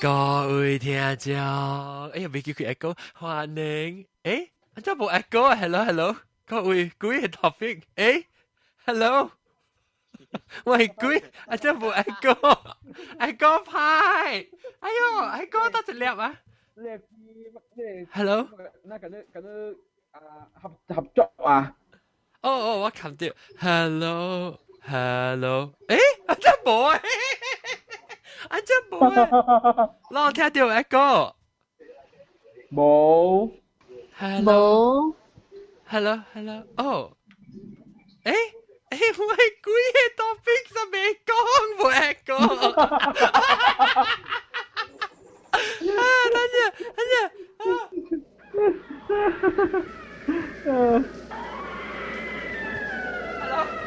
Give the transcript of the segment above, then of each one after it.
各位聽眾，哎呀，未叫佢 echo，歡迎，誒，按怎無 echo 啊？Hello hello，各位，幾个 topic，誒，Hello，喂，鬼，按怎無 echo，echo 派，哎喲，echo 多一粒啊？Hello，那個那個啊合作啊？哦哦，我看到，Hello hello，誒，按怎無誒？按怎無誒？我聽到 echo，無，Hello，Hello hello，哦，誒誒，我係幾个 topic 就未講，無 echo。啊，等陣，等陣，啊。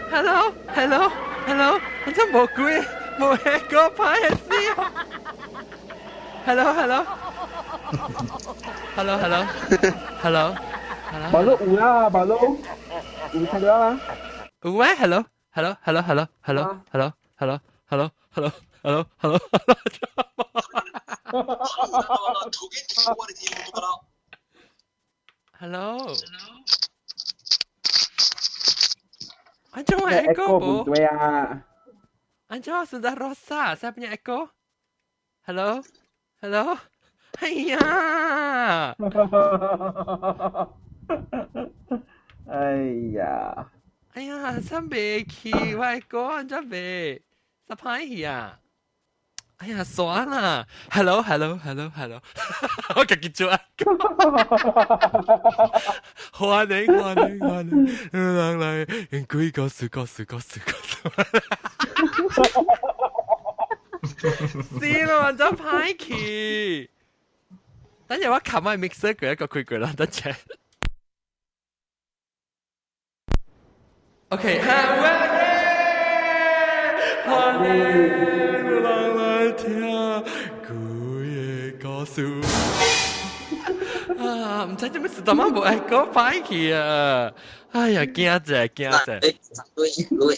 Hello hello hello，按怎無鬼無 echo 歹死。Hello hello hello hello hello hello。馬路有啦，馬路有聽到啦？有咩？Hello hello hello hello hello hello hello hello hello hello hello hello。Hello。按怎會 echo 無？對啊。按怎 sudah rosak saya punya echo. Hello hello。哎呀！哎呀！哎呀，真袂去，我 echo 按怎袂？實歹去啊！哎呀，算啦。Hello hello hello hello，我家己做 echo。歡迎歡迎歡迎，人來鬼故事故事故事故事。死咯，按怎歹去？等陣我冚埋 mixer 佢一個開過啦，等陣。OK，歡迎人來聽鬼个故事。啊，毋知做咩事，當晚無 echo 歹去啊！哎呀，驚者驚者。你你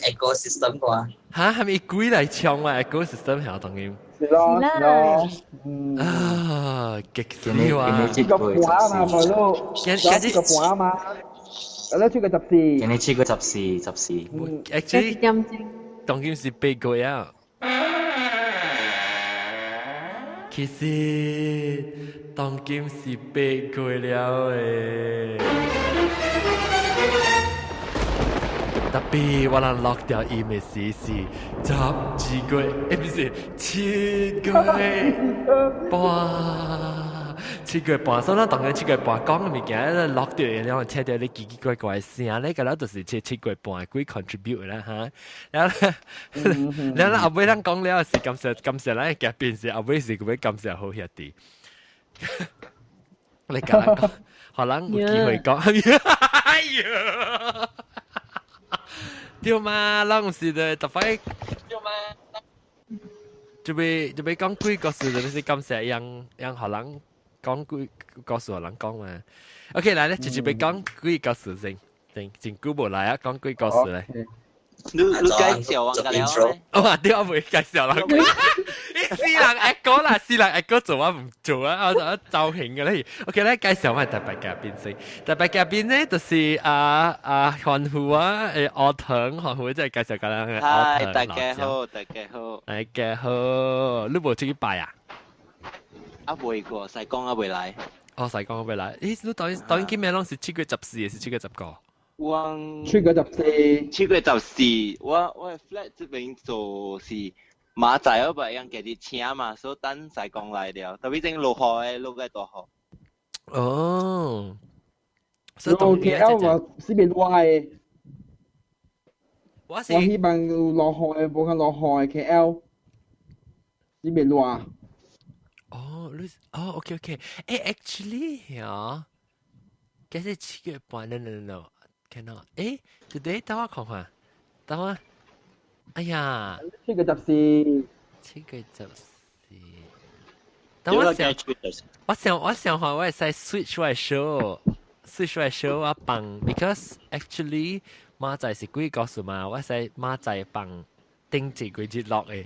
ecosystem 啩？嚇，係咪鬼來搶啊？ecosystem 係當然。是咯，是咯，嗯。啊，激死我！這個盤嘛，咪咯，這個盤嘛，有得出個十四。今日七月十四，十四。 Actually，當今是8個月啊。其實當今是八月了誒。特別我人落掉伊的時是12月，欸，不是7月半，7月半，所以咱當然七月半講的物件，落掉的了，聽到你奇奇怪怪的聲咧，個了就是這七月半鬼 contribute 啦哈。然後，然後後尾咱講了是感謝感謝咱的嘉賓是後尾是閣欲感謝好兄弟。你共咱講，予人有機會講。哎呀！對嘛，咱有時就特擺，對嘛，就欲講鬼故事，就是感謝讓讓予人講鬼故事，予人講嘛。OK，來咧，直接欲講鬼故事先，先真久無來啊，講鬼故事咧。你你介紹完個了？哦，對，我未介紹人。你死人 echo 啦，死人 echo 做我毋做啊，我造型嘅咧。OK，來介紹我特別嘉賓先。特別嘉賓咧就是啊啊韓虎啊，阿騰韓虎即係介紹個人。嗨，大家好，大家好。大家好，你無出去拜啊？啊，未過，西貢啊未來。哦，西貢啊未來。咦，你當當今日攏是7月14，還是7月10個？我七月十四，七月十四，我 flat 這邊做是馬仔，我不會用家己請嘛，所以等西貢來了，特別正落雨的，落個大雨。哦，所以 KL 嘛是變熱的。我是我希望有落雨的，無看落雨的 KL 是變熱。哦，你哦，OK OK，誒，actually 啊，其實7月半，no no no。cannot。誒，today 等我看看，等我，哎呀，七月十四，七月十四。等我想，我想，我想看我會使 switch 我的 show，switch 我的 show 我放，because actually 馬仔是鬼故事嘛，我使馬仔放頂一個日落的，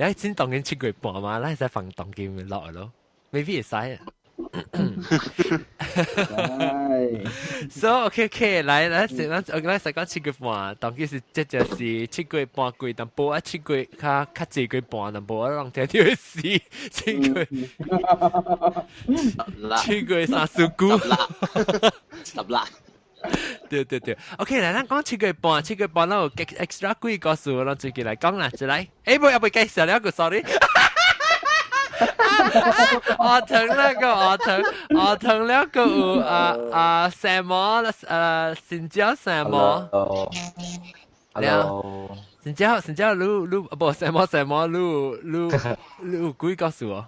你先當緊7月半嘛，咱使放當今落咯，未必會使啊。So OK，來來，先咱我咱先講七月半，當今是這就是七月半貴淡薄啊，七月較較濟月半淡薄，我攏聽著會死。7月7月39，十啦，對對對，OK 來，咱講七月半，七月半咱有 extra 幾個故事，咱最近來講啦，一來，欸，無，猶未介紹了個，sorry。我疼那個，我疼，我疼了個有啊啊什麼新疆什麼？ Hello，新疆新疆，你你無什麼什麼，你你你有幾個數哦？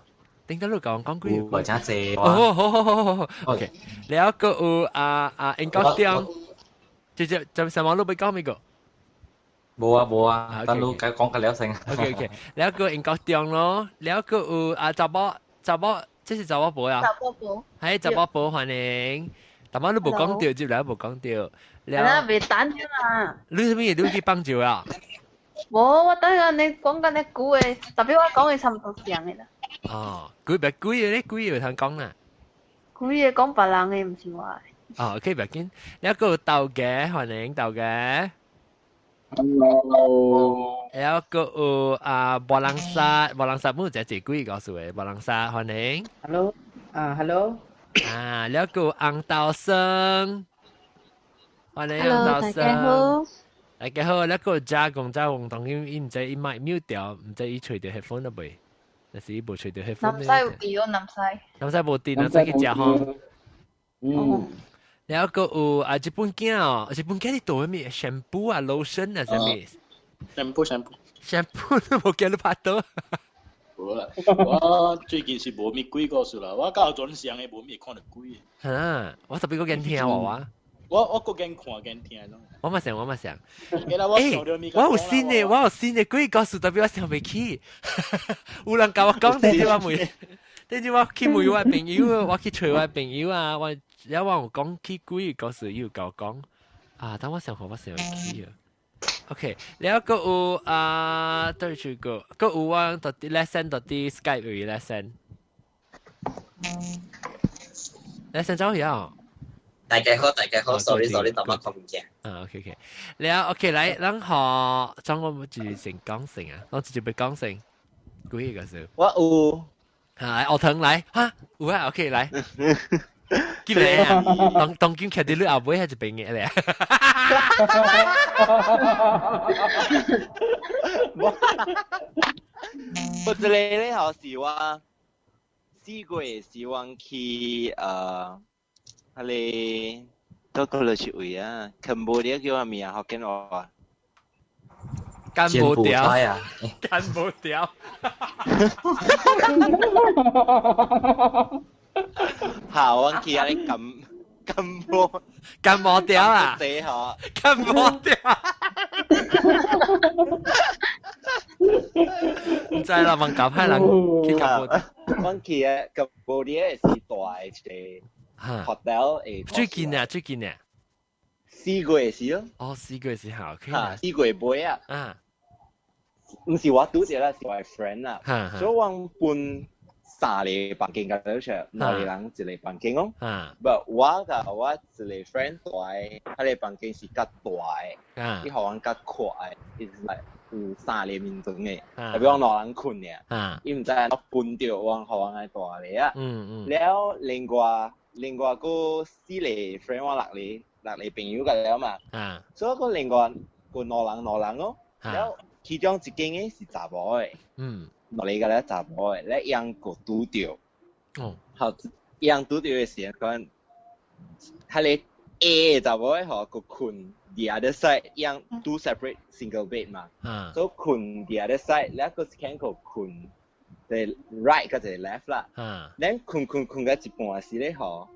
頂得你講講幾個？真濟。哦，好好好好好，OK。了個有啊啊英國店，直接就什麼你欲講咩個？無啊無啊，等你講講個了先。 OK，了個英國店咯，了個有啊查某查某，這是查某婆啊？查某婆。係查某婆歡迎。但係你無講到，接來無講到。了。未等啦。你啥物？你去幫助啊？無，我等下你講緊你久的，特別我講的差不多像的啦。哦，鬼別鬼的咧，鬼有通講啦。鬼的講別人的，毋是我的。哦，OK，別緊。了個豆嘅，歡迎豆嘅。 Hello。了個有啊，無人殺，無人殺，冇只隻鬼告訴的，無人殺，歡迎。 Hello，啊，Hello。啊，了個紅豆生，歡迎紅豆生。大家好。大家好，了個加工加工，當然伊毋知伊麥 mute 掉，毋知伊揣著 headphone 了未？但是伊無揣著 headphone。南西有電哦，南西。南西無電，南西去食吼。嗯。了個有啊，日本囝哦，日本囝你做咩？shampoo 啊，lotion 啊，啥物？shampoo shampoo shampoo 都無見你拍到。無啦，我最近是無物鬼故事啦，我到陣上的無物看著鬼。哈，我特別閣驚聽我。我閣驚看驚聽攏。我嘛想，我嘛想。欸，我有新的，我有新的鬼故事，特別我想袂起。有人共我講，等陣我問，等陣我去問我朋友，我去揣我朋友啊，我了我有講起鬼故事，伊有共我講。啊，等我想看，我想袂起啊。OK，了閣有啊，對住個，閣有我到啲 lesson 到啲 Skype 有 lesson。lesson 走去啊！大家好，大家好，sorry sorry，淡薄看唔見。啊，OK OK，了 OK 來，咱學，將我們就先講先啊，我直接欲講先，幾個是？我有。啊，學堂來，哈，有啊，OK 來。記得啊，當當今徛佇你後尾係一邊嘅咧。我這個咧，吼是我4月是我去彼個倒個就是位啊，柬埔寨叫啥物啊？福建話。柬埔寨啊！柬埔寨。嚇！我去遐個柬柬埔柬埔寨啊！柬埔寨。毋知啦，問舊派人去柬埔寨。我去的柬埔寨是大的一個 hotel 的。最近啊，最近啊。4月時咯。哦，4月時候，OK。4月尾啊。啊。毋是我拄著啦，是我的 friend 啦。所以我分三個房間共佢出，兩個人一個房間哦。不，我佮我一個 friend 蹛，彼個房間是較大的，伊予阮較闊的，伊是 like 有三個眠床的，特別講兩人睏爾，伊毋知按怎分著，阮予阮愛蹛个啊。了另外另外閣四個 friend，我六個六個朋友個了嘛。所以閣另外閣兩人兩人哦。了其中一間的是查某的。兩個個咧查某的，咧伊閣拄著。哦。好，伊拄著的時陣，講，彼個 A 查某的吼，閣睏 the other side，伊 two separate single bed 嘛。所以睏 the other side，咧閣一間閣睏，一個 right 佮一個 left 啦。咱睏睏睏到一半時咧吼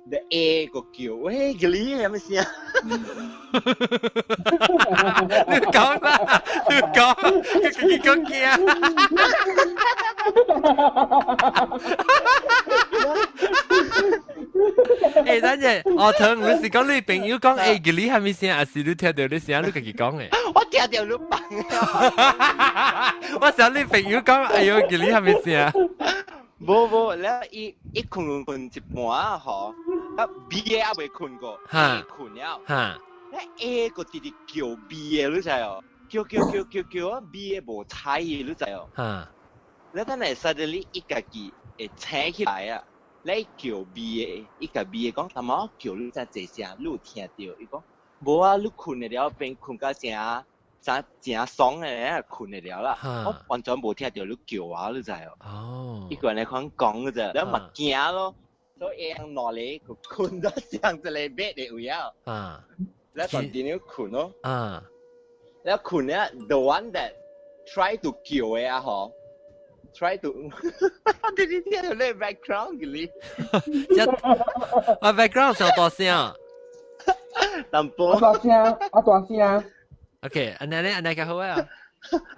，the A 閣叫，喂，吉你啥物聲？你講啦，你講，佢自己講驚。欸，等陣，我聽你是講你朋友講欸，吉你啥物聲，還是你聽著你聲，你家己講的？我聽著你放。我想你朋友講，哎呦，叫你係咪先？無無，了伊伊睏睏一半啊吼，啊 B 的還未睏過，A 睏了，了 A 閣直直叫 B 的，你知哦？叫叫叫叫叫啊，B 的無睬伊，你知哦？了等下 suddenly 伊家己會醒起來啊！你叫 B 的，伊共 B 的講，他媽叫你才濟聲，你有聽著？伊講無啊，你睏了變睏甲誠誠誠爽的，睏了啦。我完全無聽著你叫我，你知哦？哦。伊個按呢款講啫，你嘛驚咯，所以兩個就睏到上一個 bed 的位啊。你 continue 睏咯。你睏了，the one that try to 叫的啊吼。try to 你你聽著你 background 嘅你，我 background 上大聲，淡薄。大聲，啊大聲。 OK，按呢按呢較好啊。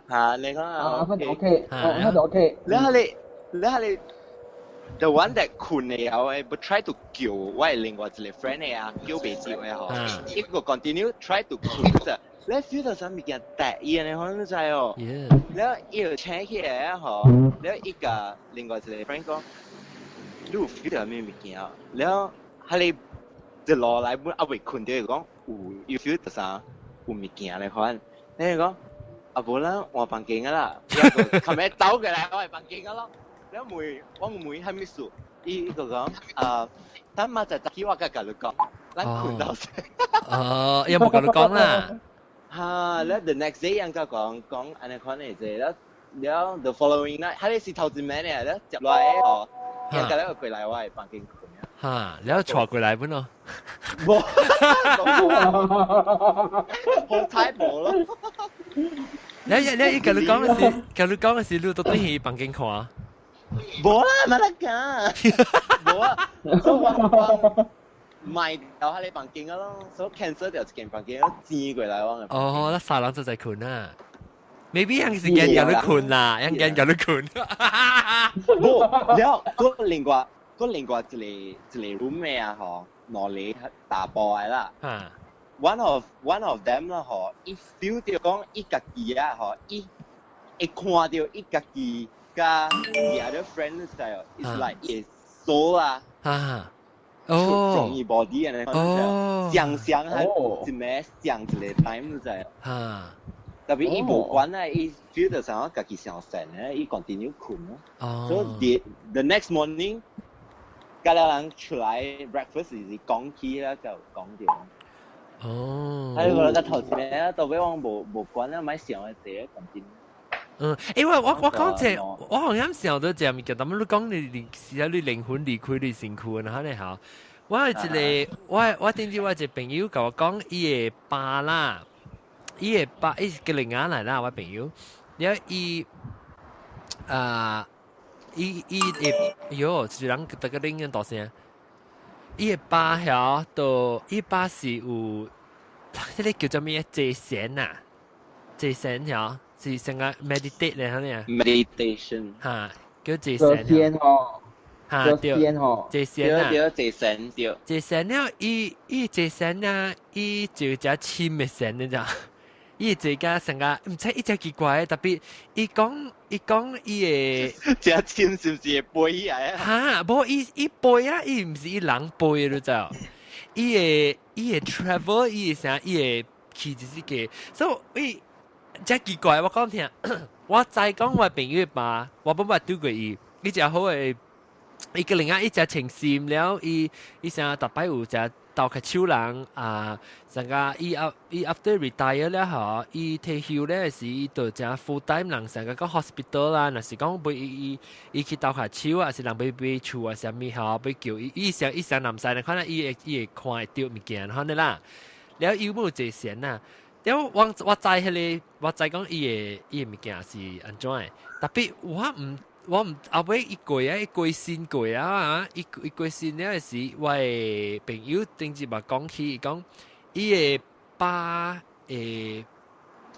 嚇，你講啊，OK，啊，我 OK。你係你，你係你，the one that 睏的後誒，but try to 叫我係另外一個 friend 的啊，叫袂著的吼，一個 continue try to 睏啫。你 feel 到啥物件得意呢？可能知哦。了伊就醒起來吼，了伊共另外一個 friend 講，你有 feel 到啥物件？了，彼個一路來本還未睏著，講有，有 feel 到啥有物件咧款。你講啊無咱換房間啊啦，後尾走過來我的房間啊咯。了問我問啥物事，伊就講啊，等明仔早起我才共你講，咱睏到先。哦，伊無共你講啦。哈，了 the next day 人家講講按呢款的這，了了 the following night，彼個是頭一暝呢，了接落來哦，人家了過來我的房間睏啊。哈，了帶過來本咯。無，好彩無咯。你你伊共你講的是，共你講的是，你到底去房間看？無啦，沒得講。無啊，所以我我賣掉彼個房間咯，所以 cancel 掉一間房間，轉過來我。哦，那三人就在睏啊。maybe 人是驚共你睏啦，人驚共你睏。無，了，閣另外，閣另外一個一個 roommate 啊，吼，兩個查埔的啦。One of them 啦，吼，伊 feel 著講伊家己啊，吼，伊會看著伊家己佮 the other friend style，it's like 伊 soul 啊。哦。 from 伊 body 按呢，想想係一暝想一個 time 就知。特別伊無管啊，伊 feel 到啥家己上神咧，伊 continue 睏咯。所以 the next morning，佮了人出來 breakfast 是講起啦，就講著。哎，我個頭先到尾我無無管啊，莫想的這個 continue。嗯，因為我講這，我好像想到這物件，但你講你你是啊，你靈魂離開你身軀，然後咧吼，我有一個我我頂次我一個朋友共我講，伊的爸啦，伊的爸伊是吉林亞來啦，我朋友，了伊啊，伊伊會，喲，一人逐個恁大聲，伊的爸曉都，伊爸是有，這個叫做咩？坐禪啊，坐禪曉。是成個 meditate 咧，係咪啊？meditation 嚇，叫坐禪吼，嚇對，坐禪啊，對，坐禪對。坐禪了，伊伊坐禪啊，伊就只深的禪你知？伊坐甲成個毋知伊真奇怪，特別伊講伊講伊會真深是毋是會飛起來啊？嚇，無伊伊飛啊，伊毋是伊人飛你知？伊會伊會 travel，伊會啥？伊會去就是個，所以伊。真奇怪，我講聽，我知講我朋友爸，我捌捌拄過伊，伊誠好的，伊個另外一隻情深了，伊伊成逐擺有隻鬥較手人啊，成個伊後伊 after retire 了吼，伊退休了時，伊就誠 full time 人成個講 hospital 啦，若是講欲伊伊伊去鬥較手啊，是人欲買厝啊，啥物吼，欲叫伊，伊上伊上南西，可能伊會伊會看會著物件，可能啦，了伊有坐禪啊。了我我知彼個，我知講伊的伊的物件是按怎的，特別我毋我毋後尾伊過啊，伊過身過啊，伊伊過身了時，我的朋友頂日嘛講起，伊講伊的爸的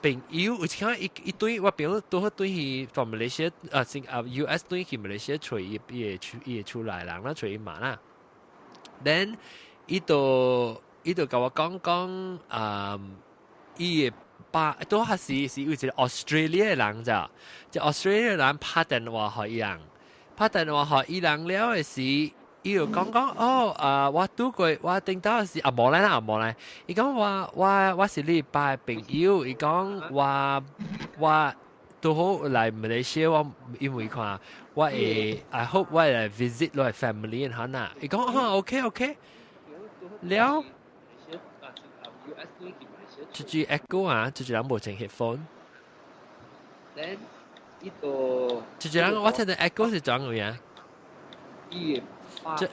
朋友，有一看伊伊對我朋友拄好對去從馬來西亞啊，先啊 US 對去馬來西亞揣伊伊的厝伊的厝內人啦，揣伊媽啦，then 伊就伊就共我講講啊。伊的爸都係是有一個 Australia 人咋，這 Australia 人拍電話予伊人，拍電話予伊人了的時，伊就講講哦，啊，我拄過，我頂到是啊，無來啦，無來。伊講我是你爸的朋友，伊講我拄好來馬來西亞，我因為看我會，I hope 我會來 visit 你 family 哈呐。伊講哦，OK OK，了。這句 echo 啊，這句人無穿 headphone。這句人我聽到 echo 是怎樣啊？這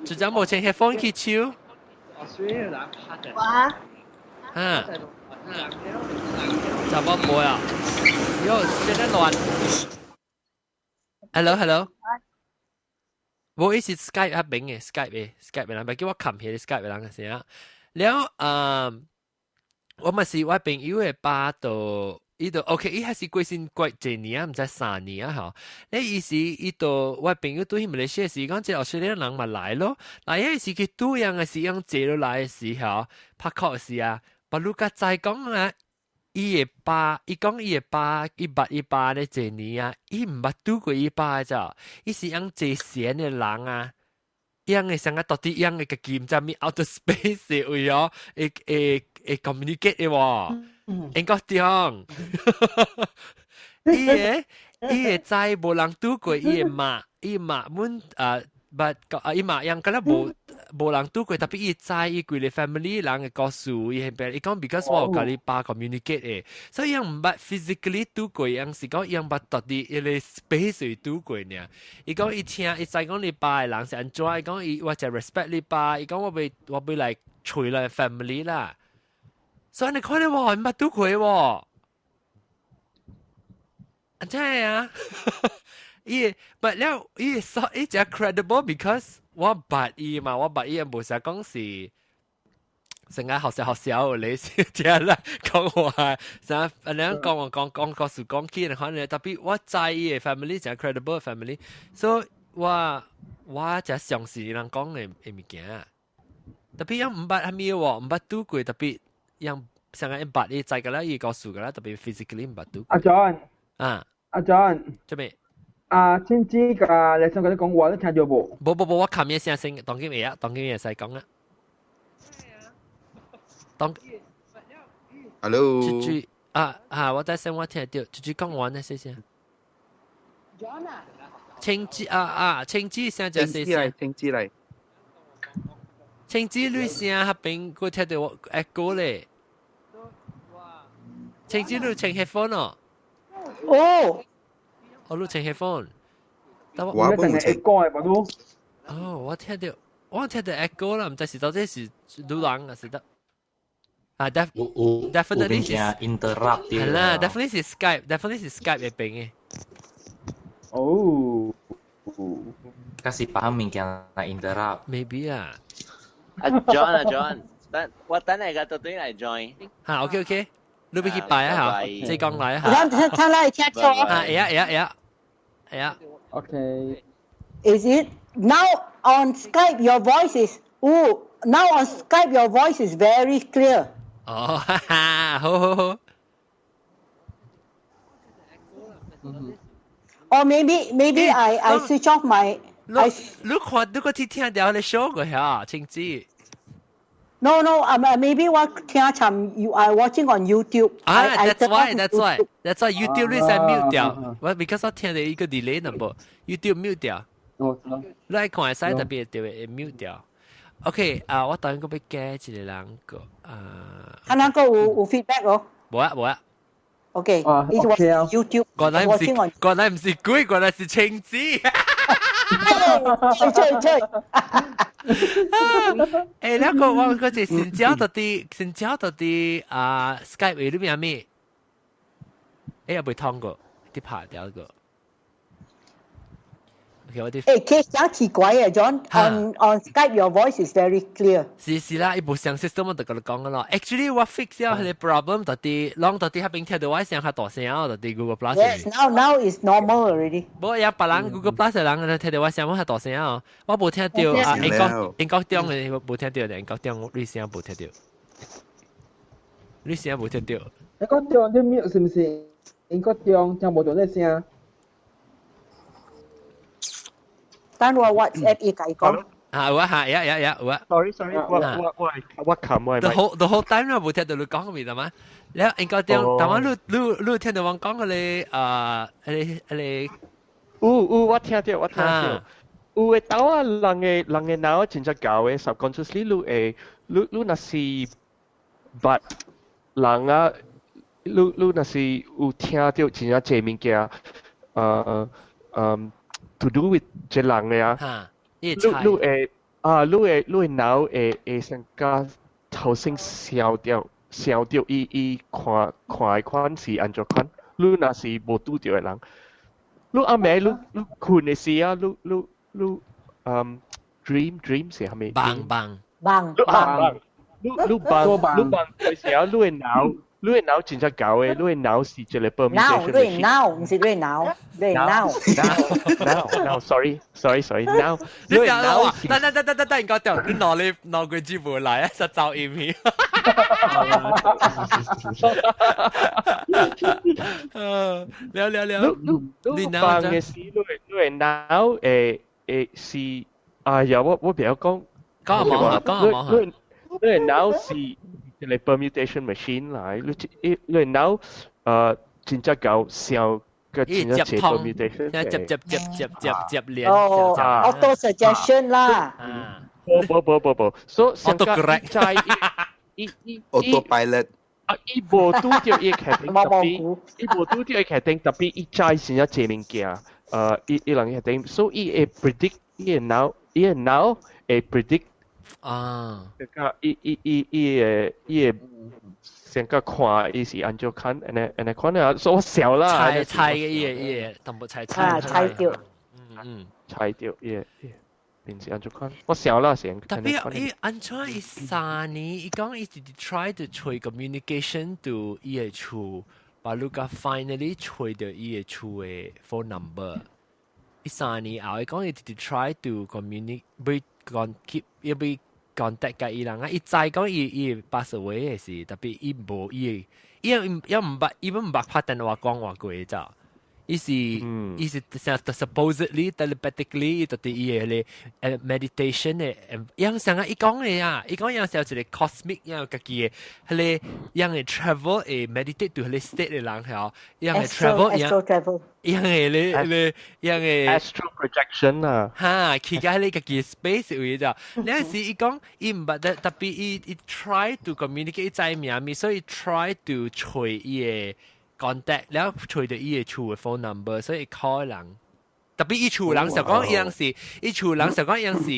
這人無穿 headphone 去唱。哇！哈？怎麼冇啊？喲，現在亂。Hello hello。無伊是 Skype 那邊的 Skype 的 Skype 的人，別叫我冚起 Skype 的人嘅時啊。了，嗯，我嘛是我朋友的爸都，伊就 OK，伊還是過身過一年啊，毋知3年啊吼。咧伊是伊就我朋友對馬來西亞時講，這澳大利亞人嘛來咯，來彼時去拄樣的時，樣坐落來的時候，拍 call 時啊，把你較知講啊，伊的爸，伊講伊的爸，伊捌伊爸咧一年啊，伊毋捌拄過伊爸咋，伊是樣坐閒的人啊。樣的像個到底樣的家己毋知咩 outer space 的位哦，會會會 communicate 的喎，應該點？伊會知無人拄過伊的媽，伊媽阮啊，捌啊伊媽樣敢若無人拄過，tapi 伊知伊規个 family 人的故事，伊彼邊伊講 because 我有共你爸 communicate 的，所以樣毋捌 physically 拄過，樣是講樣捌到底伊個 space 拄過爾。伊講伊聽，伊知講你爸的人是按怎，伊講伊我就 respect 你爸，伊講我欲來揣你 family 啦。所以你看你喎，毋捌拄過喎。真係啊！伊，but 了，伊說伊真 credible because 我捌伊嘛，我捌伊無啥講是成日學小學小你是聽啦講話，成日人講話講講故事講起，可能 tapi 我知伊的 family 真 credible family，所以我真相信人講的的物件。tapi 樣毋捌啥物喎，毋捌拄過，tapi 樣成日捌伊知個啦，伊告訴個啦，tapi physically 毋捌拄過。阿 John，啊，阿 John，做咩？啊，先知㗎，你想佢講話你聽到無？無無無，我冚一聲聲，當今會啊，當今會使講啊。當，Hello，豬豬啊啊！我等陣我聽到，豬豬講完啦，謝謝。青子啊啊，青子聲就細聲，青子嚟，青子女聲彼邊，我聽到我 echo 咧。青子你穿 headphone 哦。哦。我你穿 headphone。我冇穿。 echo 嘅嘛都。哦，我聽到 echo 啦，毋知是到底是女人還是得。啊，definitely 是 interrupt 係啦，definitely 是 Skype，definitely 是 Skype 嘅邊嘅。哦。假是別物件來 interrupt。 Maybe 啊。阿 John 啊 John，等我等下個到對來 join。嚇，OK OK，你欲去拜啊嚇，即講來啊嚇。聽聽來聽錯。啊，會啊會啊會啊，會啊。 OK。 Is it now on Skype? Your voice is oh now on Skype your voice is very clear. 哦，哈哈，好好好。 Or maybe I switch off my 你你看你個聽聽到你 show 過嚇，清子。 No, maybe 我聽尋 you are watching on YouTube. 啊，that's why, that's why, that's why YouTube 你使 mute 掉，我 because 我聽到一個 delay number，YouTube mute 掉。你愛看會使特別特別 mute 掉。OK，啊，我等個欲加一個人個啊。啊，那個有 feedback 哦？無啊無啊。 OK，你是 YouTube。原來毋是，原來毋是鬼，原來是青子。吹吹吹！誒，那個我嗰隻新椒到底，新椒到底啊，Skype 裏面咩？誒，也未通過，啲拍掉個。OK，我啲。誒，其實奇怪啊，John，on Skype your voice is very clear。是是啦，伊無相 system 我就共你講個咯。Actually，我 fix 咗彼個 problem，到底，攏到底彼邊聽到我聲較大聲啊，到底 Google Plus。 Yes, now is normal already。無也別人 Google Plus 的人聽到我聲我較大聲啊，我無聽到啊，英國中的無聽到，英國中你聲無聽到，你聲無聽到。你講中你 mute 是唔是？應該中聽無到你聲。等我 WhatsApp 伊共伊講。啊，有啊，嚇，有有有有啊。 Sorry sorry，我冚我 The whole time 我無聽到你講嘅嘛？你應該點？但我你聽到我講嘅咧，啊，迄個。有有，我聽到我聽到。有嘅豆啊，人嘅腦真正𠢕嘅，subconsciously 你會，你若是捌人啊，你若是有聽到真正濟物件，to do with 這人嘅啊，你會啊，你會腦會先甲頭先消掉，消掉伊看看的款是按怎款，你若是無拄著的人，你暗暝你睏的時啊，你 dream 是啥物？夢夢夢夢，你夢你夢的時候，你的腦真正𠢕的，你的腦是一個 permutation。腦，你的腦，毋是你的腦，你的腦。腦腦，sorry sorry sorry，腦。你想我？等等等等等等，應該掉，你腦你腦鬼子無來啊，實走音去。了了了，你夢的時，你的腦會是，哎呀，我袂曉講。講下望下，講下望下。你的腦是一個 permutation machine 來，你腦真正𠢕想個真正濟 permutation。接接接接接接連。哦，auto suggestion 啦。無無無無無，所以上個在伊伊 autopilot。啊！伊無拄著伊決定，特別伊無拄著伊決定，特別伊知真正濟物件。伊人決定，所以伊會 predict 伊的腦會 predict 啊，個伊會先個看伊是按怎看，按呢看啊，所以我笑啦。猜猜嘅伊個，淡薄猜猜。啊，猜著。猜著伊個，面是按怎看，我笑啦先。特別伊按怎伊3年，伊講伊直直 try to 揣 communication to 伊個厝，把你個 finally 揣著伊個厝的 phone number。伊3年後，伊講伊直直 try to communicate，欲講 keep 欲 contact 共伊人啊，伊知講伊 pass away 的是，特別伊無伊伊伊毋捌，伊毋捌拍電話講話過咋。伊是成 supposedly telepathically 到底伊個咧meditation 的，樣上啊伊講的啊，伊講樣是一個 cosmic 樣家己的，彼個樣會 travel 會 meditate 到彼個 state 的人吼，樣會 travel 樣樣會咧咧樣會 astral projection 啊，哈，去到彼個家己 space 位咋？那時伊講伊毋捌特別伊 try to communicate 伊知名物，所以 try to 揣伊的 contact，了揣著伊的厝的 phone number，所以 call 人。特別伊厝人就講伊樣是，伊厝人就講伊樣是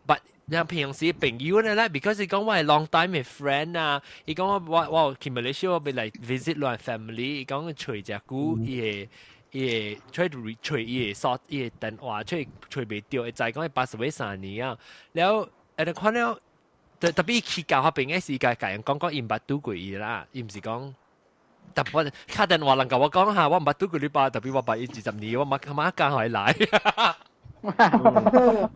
，but 人平時朋友呢咧，because 伊講我係 long time 的 friend 啊，伊講我去馬來西亞我欲來 visit 我 family，伊講揣隻久，伊會 try to 揣伊的 sort 伊的電話，揣揣袂著，會知講伊 pass away 3年啊，了後看了特別伊去教彼邊的時，共人講講伊毋捌拄過伊啦，伊毋是講。特別敲電話人共我講下，我毋捌拄過你爸，特別我捌伊20年，我嘛敢予伊來，我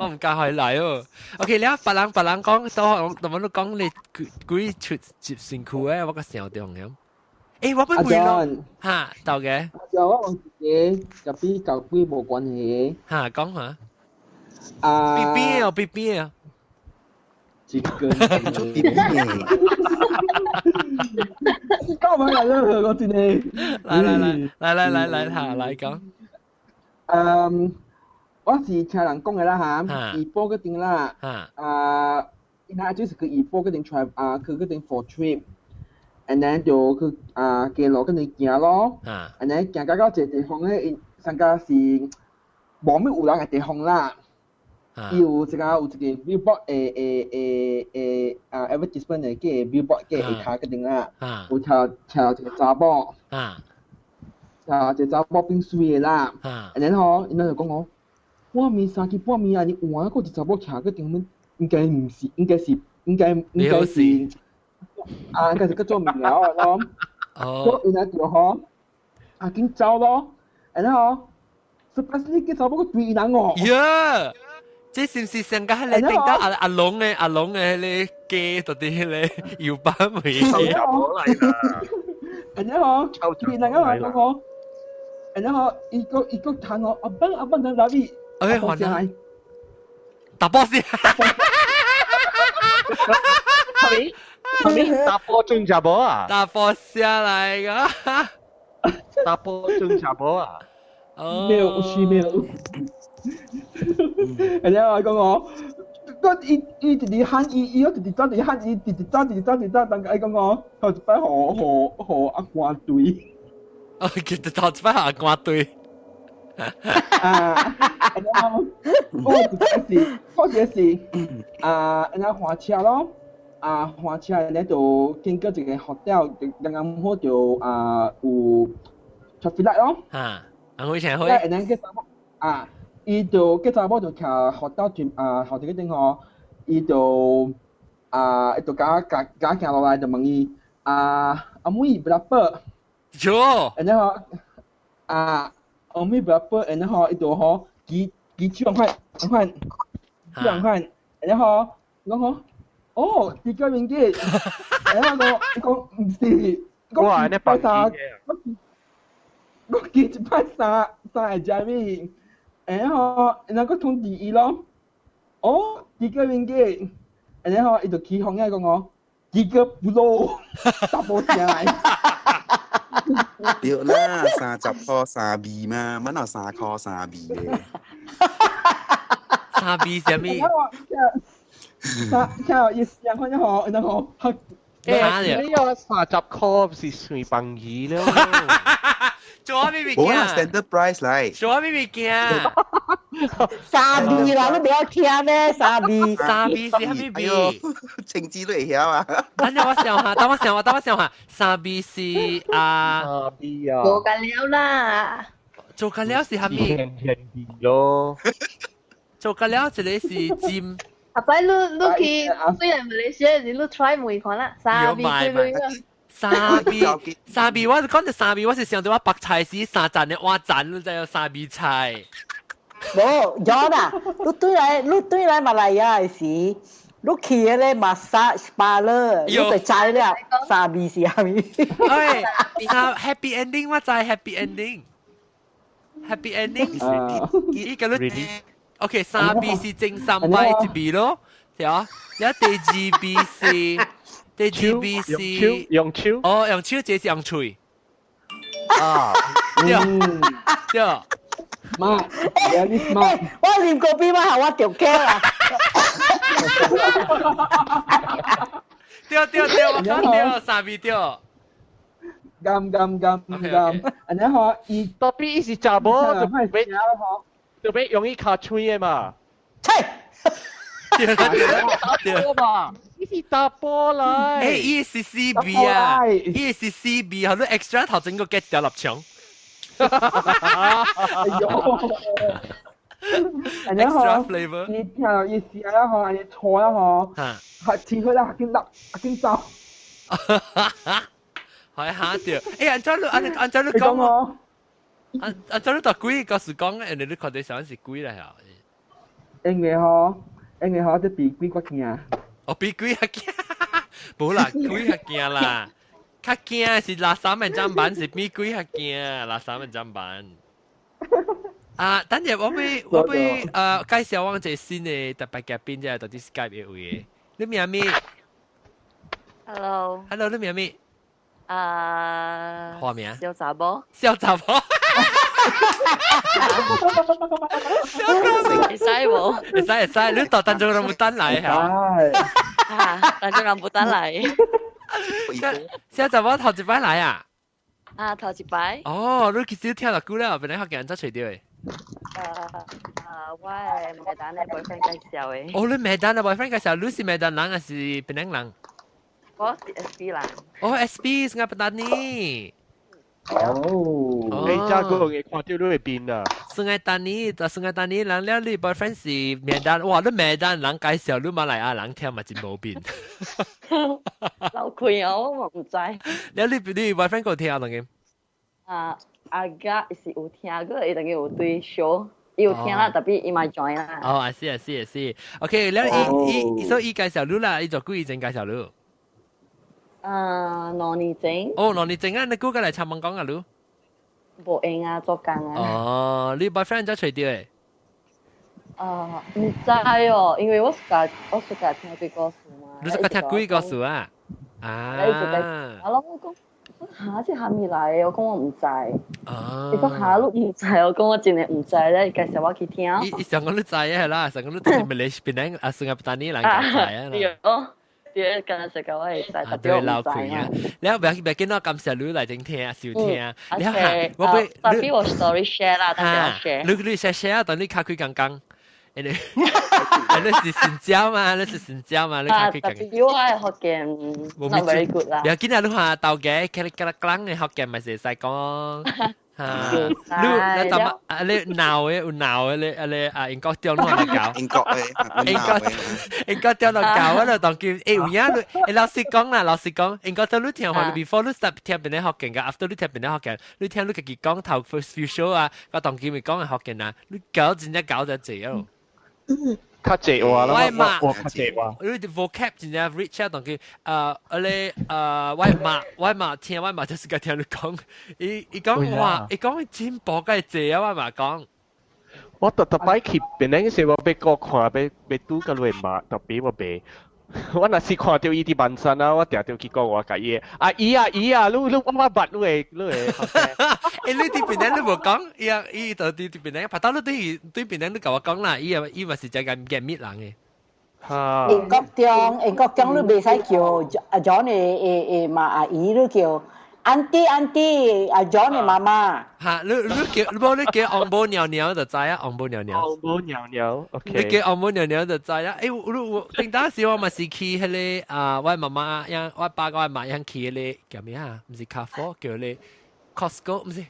毋敢予伊來哦。OK，了別人講，都同我都講你幾出接身軀的，我閣想著樣。我欲問咯，哈，豆嘅。就我問一個，共比舊鬼無關係。哈，講下。啊。邊邊哦，邊邊啊。一個。邊邊。講唔來啦，我真係。來來來來來來來，哈，來講。我是聽人講的啦哈，怡保嗰陣啦，啊，伊那就是去怡保嗰陣 travel 啊，去嗰陣 for trip，and then 就去啊街路嗰陣行咯，and then 行到到一個地方咧，伊上家是無咩有人的地方啦。伊有一個 billboard 的啊 advertisement 的個 billboard 個下跤嗰陣啦，有徛徛一個查某，徛一個查某變媠的啦，然後𪜶就講哦，半暝3更半暝啊，你換個一查某徛嗰陣，應該毋是，應該是啊，應該是閣做物療的咯。所以𪜶就吼，啊緊走咯，然後 surprisingly 個查某閣追伊人哦。呀！這是毋是上個彼個頂到阿龍的彼個雞到底彼個油板尾？查某來啦！然後伊人家話講我，然後伊個伊個彈我，abang abang 等 lari，哎，還啊，打波先，係咪？係咪打波中查某啊？打波下來個，打波中查某啊？沒有，是沒有。然後我講我。個伊伊直直喊伊，伊一直走，直喊伊，直直走，直直走，直走，等伊講我頭一擺予予予阿官隊。哦，其實頭一擺予阿官隊。啊，然後我一擺是，我一個是啊，然後換車咯，啊換車咧就經過一個 hotel，剛剛好就啊有 traffic light 咯。啊，紅會青會。然後個查某啊。伊就個查某就徛 hotel 前啊，hotel 嗰頂吼，伊就啊，伊就共共共行落來就問伊啊，阿妹 berapa？喲，然後啊，阿妹 berapa？然後伊就吼舉舉手款款款款，然後我講哦，tiga ringgit，然後我講毋是，我記一三，我記一擺三三個 jari。然後，然後我通知伊咯，哦，tiga ringgit，然後伊就起哄啊講我，tiga puluh，大波聲來。對啦，30箍3幣嘛，乜有3箍3幣嘅？三幣啥物？三，聽伊聲看吼，然後。欸，你有30箍是算便宜了。做啥物物件？無啦，standard price 來。做啥物物件？三幣啦，你不要聽咩？三幣。三幣是啥物幣？情字都會曉啊。等陣我想下，等我想下，等我想下。三幣是啊。三幣啊。做緊了啦。做緊了是啥物？甜甜幣咯。做緊了一個是尖。後擺你你去雖然馬來西亞時，你 try 問看啦，三幣幾鐳啊？三幣，三幣，我講到三幣，我是想到我白菜時三盞的碗盞，你知有三幣菜。無，John 啊，你對來你對來馬來亞的時，你去彼個 massage parlour，你就知了三幣是啥物。哎，happy ending 我知 happy ending，happy ending，伊個你。OK，三幣是正三擺一幣咯，對啊。了第二幣是，第二幣是用手，哦，用手這是用喙。啊，對對。媽，very smart。我啉咖啡嘛，我著驚啦。對對對，我講對，三幣對。啱啱啱啱，然後伊特別伊是查某就欲就欲用伊尻喙的嘛。切！對對嘛，伊是查埔來。欸，伊是 C B 啊，伊是 C B，好你 extra 頭前閣加一條臘腸。哎呦！extra flavor。你聽到伊聲了吼，按呢錯了吼，較清好啦，緊落，緊走。係嚇著，欸，按怎你按按怎你講哦？按按怎你讀鬼告訴講，人哋你看到上是鬼啦嚇。因為吼，因為吼，這比鬼較驚。哦，比鬼較驚，無啦，鬼較驚啦。較驚是垃圾的砧板，是比鬼較驚，垃圾的砧板。啊，等陣我欲我欲介紹我一個新的特別嘉賓，這到底 Skype 的位的。你名咩？Hello。 Hello，你名咩？啊。花名？小查某。小查某。會使無？會使會使，你到陳中人無等來嚇。啊，陳中人無等來。小查某頭一擺來啊？啊，頭一擺。哦，你其實聽偌久了，本來學見怎揣著的？我的馬丹的 boyfriend 介紹的。哦，你馬丹的 boyfriend 介紹，你是馬丹人還是檳城人？我是 SP 人。哦，SP Sungai Petani。哦，你早個會看到你的面啊？ Sungai Petani，就 Sungai Petani 人了，你 boyfriend 是馬丹，哇！你馬丹人介紹你馬來亞人聽嘛真無面。流開啊，我嘛毋知。了你你 boyfriend 有聽當今？啊，阿甲是有聽過，伊當今有對 show，伊有聽啦，tapi 伊嘛 join 啦。哦，啊是啊是啊是，OK，了伊伊所以伊介紹你啦，伊做幾以前介紹你？啊，2年前。哦，兩年前啊，你估計嚟尋問講啊，你？無閒啊，做工啊。哦，你 boyfriend 在揣著的？啊，毋知哦，因為我暑假聽鬼故事嘛。你暑假聽鬼故事啊？啊！啊，我講嚇，這蝦米來的？我講我毋知。啊！伊講嚇，你毋知？我講我真的毋知咧，介紹我去聽。伊上個你知的啦，上個你佇馬來西亞啊，新加坡人知啊。對哦。對，剛才講我會知，特別我唔知啊。了不要不要緊，我感謝你來聆聽收聽。了嚇，我欲特別我 story share 啦，特別我 share。你 share share，等你較開講講。你是新椒嘛？你是新椒嘛？你較開講。特別我的福建 not very good 啦。不要緊啊，你看頭家佢佢講的福建嘛是會使講。啊！你你怎麼啊？你鬧的有鬧的，你啊你啊英國中攏來教，英國的，英國中來教我就當叫欸有影你欸老實講啦，老實講，英國中你聽話，你 before 你 start 聽邊个福建個，after 你聽邊个福建，你聽你家己講頭 first few show 啊，個當今咪講的福建啊，你搞真正搞得濟哦。較濟話啦，我媽我較濟話。你 vocab 真正 rich 啊，當佢你我媽聽我媽就是個聽你講，伊講哇，伊講進步個濟啊，我媽講。我特特擺去檳城時，我欲過看，欲欲拄佮你媽，特別我袂。我若是看著伊佇萬山啊，我定著去講我共伊阿姨啊姨啊，你我捌你的學生。欸，你佇檳城你無講，伊啊伊就佇檳城，拍到你對檳城你共我講啦，伊啊伊嘛是真個見面人的。哈。英國中你袂使叫阿 John 的媽阿姨，你叫 auntie auntie 阿 John 的媽媽。哈，你叫無你叫翁母娘娘就知啊，翁母娘娘。翁母娘娘，OK。你叫翁母娘娘就知啊。欸，我頂當時我嘛是去彼个啊，我媽媽樣，我爸佮我媽樣去彼个叫咩啊？毋是 Carrefour，叫彼个 Costco，毋是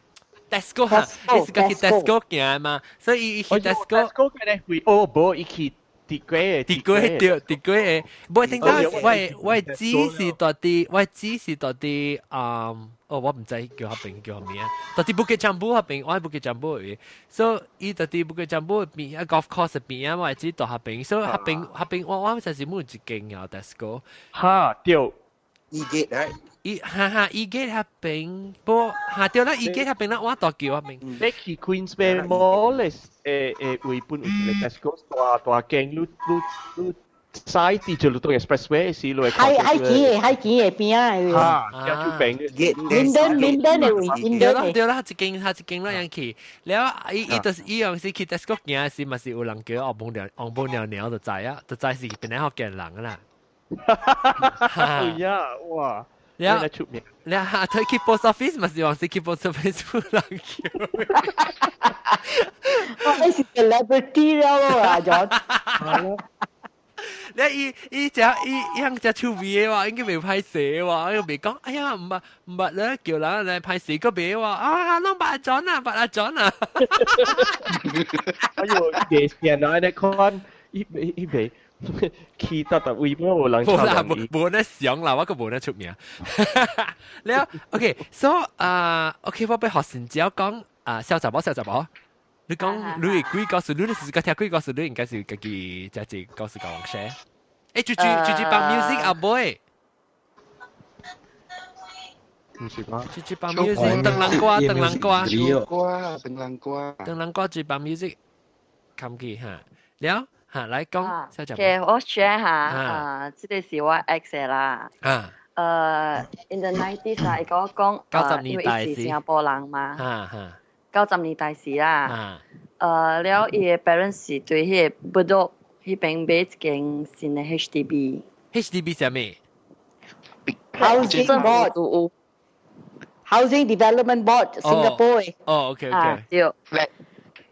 Tesco 哈，伊是去 Tesco 行嘛，所以伊去 Tesco。 Tesco 個咧會哦，無伊去。佇過的，佇過對，佇過的，無聽到我姊是佇佇，我姊是佇佇啊，哦，我毋知叫彼邊叫啥物啊，佇佇 Bukit Jambul 彼邊，我喺 Bukit Jambul 位，所以伊佇佇 Bukit Jambul 邊啊 golf course 邊啊，我姊佇彼邊，所以彼邊彼邊我就是每一間啊 Tesco。哈，對。 E gate right？伊哈哈，E gate 彼邊，不哈對啦，E gate 彼邊啦，我大橋彼邊。你去 Queensway Mall 咧，位本有一個 Tesco 大大間，你駛佇就你到 expressway 時，你會海墘的邊仔。哈，就邊。 Minden 的位，對啦對啦，一間啦樣去，了伊就是伊樣時去 Tesco 行時，嘛是有人叫翁母娘娘就知啊，就知是邊個福建人啦。哎呀，哇！了出名。了，佢去 post office 嘛是往時去 post office 有人叫。我是 celebrity 了咯，阿 John。你伊伊只伊伊向只趣味的話，應該袂歹勢喎，伊袂講，哎呀，毋捌毋捌咧，叫人來歹勢個袂話，啊，攏捌阿 John 啊，捌阿 John 啊。哎喲，袂線啊，你看，伊袂。去到特位無人無啦，無無咧想啦，我閣無咧出名。了，OK，so 啊，OK，我欲學新椒講啊，小雜某小雜某，你講你會鬼故事，你是個聽鬼故事，你應該是家己家己故事講 share。欸，豬豬豬豬幫 music 阿妹。毋是吧？豬豬幫 music，長人歌，長人歌，歌，長人歌，長人歌豬幫 music，冚記哈，了。哈，來講，小雜某。 OK，我 share 下，啊，這個是我 ex 的啦。啊。In the 90s 啊，伊共我講， 90年代因為伊是新加坡人嘛。哈哈。90年代時啦。了伊的 parents 是對彼个 Bedok 彼邊買一間新的 HDB。 HDB 啥物？ Housing Board。Housing Development Board Singapore。哦，OK OK。對。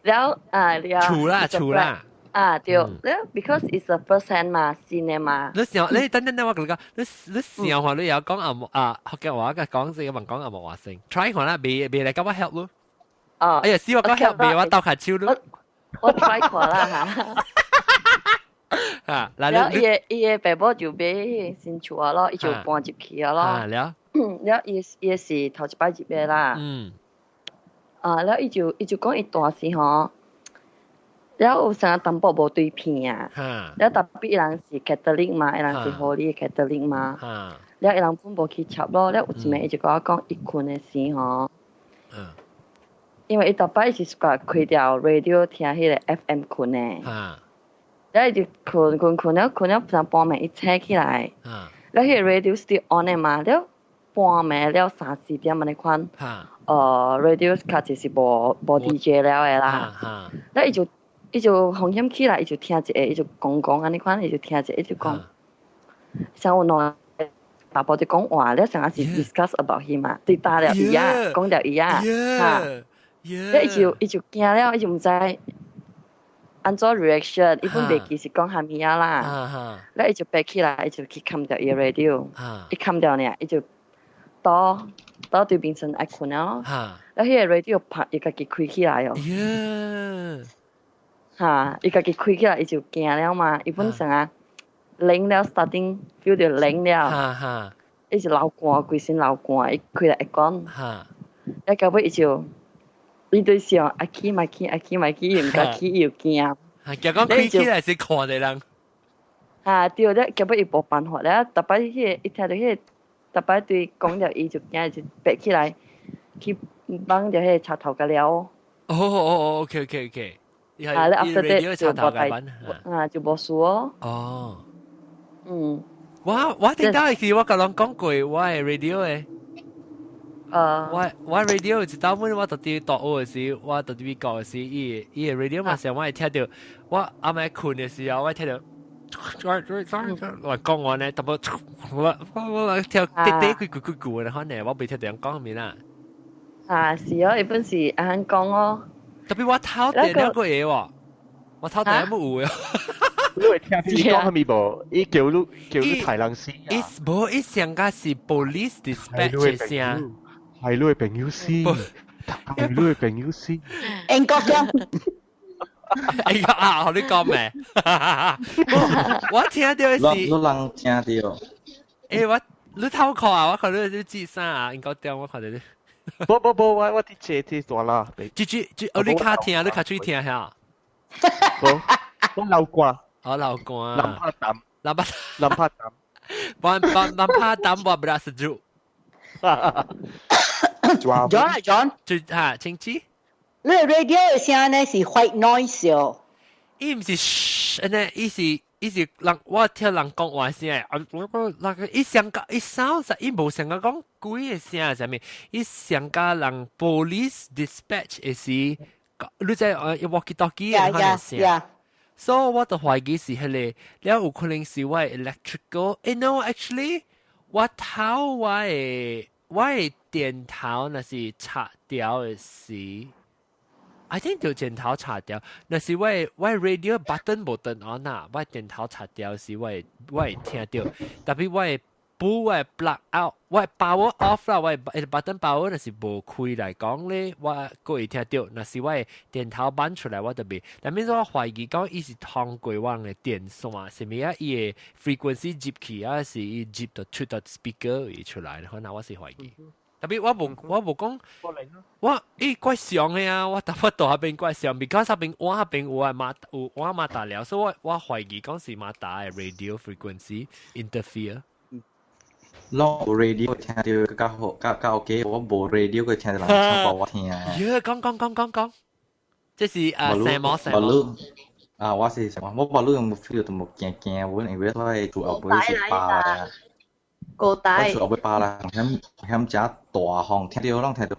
了啊了。厝啦厝啦。啊對，了 because it's a first hand 嘛，新的嘛。你想你等等等我共你講，你想話你有講紅毛啊福建話，講這個問講紅毛話先，try 看啦，袂袂來共我 help 咯。哦。哎呀，死我講 help 袂，我鬥下手咯。我 try 看啦嚇。啊，來了伊的爸母就買新厝啊咯，伊就搬入去啊咯。啊了。了伊是頭一擺入的啦。啊，了伊就講伊大時吼。了有啥淡薄無對片啊？了特別伊人是 Catholic 嘛，伊人是 Holy Catholic 嘛。了伊人本無去插咯，了有一暝伊就共我講，伊睏的時吼，因為伊逐擺是習慣開著 radio 聽彼個 FM 睏的，了伊就睏睏睏了睏了三半暝伊醒起來，了彼個 radio still on 的嘛，了半暝了三四點按呢款，radio 較濟是無無 DJ 了的啦，了伊就風險起來，伊就聽一下，伊就講講按呢款，伊就聽一下，伊就講，像有兩个查埔佇講話，了成日是 discuss about him 啊，對打了伊啊，講著伊啊，哈，了伊就驚了，伊就毋知按怎 reaction，伊本袂記是講啥物仔啦，了伊就爬起來，伊就去冚著伊 radio，伊冚著爾，伊就倒倒對面床愛睏了，了彼个 radio 拍伊家己開起來哦，哈，伊家己開起來，伊就驚了嘛，伊本身啊冷了，starting feel 著冷了，伊就流汗，規身流汗，伊開來會講，了到尾伊就，伊對想愛去嘛去，愛去嘛去，伊毋敢去，伊又驚。驚講開起來是看的人。哈，對，了到尾伊無辦法了，逐擺彼个伊聽著彼個，逐擺對講著伊就驚，就爬起來去放著彼個插頭共了。哦哦哦，OK OK OK。啊，了 after that 就無代，啊就無事哦。哦。我聽到是我共人講過，我的 radio 的。我 radio 一當阮我佇佇大學的時，我佇佇美國的時，伊的 radio 嘛上我會聽著，我暗暝睏的時候，我會聽著，我講完呢，淡薄我聽滴滴幾句幾句的，可能我袂聽著人講啥物啦。啊，是哦，伊本是按講哦。特別我頭電兩個會喎，我頭電冇有嘅。你會聽伊講啥物無？伊叫你叫你刣人死啊！伊無伊上個是 police dispatch 聲。係你的朋友死，係你的朋友死。英國講。哎呀啊！你講咩？我聽著的是。你人聽著。欸，我你偷看啊！我看你你記啥啊？應該點我看著你。無無無，我佇坐佇大啦。這這這，哦，你較聽，你較注意聽下。無，我流汗。我流汗。南拍淡。南拍南拍淡。南南南拍淡，我不拉 sejuk。 John 啊 John，就哈，清志。你 radio 的聲呢是 white noise 哦。伊毋是噓，按呢，伊是伊是人我聽人講話聲，啊，我我那個伊上個伊 sound 伊無上個講鬼的聲啥物，伊上個人 police dispatch 的時，你知呃 walkie talkie 的彼個聲。所以我就懷疑是彼個，了有可能是我的 electrical，欸 no actually，我頭我的電頭若是插掉的時。I think 就電頭插掉，若是我的 radio button 無turn on 啊，我電頭插掉時，我會聽著，特別我的補我的 plug out，我的 power off 啦，我的 button power 若是無開來講咧，我閣會聽著。若是我的電頭扳出來，我就袂。但免說我懷疑講伊是通過我的電線，啥物啊？伊的 frequency 入去啊，是伊入到出到 speaker 會出來，可能我是懷疑。特別我無講，我咦怪像的啊！我特別到彼邊怪像，because 彼邊我彼邊有啊馬有我馬達了，所以我我懷疑講是馬達的 radio frequency interfere。攏無 radio 聽著較好，較較 OK。我無 radio 佢聽著人唱歌我聽。耶，講講講講講，這是啊什麼什麼？啊，我是什麼？我無你有無 feel 到無驚驚？我因為我的厝後尾是巴來。高大。我厝後尾巴來，響響誠大風，聽著攏聽著。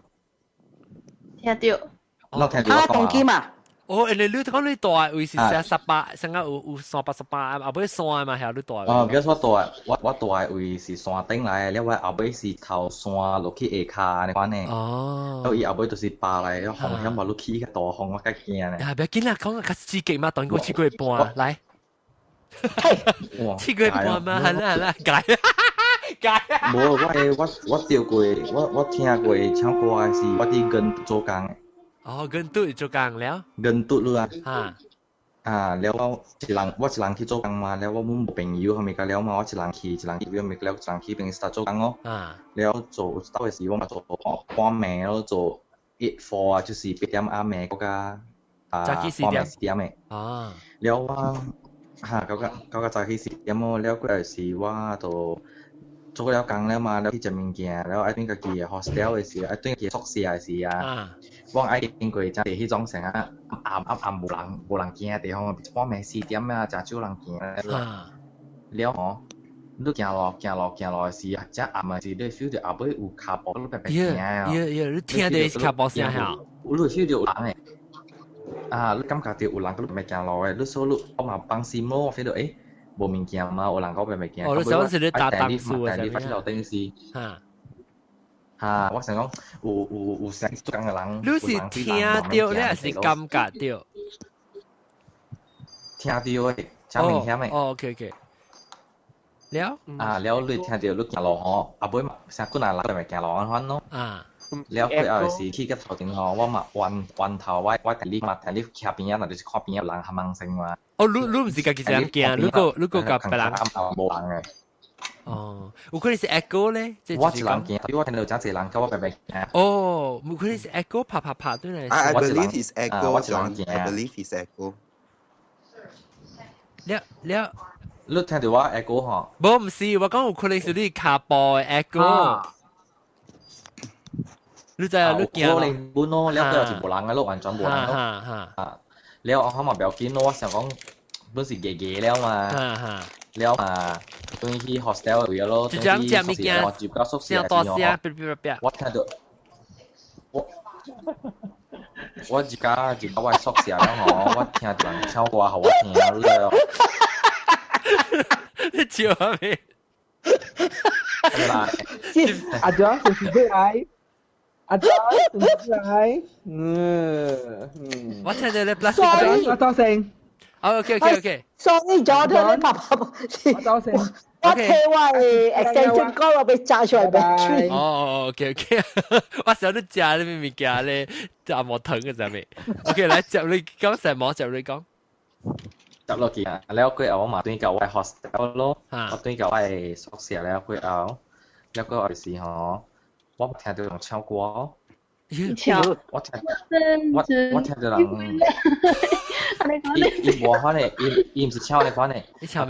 聽著。攏聽著我講啊。嘛？哦，你講你大位是38，成個有有388，後尾山嘛，係你大。哦，叫我大，我大位是山頂來的，了我後尾是頭山落去下跤按呢款的。了伊後尾就是巴來，了風險無你起較大風，我較驚咧。啊，不要緊啦，講較刺激嘛，當過試過一半，來。試過一半嘛，係啦係啦，改改。無，我我著過，我聽過唱歌的是我佇跟做工的。哦，跟隊做工了。跟隊了啊。哈。啊，了我一人我一人去做工嘛，了我阮無朋友啥物甲了嘛，我一人去，一人去，物了一人去邊 start 做工哦。了做到的時我嘛做半暝咯，做 8-4 啊，就是8點暗暝閣較啊半暝4點的。了我哈到到到早起4點哦，了過來時我就做了工了嘛，了去食物件，了愛轉家己的 hostel 的時，愛轉家己宿舍的時啊，我愛經過真濟彼種成啊暗暗暗無人行的地方，半暝4點啊，誠少人行。了吼，你行路行路行路的時啊，真暗的時，你 feel 到後尾有跤步，你白白行啊。 Yeah，你聽到跤步聲嚇？有你 feel 到有人的。啊，你感覺到有人閣白行路的，你所以你我嘛放心咯，我 feel 到欸。無物件嘛，有人講白物件。哦，你想是你打當數啊？你發現樓頂時，哈，我想講有成做工的人。你是聽到，你還是感覺到？聽到的，真明顯的。哦，OK OK。了？啊，了你聽到你行路吼，後尾嘛，成幾若人白行路按款咯。啊。了過後是去到頭前吼，我嘛彎彎頭，我聽你嘛聽你徛邊仔，若就是看邊仔有人含盲聲嘛。哦，你毋是家己一人行，你閣共別人。無人的。哦，有可能是 echo 咧，我一人行，我聽到真濟人佮我白白行。哦，有可能是 echo 拍拍拍對來。 I believe is echo, John. I believe is echo. 了了，你聽到我 echo 吼？無毋是，我講有可能是你跤步的 echo。你知啊？你行可能本咯，了過後是無人的咯，完全無人咯。啊，了我嘛不要緊咯，我想講本是夜夜了嘛。了嘛，轉去 hostel 位咯，就這樣食物件，入到宿舍大聲，嗶嗶嗶。我聽到我一家入到我宿舍了吼，我聽到人唱歌予我聽，你知無？你笑咩？阿 John 是不來？阿 John 是不來？嗯。我聽到你 plastic 我多聲。哦，OK。 Sorry Jordan，你爸爸，我多聲。我聽我的 extension 歌我被炸出來被哦，OK，我想你食你物件咧，食無糖嘅啥物？OK，來接你講什麼？接你講。接落去啊，了過後我嘛轉到我 hostel 咯，我轉到我的宿舍了過後，了過後是吼，我聽到人唱歌。唱。我聽到人。伊伊無款的，伊伊毋是唱的款的，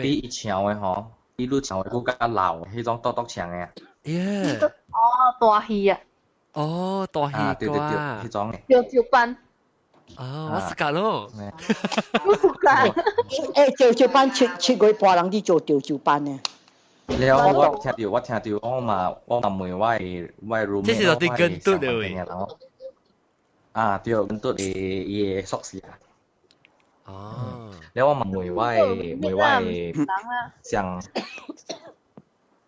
比伊唱的吼，伊愈唱的閣較老，彼種獨獨唱的。耶！哦，大戲啊！哦，大戲歌。對對對，彼種的。潮州班。哦，我識咯。我識㗎。欸，潮州班7月半人佇做潮州班呢。了我聽到，我嘛問我的 roommate，這是佇跟嘟的位。啊，對，跟嘟的伊的宿舍。哦。了我嘛問我的上，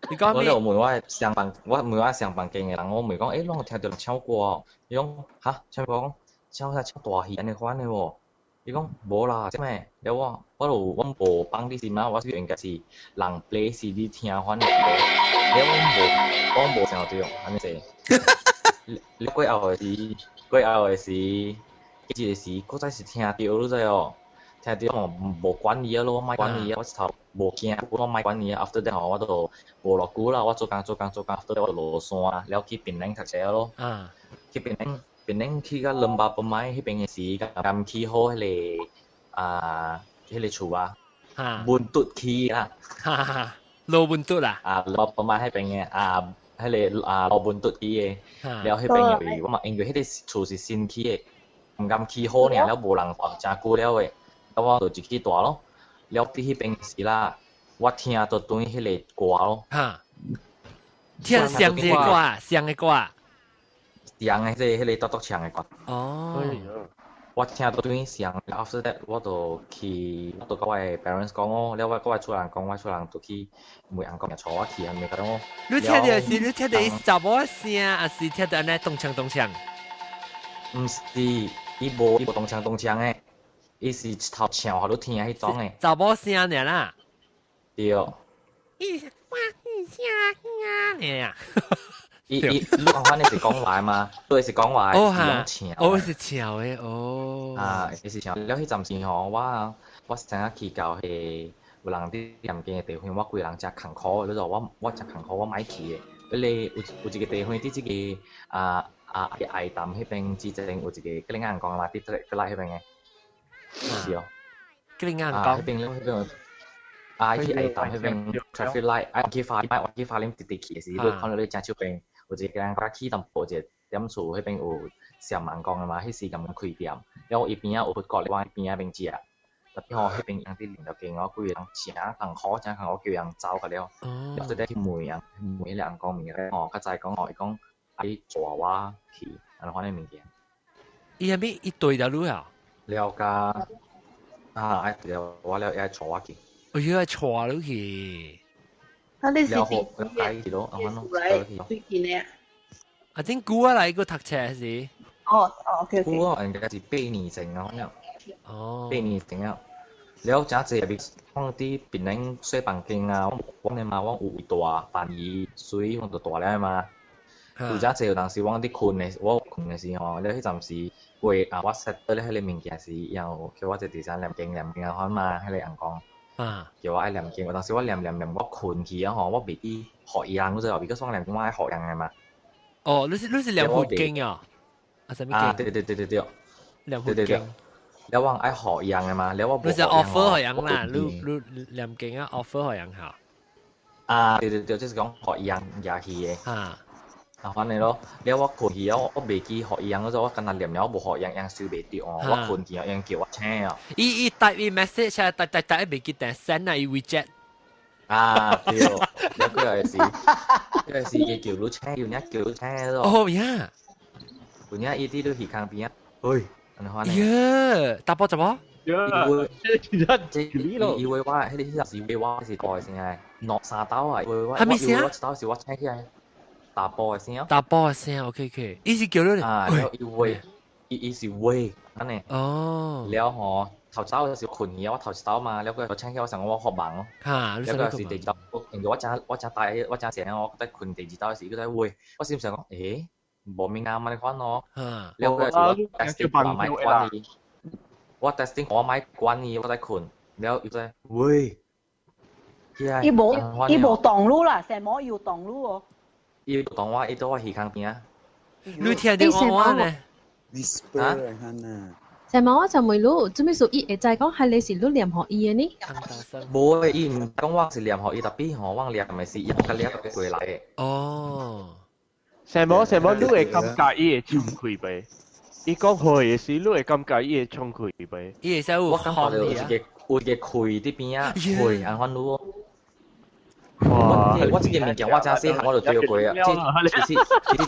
你講我就問我的上房，我問我上房間的人，我問講，欸，攏有聽到人唱歌？伊講，哈，唱歌，唱啥唱大戲按呢款的無？伊講無啦，啥物？了我就我無放佇心啊，我應該是人 play CD 聽款的，了我無想到按呢濟。了過後的時，一個時，閣再是聽到，你知無？聽到我無管伊啊咯，我莫管伊啊，我一頭無驚，我莫管伊啊。After that 我就無偌久啦，我做工做工做工，after that 我就落山，了去檳城讀冊咯。去檳城，檳城去到兩百分米彼邊的時，剛起好彼個啊，彼個厝啊，文嘟起啦。羅文嘟啦。啊，200分米彼邊的啊，彼個啊羅文嘟起的，了彼邊的位，我嘛因為彼個厝是新起的，毋敢起好爾，了無人住誠久了的。了我就入去住咯，了佇彼邊時啦，我聽到轉彼個歌咯。哈，聽上個歌，上個歌。上的這個獨獨唱的歌。哦。我聽到轉上，after that 我就去，我就佮我的 parents 講哦，了我佮我厝人講，我厝人就去問翁公帶我去，按呢講哦。你聽到是，你聽到伊查某聲，還是聽到按呢咚鏘咚鏘？毋是，伊無咚鏘咚鏘的。伊是一頭唱，予你聽彼種的。查某聲爾啦。對。伊我聲爾。伊伊，你講反正是講話嘛，對是講話，是用唱。哦，是唱的哦。啊，伊是唱。了彼陣時吼，我知影去到彼個有人佇念經的地方，我規人誠艱苦的，你知我誠艱苦，我莫去的。彼個有一個地方佇這個啊啊愛潭彼邊之前有一個吉林硬講嘛，佇格拉彼邊的。是哦，吉林硬講。彼邊彼邊啊，去下淡彼邊 traffic light，啊去花蓮，我去花蓮直直去的時，你看到你正手邊有一個人較起淡薄一個點厝，彼邊有上網講的嘛，彼時共開店，了伊邊仔有佛國，我邊仔邊食。特別吼，彼邊人佇鄰條街，我幾個人誠艱苦，誠艱苦叫人走個了，了就去問人，問彼個人講物件吼，較早講吼，伊講愛帶我去，按呢款的物件。伊係咪伊對條路啊？了加啊，愛了我了，愛帶我去。哎呀，愛帶你去。啊，你是了後帶去咯，按呢咯，最近的。啊，頂久啊來個讀冊是？哦哦，OK OK。久啊，應該是8年前啊，可能。哦。8年前啊。了誠濟入我佇檳城洗房間啊，我講的嘛，我有位大範圍水，我就大了嘛。有誠濟有當時我佇睏的，我睏的時吼，了彼陣時過啊，我 set 倒咧彼个物件時，然後叫我一直在念經念經啊款嘛，彼个翁講，叫我愛念經。有當時我念念念，我睏去啊吼，我袂記予伊人，我就比如說念經我愛予人的嘛。哦，你是念佛經啊？啊，啥物經？啊，對對對對對。念佛經。了我愛予人的嘛，了我無。你是 offer 予人啦，你念經啊 offer 予人嚇。啊，對對對，就是講予人入去的。啊。啊，反正咯，了我睏去啊，我袂記予伊人嗰陣，我敢若念了，我無予人，人收袂著哦。我睏去啊，人叫我醒啊。伊 type 伊 message 啊，type type type 袂記得 send 啊，伊 WeChat。啊，對，了佢又是，佢又是伊叫你請，有影叫你請咯。哦呀，有影伊佇你耳孔邊啊，喂，按呢款呢。耶，查埔查某？伊會，伊話我，彼個彼時話我是大聲的，兩三斗啊，伊話我，啥物聲？我一斗是我請起來。查埔的聲。查埔的聲，OK OK，伊是叫你。啊，了伊話，伊是話，按呢。哦。了吼，頭一斗是睏去啊，我頭一斗嘛，了佢我請起我想我發夢咯。嚇，了佢是第二斗，因為我誠大，我誠醒，我在睏第二斗時，佢在話，我心想講，欸，無物件按呢款咯。了佢是我 testing 我莫管伊，我 testing 我莫管伊，我在睏，了伊在喂，起來。伊無擋路啦，成毛有擋路哦。伊擋我，伊佇我耳孔邊仔。你聽著我話呢？Whisper 啊。成毛我就問你，做咩事伊會知講係你是你念予伊的呢？無的，伊毋講我是念予伊，特別吼，我念的是伊甲念過來的。哦。成毛成毛，你會感覺伊會衝開袂？伊講話的時，你會感覺伊會衝開袂？伊會使有我感覺有一個有一個氣佇邊仔，氣按款你。哇！我這個物件我誠細漢我就對過啊，這其實這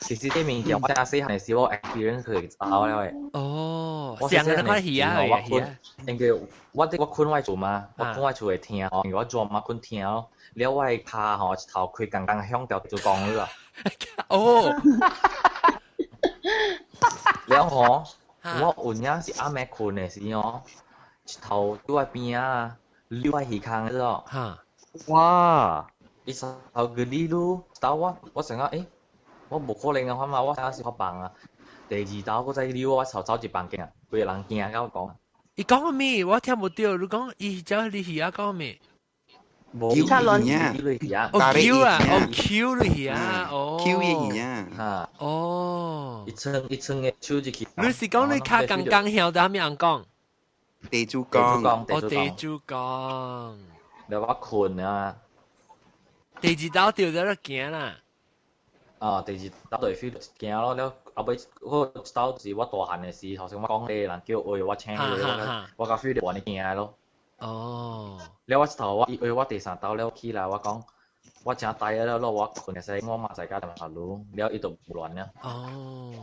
其實這物件我誠細漢的時我 experience 佢就走了的。哦，上個看戲啊，我睏，因為我佇我睏我厝嘛，我睏我厝會聽吼，因為我做嘛睏聽咯，了我的跤吼一頭開剛剛響著就講了。哦。了吼，我有影是暗暝睏的時吼，一頭佇我邊仔溜我耳孔了。哈。哇！伊頭個你嚕，到我想講，欸，我無可能啊，嘛，我啥時發夢啊？第二道閣再溜我頭走入房間啊，規个人驚甲我講。伊講咩？我聽無著。你講伊只你耳仔講咩？無叫耳啊，哦 Q 啊，哦 Q 你耳啊，哦 Q 伊耳啊，哈，哦，一層一層的手入去。你是講你跤剛剛曉得啥物人講？地主公，哦地主公。了我睏啊！第二道著在咧行啦。啊，第二道就會 feel 驚咯。了後尾我一道是我大漢的時，頭先我講的人叫話我請佢，我甲 feel 到按呢驚咯。哦。了我一頭我伊話我第三道了起來，我講我誠呆了咯，我睏的時我嘛在家踮頭路，了伊就無亂了。哦。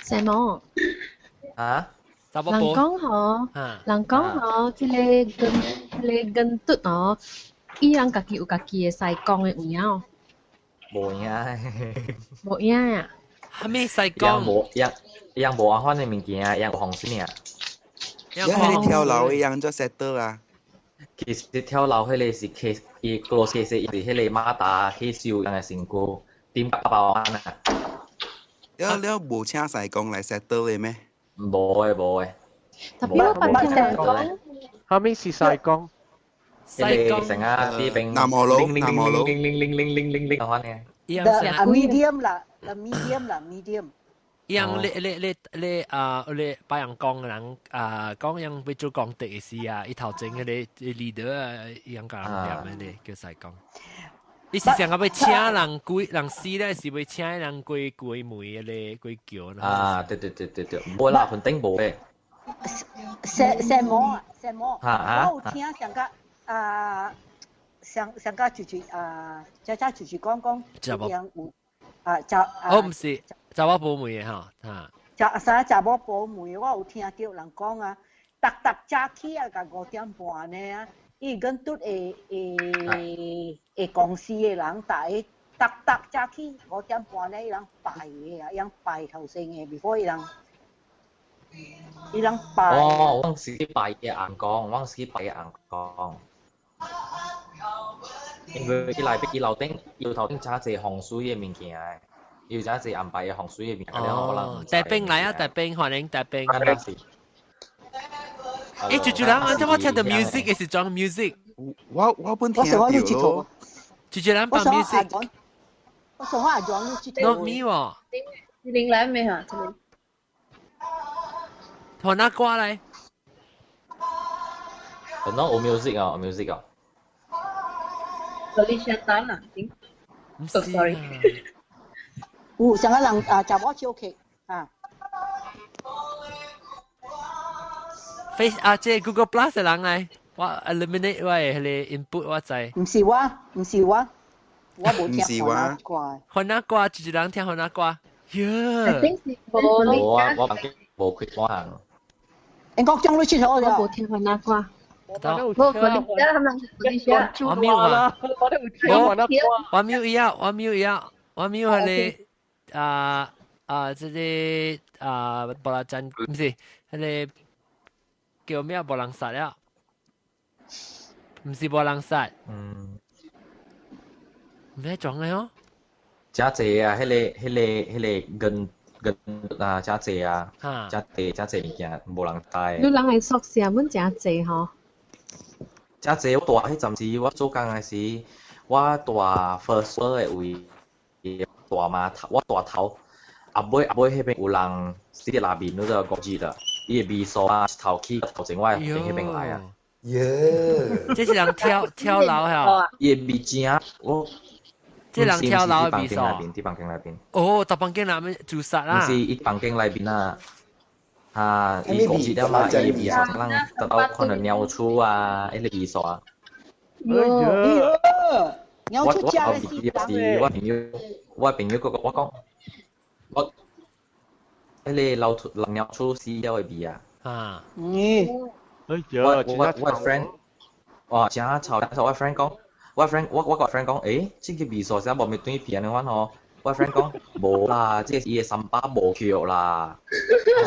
什麼？啊？人講吼，人講吼，這個根，這個根嘟哦，伊人家己有家己的師公的有影哦。無影。無影啊？啥物師公？無，樣樣無按款的物件，樣無風水爾。樣彼跳樓的樣做 settle 啊？其實跳樓彼个是 case，伊 close case 是彼個馬達去修人的身軀，點包安啊。了了無請師公來 settle 的咩？無的無的。特別我捌聽人講，啥物是師公？師公成啊，啲兵南無佬，南無佬，零零零零零零零零，啊 medium 啦，medium 啦，medium。樣你你你你啊，你白人講嘅人啊，講樣要做功德嘅事啊，伊頭前嗰個 leader 啊，伊樣教人念嘅咧，叫師公。伊是想要請人鬼人死咧，是要請人過過門嘅咧，過橋。啊，對對對對對，無啦，雲頂無嘅。石石魔啊，石魔，我有聽上個啊，上上個就是啊，遮遮就是講講，樣有啊，就哦，毋是，查某保媒的吼，哈。查啥查某保媒，我有聽到人講啊，逐逐早起啊，共5點半呢啊，伊跟拄會會會公司的人，逐個逐逐早起5點半呢，伊人拜的啊，伊人拜頭先的，before 伊人。伊人拜。哦，我是去拜嘅尪公，我是去拜嘅尪公。因為伊內邊伊樓頂搖頭頂真濟風水嘅物件，伊有真濟安排嘅風水嘅物件。哦，大兵來啊，大兵歡迎大兵。欸，豬豬人，按怎我聽到 music 嘅是裝 music？我我本聽到咯。豬豬人放 music。我想我阿裝你佚佗。 Not me 喎。你來未嚇？這邊。換哪歌來？可能有 music 啊，有 music 啊。 Felicia Tan 啊，唔是，sorry。有上個人啊，查某唱曲啊。 Face 啊，這 Google Plus 的人來，我 eliminate 我的彼個 input 我知。唔是我，唔是我，我無聽番仔歌。番仔歌，一個人聽番仔歌。耶！無啊，我房間無開歌行。英國將你佚佗我無聽番仔歌。我我 mute 啊！我 mute 伊啊！我 mute 伊啊！我 mute 彼個啊啊！這個啊，無啦真，毋是彼個叫咩？無人殺了，毋是無人殺。嗯。咩裝的哦？真濟啊！彼個、彼個、彼個銀銀啊，真濟啊！真濟真濟物件，無人知。你人的宿舍阮誠濟吼。真濟，我蹛彼陣時，我做工的時，我蹛 first floor 的位，蹛碼頭，我蹛頭，後尾後尾彼邊有人死佇內面，你知無五啦，伊的味素啊，一頭去頭前我的房間彼邊來啊。耶！這是人跳跳樓嚇？伊的味正，我。這人跳樓的味素。佇房間內邊。哦，佇房間內面自殺啦。毋是，伊房間內面啊。啊！伊五日了嘛，伊味素人得到可能尿出啊，彼個味素啊。哎呀！我我後邊是我朋友，我朋友閣我講，我彼個流出尿出死了的味啊。啊！嗯。哎呀！我我我 friend，哇！真臭！我 friend 講，我 friend 我我個 friend 講，欸，這個味素啥無咪斷片的款吼。我 friend 講無啦，這個伊的三巴無去啦，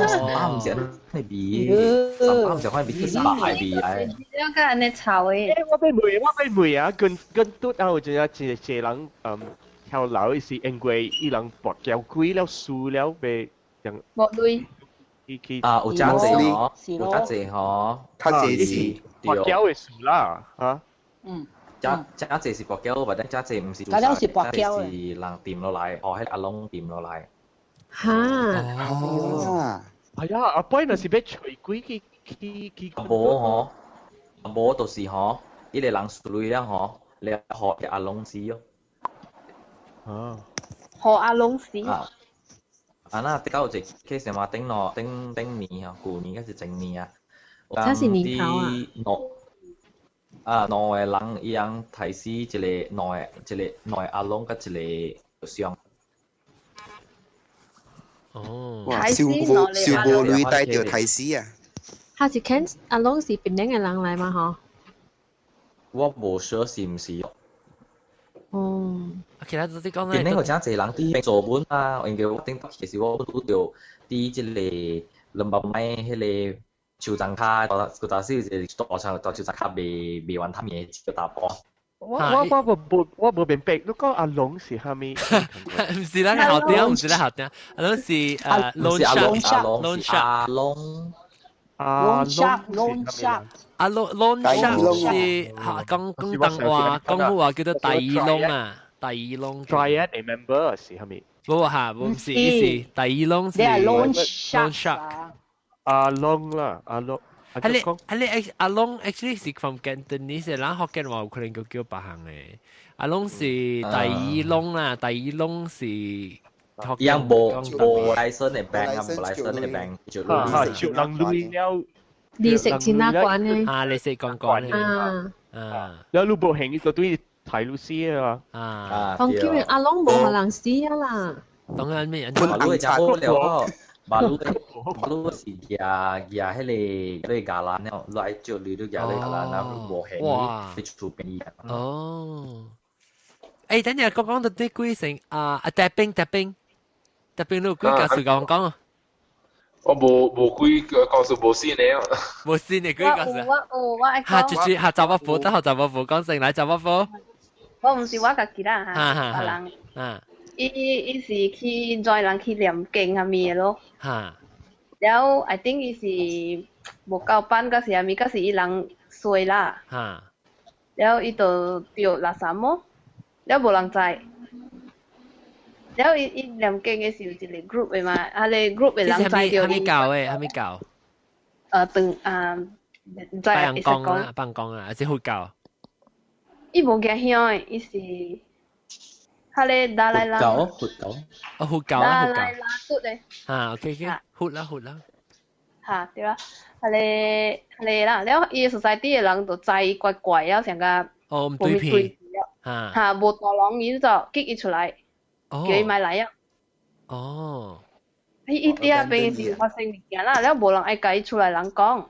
三巴毋是按呢味，三巴毋是按呢味，是白味來。了解按呢臭的。欸，我欲問，我欲問啊，跟跟拄啊有一個一個人嗯跳樓是因為伊人跋筊鬼了輸了欲無鐳。啊，有真濟吼，有真濟吼，較濟是跋筊的事啦，嚇。嗯。真真濟是跋筊，或者真濟毋是自殺，真濟是人掂落來，哦，彼個阿龍掂落來。哈！哦，係啊，阿伯若是欲揣鬼去去去。無吼，無就是吼，伊個人輸鐳了吼，了予阿龍死哦。啊！予阿龍死。啊！啊那的確有一個 case 嘛，頂咯頂頂年吼，舊年抑是前年啊。這是年頭啊。啊，兩個人伊人刣死一個兩個一個兩個阿龍佮一個和尚。哦，哇！燒無燒無鐳帶著刣死啊！他是肯阿龍是檳城的人來嘛吼？我無 sure 是毋是。哦。其他都是講檳城有真濟人佇彼做本啊，因為我頂擺其實我拄著佇這個兩百邁彼個。樹叢跤，舊早時有一個大樹大樹叢跤賣賣完湯麵的一個查埔。我我我無我無明白，你講阿龍是啥物？毋是咱校長，毋是咱校長，阿龍是龍龍蝦，阿龍阿龍蝦，阿龍龍蝦是嚇講廣東話，廣府話叫做大耳窿啊，大耳窿。 Triad 的 member 是啥物？無嚇，無是，伊是第二龍是 loan shark shark。阿龍啦，阿龍。係你係你阿龍 actually 是 from Cantonese，咱福建話有可能叫叫別項嘅。阿龍是第二龍啦，第二龍是。樣無無 license 的 bank 啊，無 license 的 bank 就嚇就人類了。利息錢哪關呢？啊，利息講講呢。啊啊，了你無還伊就對睇律師啊。啊，當叫阿龍無可能死啊啦。當然咩人？馬路就好了，馬路馬路是舉舉彼個彼個伽藍了，來就你都舉彼個伽藍，啊無還伊去厝邊。哦。誒，等陣講講到啲幾成啊？啊，搭兵搭兵搭兵，你有幾個事講講啊？我無無幾個故事無線的，無線的幾個故事。我有我愛講。嚇，住住嚇，查某婆，等下查某婆講先來，查某婆。我毋是我家己啦嚇，別人。啊。伊伊是去載人去念經啥物的咯。嚇。了，I think 伊是無夠班，抑是啥物，抑是伊人衰啦。嚇。了，伊就著垃圾麼？了無人知。了伊伊念經的是有一個 group 的嘛，啊個 group 的人知著伊。啥物教的？啥物教？當啊，唔知拜人講啊，拜人講啊，還是佛教？伊無驚香的，伊是，彼個達賴喇嘛。佛教，哦，佛教啊，佛教。達賴喇嘛的。啊，OK OK，佛啦佛啦。嚇對啦，彼個彼個啦，了伊個 society 的人就知伊怪怪了，成個。哦，毋對皮。嚇。嚇，無大人伊就激伊出來。叫伊莫來啊！哦，伊伊佇遐邊是發生物件啦，了無人愛共伊出來人講。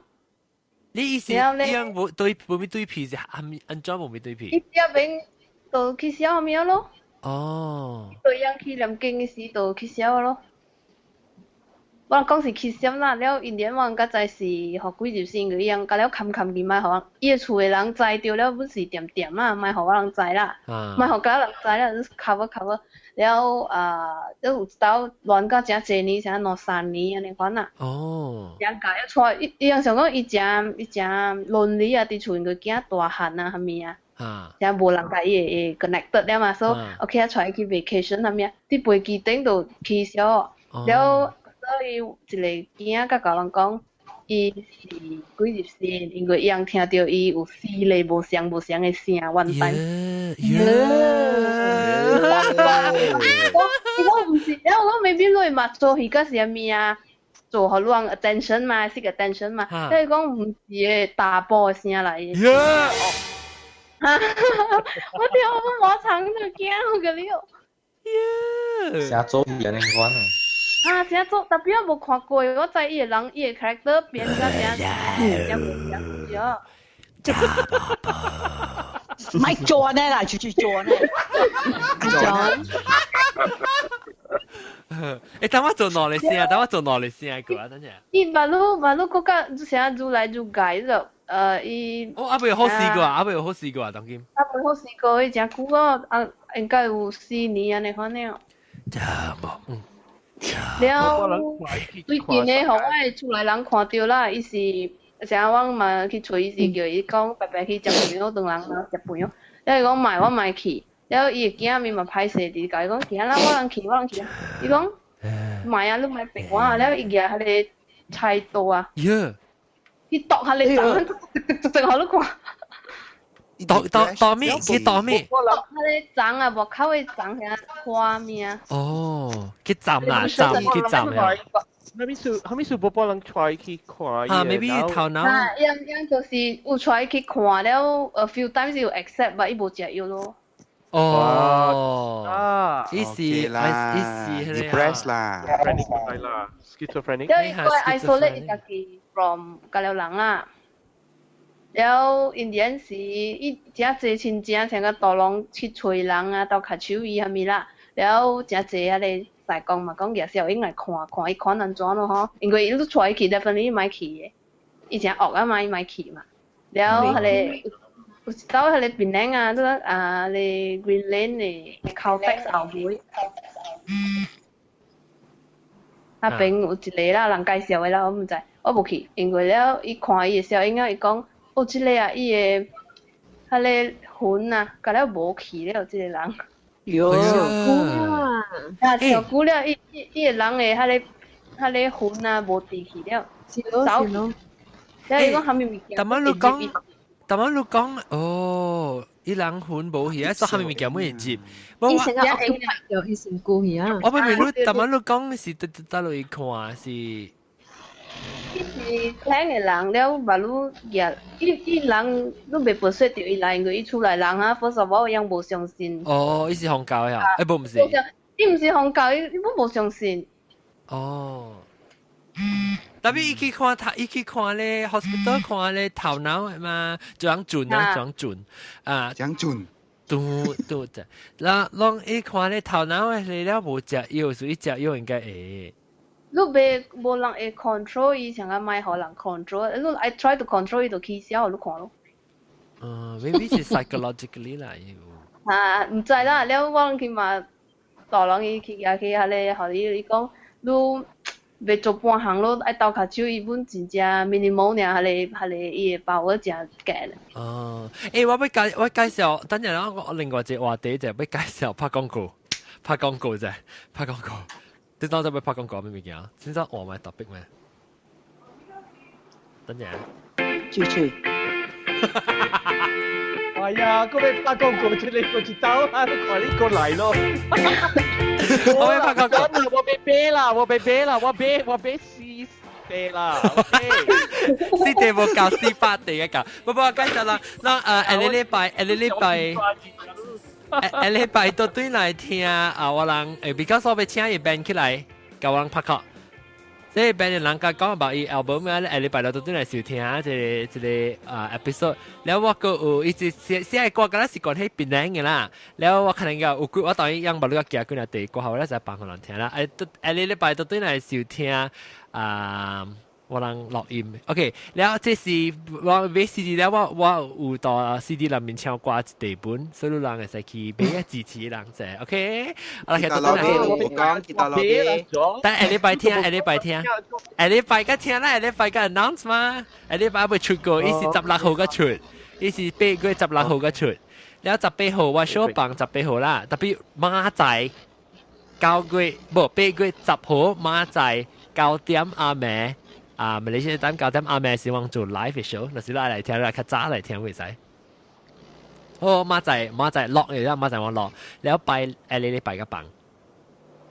你意思，你樣無對無咪對皮是按按怎無咪對皮？伊佇遐邊就去痟物咯。哦。對樣去念經的時就去痟咯。我講是去痟啦，了因連我較知是予鬼入身，伊樣甲了冚冚去，莫予人伊的厝的人知著了，本是恬恬啦，莫予我人知啦，莫予家人知啦，就是 cover cover。了啊，了有一道亂甲誠濟年，啥兩三年按呢款啦。哦。誠共伊帶伊，伊人想講伊誠伊誠倫理啊，佇厝因個囝大漢啊，啥物啊。啊。誠無人共伊會會 connected 了嘛，所以 OK 啊，帶伊去 vacation 啥物啊，佇飛機頂就起痟，了。所以一個囝佮共人講，伊是鬼入身，因為伊通聽著伊有四個無相無相的聲，one time。伊講毋是，了我講 maybe 你嘛做戲閣是啥物啊？做予人 attention 嘛，seek attention 嘛。伊講毋是個大波的聲來的。我聽我馬場就驚我個了。寫做戲按呢款啊！啊，真做，特別我無看過，我知伊個人，伊個 character 變甲誠誠誠對。莫做呢啦，出去做呢。做。欸，等我做兩個聲，等我做兩個聲過啊，等陣。伊馬路馬路國家成愈來愈改了，伊。哦，猶未好試過啊，猶未好試過啊，當今。猶未好試過，伊誠久咯，啊，應該有4年按呢款了。嗯。了，最近的，予我的厝內人看著啦，伊是成日我嘛去揣伊是叫伊講白白去食飯咯，轉人食飯咯。了伊講莫，我莫去。了伊的囝面嘛歹勢，直共伊講去啊啦，我人去，我人去。伊講莫啊，你莫逼我啊。了伊舉彼个菜刀啊，去剁彼个鏨，直直予你看。剁剁剁咩？去剁咩？剁彼个鏨啊，外口的鏨遐花物啊。哦，去斬啦，斬去斬啊！啥物事？啥物事無幫人帶去看？啊，maybe 頭腦。啊，樣樣就是有帶去看了，a few times 有 accept，但伊無食藥咯。哦，啊，意思啦，意思 depressed 啦，啦，schizophrenic。了伊個 isolate 伊家己 from 家了人啦。了 in the end 是伊誠濟親情，像個大龍去揣人啊，鬥跤手伊啥物啦。了誠濟彼個師公嘛講舉小英來看看伊看按怎咯吼，因為伊都帶伊去，definitely 莫去的。伊誠惡啊嘛，伊莫去嘛。了彼個有一道彼個檳城啊，這個啊，個 Green Lane 的 Caltex 後尾，那邊有一個啦，人介紹的啦，我毋知，我無去，因為了伊看伊的小英啊，伊講，哦，這個啊，伊的彼個魂啊，甲了無去了，這個人。喲，啊，啊，跳久了，伊伊伊個人會彼個彼個魂啊無佇去了，是咯是咯。了伊講啥物物件？逐擺你講，逐擺你講，哦，伊人魂無去啊，所以啥物物件會入。伊成個 occupy 著伊身軀去啊。我明明你逐擺你講是佗佗落去看是。伊是聽的人了，嘛你舉，伊伊人你袂不說著伊來，因為伊厝內人啊，first of all 樣無相信。哦，伊是宗教的啊？欸，無毋是。伊毋是宗教，伊伊無相信。哦。特別伊去看頭，伊去看咧，hospital 看咧頭腦嘛，就樣準啊，就樣準啊，講準。拄拄啫，然後伊看咧頭腦的嚟了無食藥，所以食藥應該會。你袂無人會 control 伊，像個莫予人 control。你 I try to control 伊就起痟，你看咯。嗯，maybe 是 psychologically 啦，啊，毋知啦，了我去嘛，大人伊去舉去遐個，予伊伊講，你袂做半項咯，愛鬥跤手，伊本真正 minimal 爾，彼個彼個伊的把握誠懸。哦，欸，我欲介我介紹，等陣我另外一個話題就欲介紹拍廣告，拍廣告啫，拍廣告。你當陣欲拍廣告咩物件？先生我咪特別咩？等陣。住住。哎呀，嗰邊拍廣告出嚟個節奏啊，都看你過嚟咯。我欲拍廣告，我欲買啦，我欲買啦，我買我買四地啦。四地無夠，400地嘅夠。不過介紹啦，那下個禮拜，下個禮拜。下禮拜都對來聽啊！我人比較少欲請伊 band 起來，共我人拍 call。這個 band 的人家講about 伊 album 啊，下禮拜六都對來收聽這個這個啊 episode。了我閣有一直寫寫歌，敢若是講彼檳城的啦。了我可能個有幾我當然樣把你個寄幾若地過後，我才放予人聽啦。誒，下禮拜都對來收聽啊。我人錄音，OK，了這是我買 CD 了，我我有到 CD 內面唱歌一地本，所以人會使去買啊支持人者，OK。啊，其實我講，記得落但下禮拜聽，下禮拜聽，下禮拜個聽啦，下禮拜個 announce 嘛，下禮拜未出過，伊是16號個出，伊是8月16號個出，了18號我小放十八號啦，特別明仔9月無8月10號明仔9點暗暝。啊，馬來西亞等9點暗暝是往做 live show，若是來來聽，來較早來聽會使。哦，明仔明仔落嚟啦，明仔我落，了拜下禮拜個放。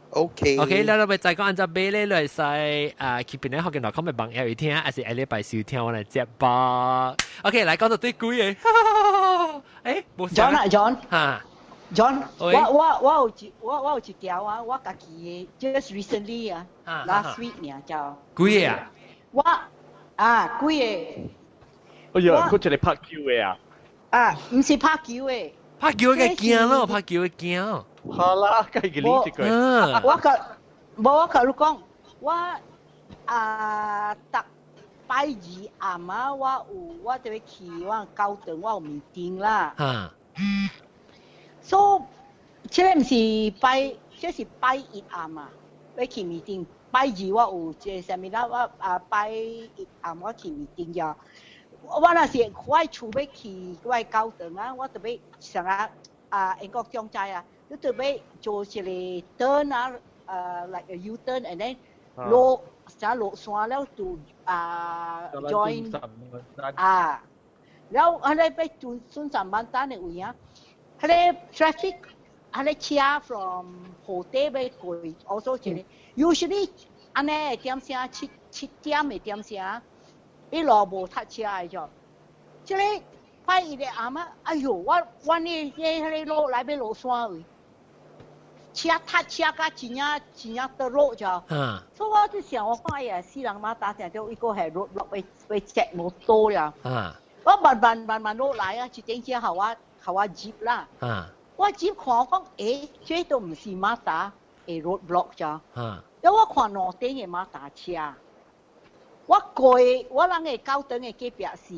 OK。 OK，了你欲知講按怎買咧，你會使啊，去邊咧學見來講咪網頁聽，還是下禮拜收聽我來接播。OK，來講到對鬼的，欸，無 John 啊，John。哈。 John，我我我有一我我有一條啊，我家己的 just recently 啊，last week 爾就。幾個啊？我啊，幾個？哎呀，佢一個拍球的啊！啊，毋是拍球的。拍球的驚咯，拍球的驚。好啦，計佢呢一句。我甲無我共你講，我啊，逐拜二暗啊，我有我就欲去我教堂，我有 meeting 啦。所以這個毋是拜，這是拜一暗啊，欲去 meeting。拜二我有這個啥物啦，我啊拜一暗我去 meeting 咗。我若是我厝欲去我教堂啊，我就欲啥啊啊英國總知啊，你就欲做一個 turn 啊，like a U turn and then 落啥落山了就啊 join 啊，了後來欲轉順上班單的位啊，彼個 traffic 彼個車 from 河底欲過，also 一個 usually 按呢點聲七七點的點聲，一路無塞車的啫。這個拜一的暗啊，哎喲，我我呢彼個落來欲落山位，車塞車甲真正真正得落啫。所以我就想，我看哎呀，死人馬打定著一個係落落欲欲 check 摩托了。我慢慢慢慢落來啊，一點車予我予我入啦。我入看我講，欸，這都毋是馬達的 roadblock 啫。因為我看路頂的馬達車，我過我人的教堂的隔壁是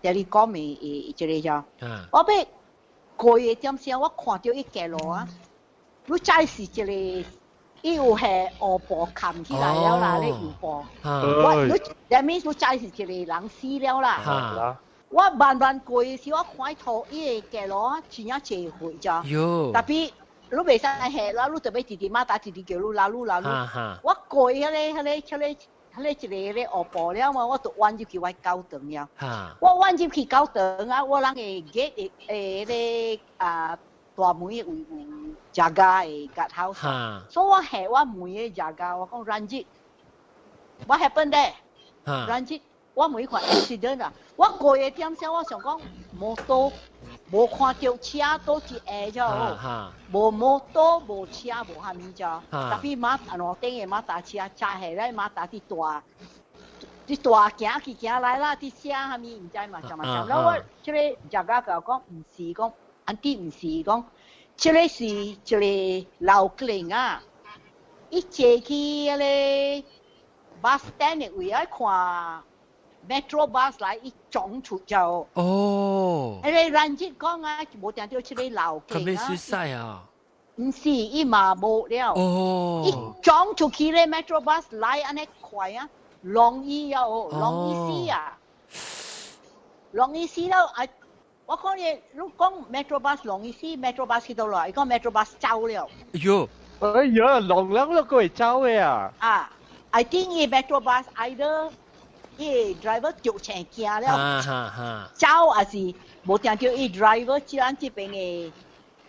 telecom 的這個啫。我欲過的點聲，我看著伊街路啊，你知是一個，伊有彼烏布冚起來了啦，咧油布。我你 that means 你知是一個人死了啦。我慢慢過的時，我看伊塗伊的街路啊，真正濟血咋。特別你袂使下啦，你特別直直馬達直直叫你拉路拉路。我過彼個一個咧烏布了嘛，我就彎入去我教堂了。我彎入去教堂啊，我人的 gate 的彼個啊大門的位有 jaga 的 guard house，所以我下我問的 jaga，我講 Ranjit，what happened there？Ranjit，我問伊看 accident 啊，我過的點聲，我想講摩托無看著車倒一下啫，無摩托無車無蝦米啫，tapi 馬路頂的馬達車車下來馬達佇大，佇大行去行來啦，佇寫蝦米毋知嘛，啥嘛啥。然後我這個 jaga 共我講，毋是講，auntie 毋是講，這個是一個老僆啊，伊坐去彼個 bus stand 的位愛看 Metro bus 來，伊撞出就。哦。彼個人質講啊，無聽著這個老囝啊。咁咩輸啊？毋是，伊嘛無了。哦。伊撞出去咧，Metro bus 來按呢快啊，挵伊啊，挵伊死啊，挵伊死了啊！我講你，你講 Metro bus 挵伊死，Metro bus 去佗落？伊講 Metro bus 走了。喲，哎呀，挵人都過會走的啊！啊，I think 伊 Metro bus either 伊 driver 著青驚了，走還是無聽著伊 driver 這咱這邊的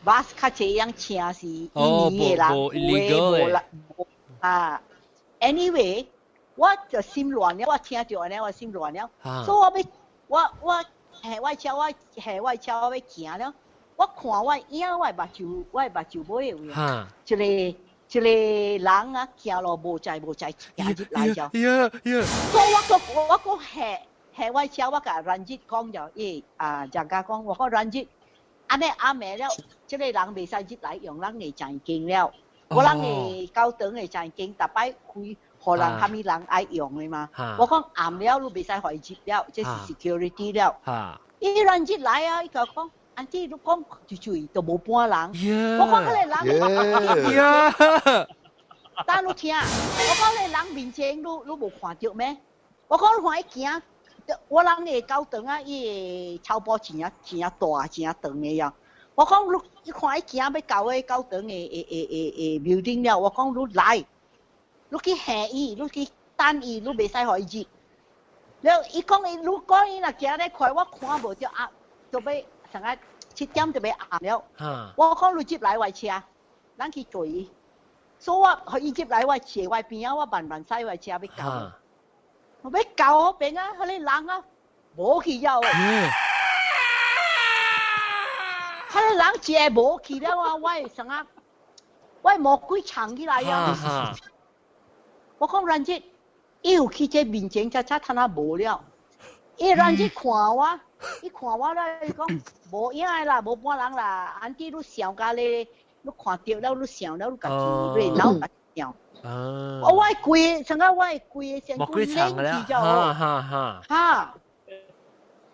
bus 較濟樣車是印尼的人，有的無啦啊。Anyway，我就心亂了，我聽著按呢，我心亂了，所以我欲我下我車，我下我車，我欲行了，我看我影，我目睭尾的位，一個一個人啊，行路無在無在行入來就，所以我閣下下我車，我共 Ranjit 講就，伊啊 jaga 講，我講 Ranjit，按呢暗暝了，這個人袂使入來用咱的正經了，我人的教堂的正經，逐擺開，予人蝦米人愛用的嘛。我講暗了，你袂使予伊入了，這是 security 了。伊 Ranjit 來啊，伊共講。auntie 你講就注意都無半人，我講彼個人，等你聽，我講彼個人面前你無看著咩？我講你看伊行，我人的教堂啊，伊的草埔真正真正大，真正長的呀。我講你看伊行欲到彼教堂的 building 了，我講你來，你去嚇伊，你去等伊，你袂使予伊入。了，伊講伊，你講伊若行咧快，我看無著啊，就欲成個7點就欲暗了。我講你入來我車，咱去追伊。所以我予伊入來我車我邊仔，我慢慢駛我車欲到。我欲到彼邊啊，彼個人啊，無去了。彼個人一個無去了啊，我會成啊，我魔鬼藏起來啊。我講人這，伊有去這面前，才才趁啊無了。伊人這看我。伊看我咧，伊講無影的啦，無半人啦。auntie 你想甲咧，你看著了，你想了，你家己你腦家己想。我的規，成個我的規個身軀冷去咗。哈哈哈。哈！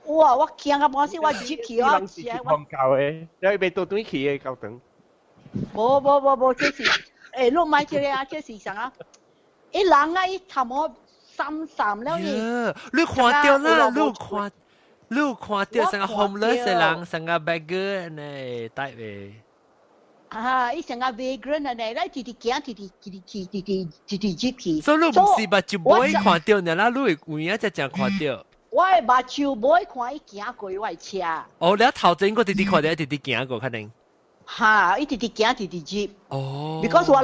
哇！我驚甲半死，我入去我是我教的，你欲倒轉去的教堂。無無無無，這是，你莫這個啊，這是啥啊？伊人啊，伊頭毛閃閃了伊。你看著啦，你看。你有看著成個 homeless 的人，成個 beggar 呢 type 的。啊！伊成個 vagrant 呢，來直直行，直直直直直直直直入去。所以你毋是目睭尾看著，爾啦，你會有影才正看著。我的目睭尾看伊行過我的車。哦，你頭前閣直直看著，直直行過可能。哈！伊直直行，直直入。哦。 Because 我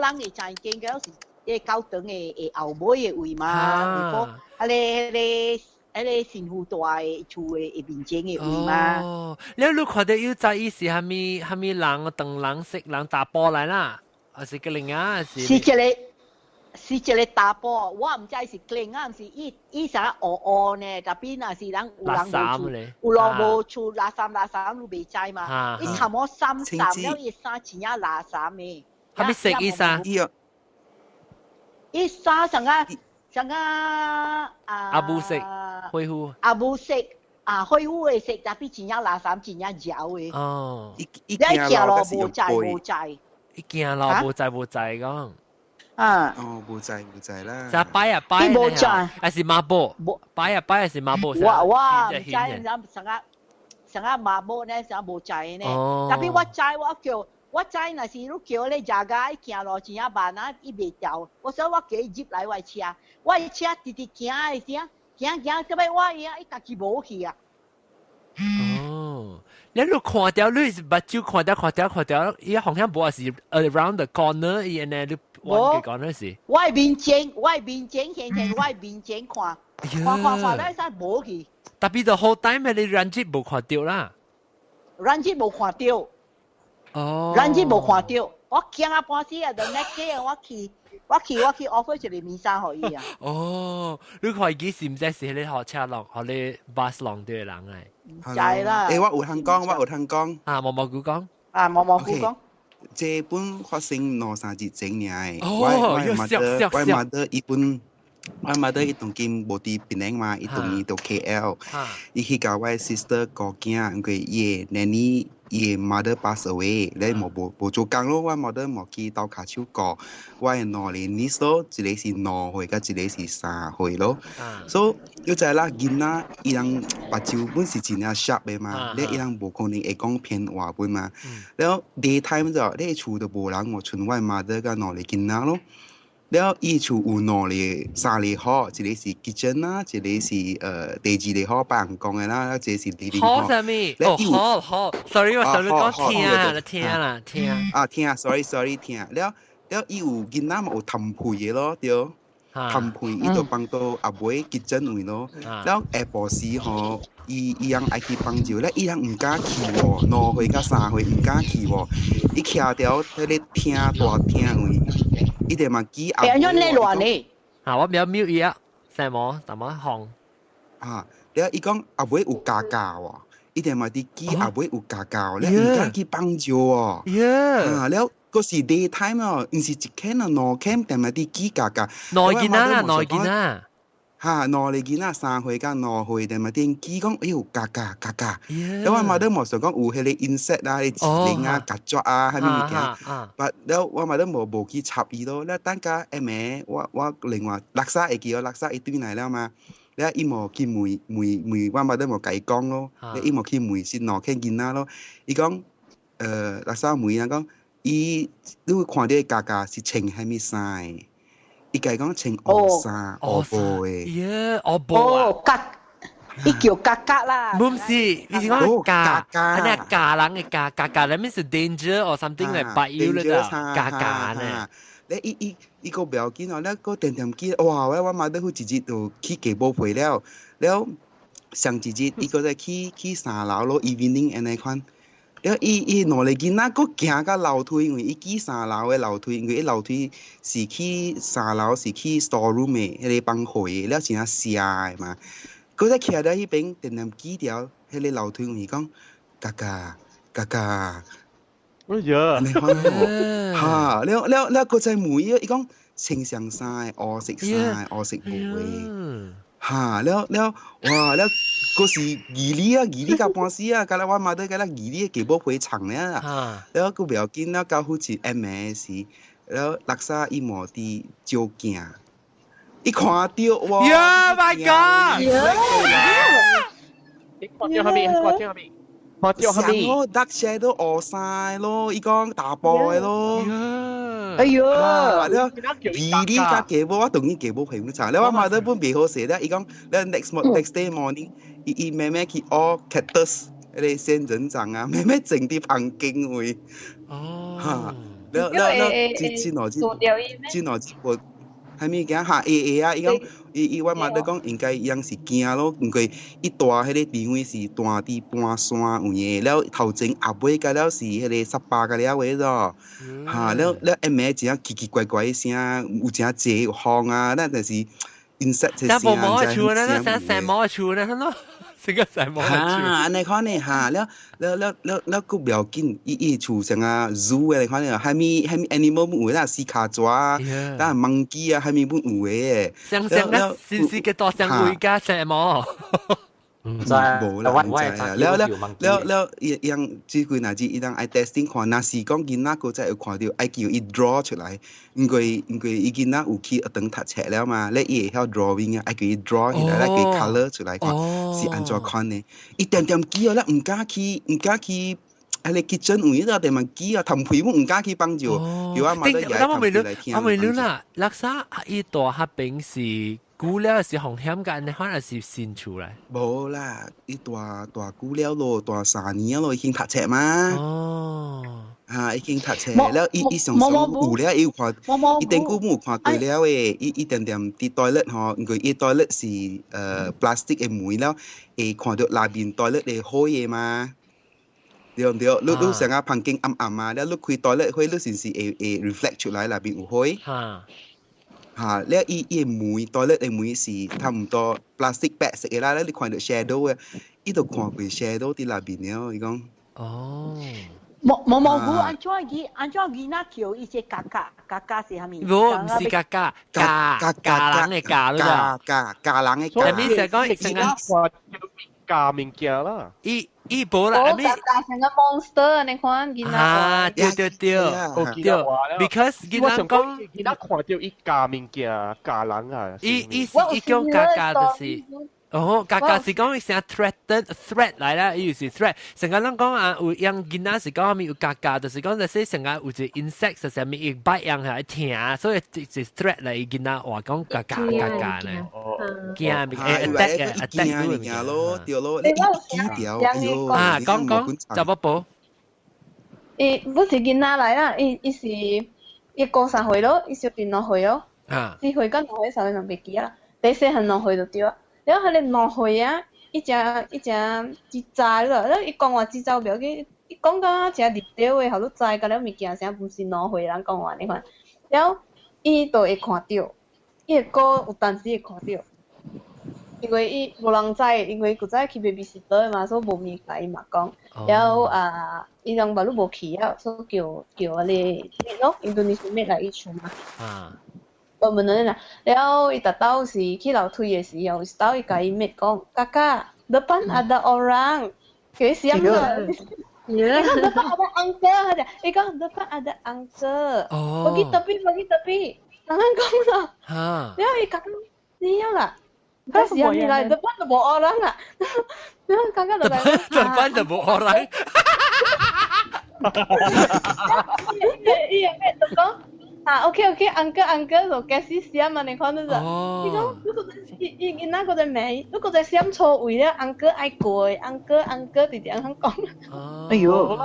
人的正經個是個教堂的後尾的位嘛，如果彼個神父大的厝的面前的位嘛。哦，你看著有知伊是蝦米蝦米人，長人色人查埔來啦，還是個另啊？是。是一個查埔，我毋知是囝仔，毋是伊伊啥烏烏呢？tapi 若是人有人無厝，有人無厝，垃圾垃圾你袂知嘛？伊頭毛衫衫了，伊衫真正垃圾的。蝦米色伊衫？伊衫上個上個啊。阿母色，灰灰。阿母色啊，灰灰的色，tapi 真正垃圾，真正焦的。哦。伊行路無知無知。伊行路無知無知講。啊！哦，無知無知啦。就擺啊擺，無知，還是馬步？擺啊擺，還是馬步？我毋知，成個成個馬步呢，成個無知呢。tapi 我知，我叫我知若是你叫咧食個，伊行路真慢啊，伊袂掉。我說我叫伊入來我的車，我的車直直行的時，行行到尾我伊啊，伊家己無去啊。哦，你你看到你是目睭看到看到看到，伊方向無是 around the corner，伊按呢你彎個 corner 是。我的面前，我的面前，現現我的面前看，看看看，咱使無去。 Tapi the whole time 你 Ranjit 無看到啦。 Ranjit 無看到。哦。 Ranjit 無看到，我驚啊半死啊！The next day 我去，我去，我去 offer 一個面衫予伊啊。哦，你看伊是毋知是彼個學車浪，予你 bus 浪對的人來。毋知啦。欸，我有通講，我有通講。啊，毛毛菇講。啊，毛毛菇講。這本發生兩三日前爾的，哦，我我 mother 我 mother 伊本我 mother 伊當今無佇檳城嘛，伊當伊到 KL，伊去共我 sister 顧囝，因為伊的 nanny 伊的 mother pass away，咧無無無做工咯，我 mother 無去鬥跤手顧，我的兩個 niece 咯，一個是2歲，佮一個是3歲咯。所以你知啦，囡仔伊人目睭本是真正 sharp 的嘛，咧伊人無可能會講騙話本嘛。了 daytime 就咧厝都無人，賰我 mother 佮兩個囡仔咯。了伊厝有兩個、三個號，一個是 kitchen 啦，一個是第二個號別人講的啦，一個是 living 號。啥物？哦，好好，sorry，我想你講廳啦，廳啦，廳。啊，廳，sorry sorry，廳。了了，伊有囡仔嘛有痰屁的咯，對。痰屁伊就放到後尾 kitchen 位咯。了下晡時吼，伊伊人愛去幫手，了伊人毋敢去喎，2歲佮3歲毋敢去喎。伊徛佇彼個廳大廳位。伊就嘛記阿。欸，按怎你亂呢？啊，我袂 mute 伊啊，細毛，淡薄紅。啊，了伊講後尾有加加喎，伊就嘛佇記後尾有加加，了毋敢去幫手喎。啊，了閣是 daytime 哦，毋是一間啊，兩間，定嘛佇記加加。兩囡仔啦，兩囡仔。哈，兩個囡仔3歲佮2歲，定嘛佇記講，哎喲，加加加加。了我媽都無想講有彼個 insect 啊，彼個蠍啊、曱甴啊，啥物物件。但了我媽都無無去插伊咯。了等下下暝，我我另外垃圾會記哦，垃圾伊轉來了嘛。了伊無去問問問，我媽都無共伊講咯。了伊無去問是兩間囡仔咯。伊講，垃圾問伊講，伊你有看著加加是穿啥物衫的？伊共伊講穿烏衫烏布的。耶，烏布啊！哦，格，伊叫格格啦。唔是，伊是講加，按呢咬人的咬咬咬，that means danger or something like bite you 啦，咬咬呢。咧伊伊伊個不要緊哦，咧個定定記，哇！我我媽都好一日就去雞母皮了，了上一日伊閣再去去三樓咯，evening 按呢款。了伊伊兩個囡仔閣行到樓梯，因為伊去三樓的樓梯，因為伊樓梯是去三樓是去 store room 的彼個放貨的，了真正斜的嘛。閣再徛佇彼邊，定定記著彼個樓梯位講，嘎嘎嘎嘎。哎呀！按呢款哦，哈，了了了，閣再問伊，伊講穿上衫的，烏色衫的，烏色布的。哈，了了，哇，了，閣是義理啊，義理到半死啊，敢若我媽都敢若義理雞母皮藏爾啦。了，閣袂要緊，了到好似暗暝時，了垃圾伊無佇照鏡，伊看著哇！Oh my god！你看著啥物？看著啥物？看著啥物？咯，dark shadow 烏衫咯，伊講大波的咯。哎喲！了，義理佮雞母，我當然雞母皮本查。了我媽都本袂好勢了，伊講了 next day morning，伊伊妹妹去學 cactus，彼個仙人掌啊，妹妹種佇房間位。哦。哈，了了了，這這兩日，這兩日我。啥物件哈會會啊！伊講，伊伊我媽都講應該伊人是驚咯，因為伊住彼個地方是住佇半山位的，了頭前後尾甲了是彼個18個了的咯，哈了了暗暝真正奇奇怪怪的聲，有誠濟有風啊，咱就是 insect 這聲，無毛的樹呢，那生毛的樹呢，喏，這個生毛的樹。哈，按呢款呢，哈，了了了了了，閣袂要緊，伊伊厝像啊 zoo 的款呢，啥物啥物 animal 有啦，四跤蛇啊，但 monkey 啊，啥物本有的。像像啊，是是個大象會加生毛。毋知，無啦，毋知啊。了了了了，伊伊人這幾若日伊人愛 testing 看，若是講囡仔閣再有看著，愛叫伊 draw 出來，因為因為伊囡仔有去學堂讀冊了嘛，咧伊會曉 drawing 啊，愛叫伊 draw 起來，來給 colour 出來看，是按怎款呢？伊定定記哦，咧毋敢去，毋敢去。啊你 kitchen 有呢個地方機啊，頭皮唔敢去幫助，叫我媽都也頭皮來聽。我問你啦，垃圾伊大合平是久了是風險㗎，你可能是新厝來。無啦，伊大大久了咯，大3年咯，已經讀冊嘛。哦。嚇，已經讀冊了，伊伊常常有了，伊有看，伊頂久冇看過了的，伊伊點點佇 toilet 吼，因為伊 toilet 是plastic 的門了，會看到內面 toilet 的火的嘛。對唔對？你你成個房間暗暗啊，了你開 toilet 火，你是毋是會會 reflect 出來內面有火？嚇。嚇！了伊伊的門 toilet 的門是差唔多 plastic 白色的啦，你看到 shadow 的，伊就看過 shadow 佇內面了，伊講。哦。毛毛毛菇按怎伊按怎囡仔叫伊這嘎嘎嘎嘎是啥物？無，毋是嘎嘎，嘎嘎人的嘎咯，嘎嘎人的嘎。啥物是講成個加物件啦？伊伊無啦，啥物？大成個 monster 你看囡仔。啊，對對對，對，because 囡仔講囡仔看到伊加物件，加人啊。伊伊是伊講嘎嘎就是。哦，嘎嘎是講成 threaten threat 來啦，伊就是 threat。成個人講啊，有樣囡仔是講咪有嘎嘎，就是講就是成個有一 insect 啥物伊捌樣係疼，所以就是 threat 嚟囡仔話講嘎嘎嘎嘎呢。驚咪 attack 嘅 attack 物件咯，對咯，你記掉，哎喲，啊，講講就不報。伊不是囡仔來啦，伊伊是伊過3歲咯，伊小弟2歲咯，4歲跟2歲3歲就袂記啊，第細漢2歲就對啊。了，彼個2歲啊，伊誠伊誠自在咯，了伊講話節奏袂要緊，伊講甲誠入調的，予你知，甲了物件啥毋是2歲人講話呢款。了，伊就會看著，伊會閣有當時會看著，因為伊無人知，因為古早去 babysitter 嘛，所以無物共伊嘛講。了啊，伊人嘛你無去啊，所以叫叫彼個咯，印度尼西亞來伊厝嘛。啊。我問你啦，了伊達到是去樓梯的時候，有時伊共伊妹講，kakak depan ada orang，佢閃啦。伊講 depan ada uncle，伊講 depan ada uncle。pergi tepi pergi tepi，人講啦。了伊講，你要啦，佢閃你來 depan 就無 orang 啦。了kakak 就來。 depan 就無 orang。伊伊妹就講。啊，OK OK，uncle uncle 就解釋閃嘛，你看到就，伊講如果伊伊囡仔個在罵，如果在閃錯位了，uncle 愛過，uncle uncle 直直按講。哎喲，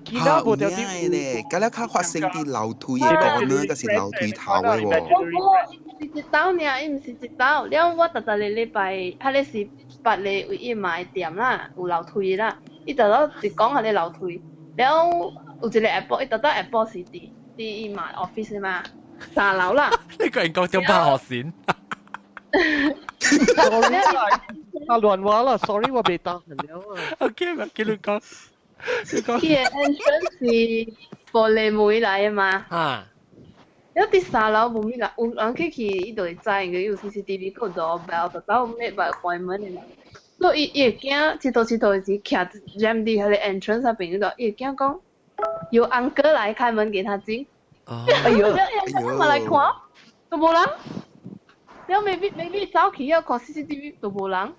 其他無條啲咧，咁咧較發生佇樓梯的高呢，抑是樓梯頭的喎。我是一道爾，伊毋是一道。了我逐逐個禮拜，彼個是別個為伊媽的店啦，有樓梯啦。伊逐日是講彼個樓梯，了有一個下晡，伊逐逐下晡是佇。佇伊嘛 office 嘛，3樓啦。呢個人講中八號線。 Sorry 啊，亂話啦，sorry 我未答人了啊。 OK 嘛，叫你講，你講。伊個 entrance 是玻璃門來的嘛。啊。了佇3樓無物人，有人去去，伊就會知，因為有 CCTV 閣 doorbell，就走咩擺關門的嘛。所以伊伊會驚，佚佗佚佗時徛 jam 佇彼個 entrance 那邊度，伊會驚講有 uncle 來開門給他進。哎喲，哎喲，嘛來看，都無人。了 maybe maybe 走去要看 CCTV 都無人。了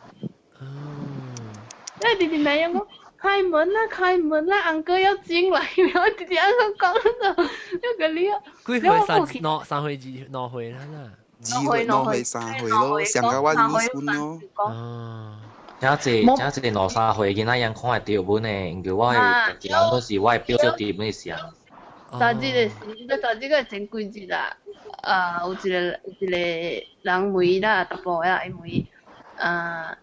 弟弟妹樣講開門啦，開門啦，uncle 要進來了，弟弟按樣講了，那個你啊。幾歲？三兩三歲二兩歲啦啦。二歲、兩歲、3歲咯，上個我二歲咯。哦。真濟真濟兩三歲囡仔樣看會著本的，因為我的家己人都是我的表小弟本是啊。昨日的時，昨日個前幾日啦，啊，有一個有一個人問啦，查埔啦，伊問，啊，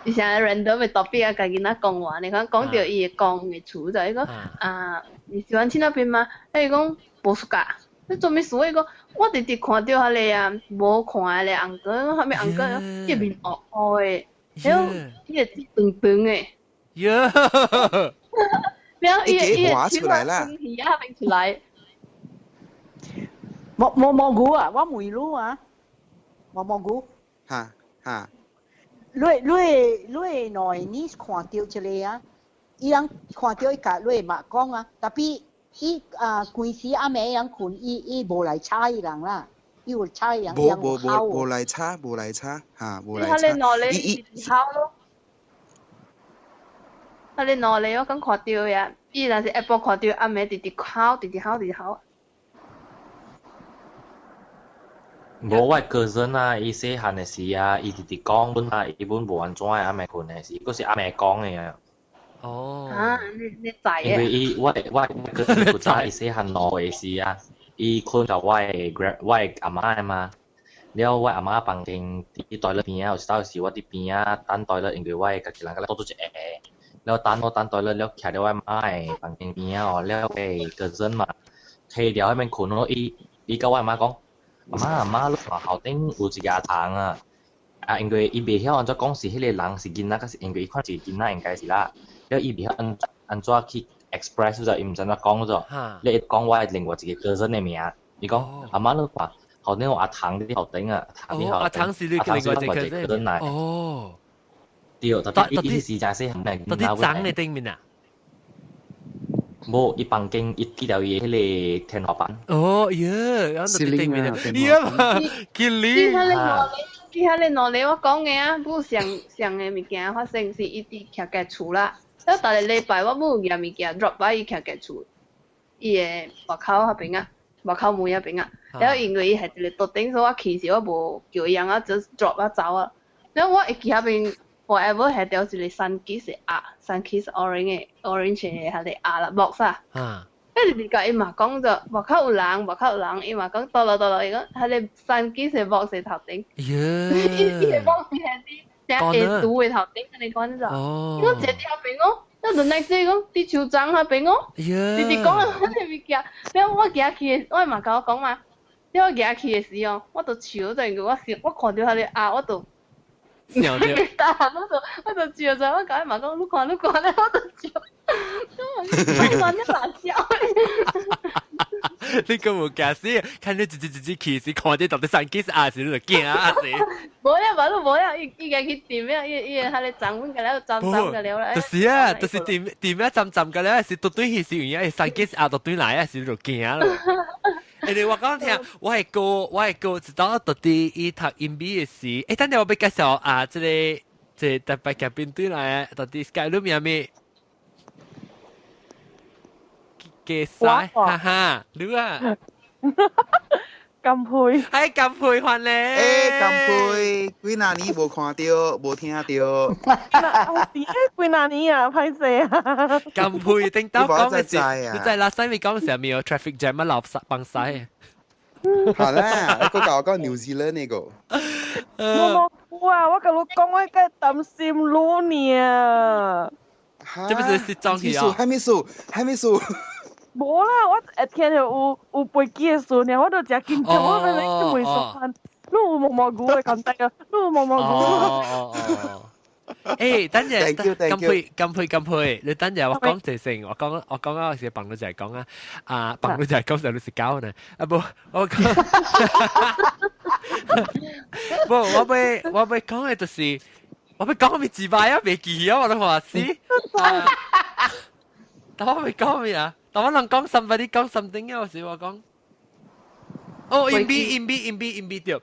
伊成日 random 的 topic 啊，共囡仔講話，你看講著伊會講的詞就伊講，啊，你喜歡去那邊嗎？伊講無 suka，你做咩事？伊講我直直看著彼個啊，無看彼個 uncle，啥物 uncle，伊面烏烏的，然後伊個舌長長的。喲。然後伊伊個手啊，魚啊，變出來。毛毛蘑菇啊，我問你啊，毛蘑菇。嚇嚇。你你你兩個 niece 看著這個啊，伊人看著伊共你媽講啊，tapi 伊啊規時暗暝人睏，伊伊無來吵伊人啦，伊有吵伊人，無無無無來吵，無來吵，嚇無來吵。伊伊吵咯。彼個兩個我敢看著呀，伊若是下晡看著暗暝直直哭，直直哭，直直哭。無我 cousin 啊，伊細漢的時啊，伊直直講本啊，伊本無按怎的暗暝睏的時，閣是暗暝講的啊。哦。啊，你知因為伊我 cousin 古早伊細漢2歲時啊，伊睏著我的 grand 我的阿嬤的嘛。了我阿嬤房間佇 toilet 邊仔，有一道時我佇邊仔等 toilet，因為我的家己人佮倒做一下。了等我等 toilet 了，徛佇我媽的房間邊仔哦，了我的 cousin 嘛，提著彼邊睏咯，伊伊佮我阿嬤講。阿媽阿媽，你看後頂有一個阿蟲啊！啊，因為伊袂曉按怎講是彼個人是囡仔，抑是因為伊看是囡仔應該是啦。了伊袂曉按怎去 express 咗，伊毋知按怎講咗。你講我另外一個 cousin 的名，伊講阿媽你看後頂有阿蟲佇後頂啊，阿蟲佇後頂。阿蟲是你另外一個 cousin 來。哦。對，特別伊是真細漢的到底長的頂面啊？無，伊房間伊記著伊彼個天花板。哦，耶，啊，到底頂面啊？耶嘛，吉利。記下你兩個我講的啊，無上上的物件發生是伊佇徛家厝啦。了逐個禮拜我無拿物件 drop 擺伊徛家厝，伊的外口彼邊啊，外口門彼邊啊。了因為伊係一個桌頂，所以我去時我無叫伊人啊，just drop 啊走啊。了我會記彼邊 forever 係著一個 Sunkist 的鴨，Sunkist orange 的 orange 的彼個鴨啦 box 啊。一直共伊嘛講著，外口有人，外口有人，伊嘛講倒落倒落，伊講彼個 Sunkist 的 box 的頭頂。伊伊個 box 係佇正下廚的頭頂，按呢款咋？伊講坐佇彼邊哦，了就 next day 講佇樹樁彼邊哦，直直講啊，彼個物件。了我行去的，我嘛共我講嘛，了我行去的時哦，我就笑咗，因為我想我看著彼個鴨，我就。笑著。我就笑咗，我共伊嘛講，你看你看咧，我就笑。我看你難笑。你閣無驚死？看你一直一直去時，看著到底 Sunkist 鴨時，你就驚啊死。無了，無了，無了，伊伊家去掂了，伊伊彼個髒阮個了，髒髒個了啦。就是啊，就是掂掂啊，髒髒個了，是絕對彼時有影，Sunkist 鴨就對來啊，時你就驚咯。欸，你我講聽，我的哥直到到底伊讀英語的時，欸，等下我欲介紹啊，這個特別嘉賓對來，到底 Sky 你名咩？介紹，哈哈，你啊，金佩，係金佩歡咧，欸，金佩，幾若年無看著，無聽著。幾若年啊，歹勢啊。金佩頂到講嘅時，你在拉西咪講時候，有 traffic jam 啊，流沙崩晒。好啦，你閣共我講 New Zealand 那個。無無啊，我共你講，我較擔心你爾。這不是失蹤去啊？還沒數，還沒數。無啦，我會聽著有飛機的時陣，我就誠緊張，我本來都袂習慣。你有毛毛牛的感覺啊？你有毛毛牛。哦哦哦。欸，等陣，金佩，金佩，金佩，你等陣我講一聲，我講啊，是朋友就係講啊，啊，朋友就係講就你是狗呢，啊不，我講，不，我欲講的就是，我欲講咩字擺啊，袂記啊，我都話是，但我欲講咩啊？但我能講 somebody 講 something 啊，有時我講，哦，in B in B in B in B 對。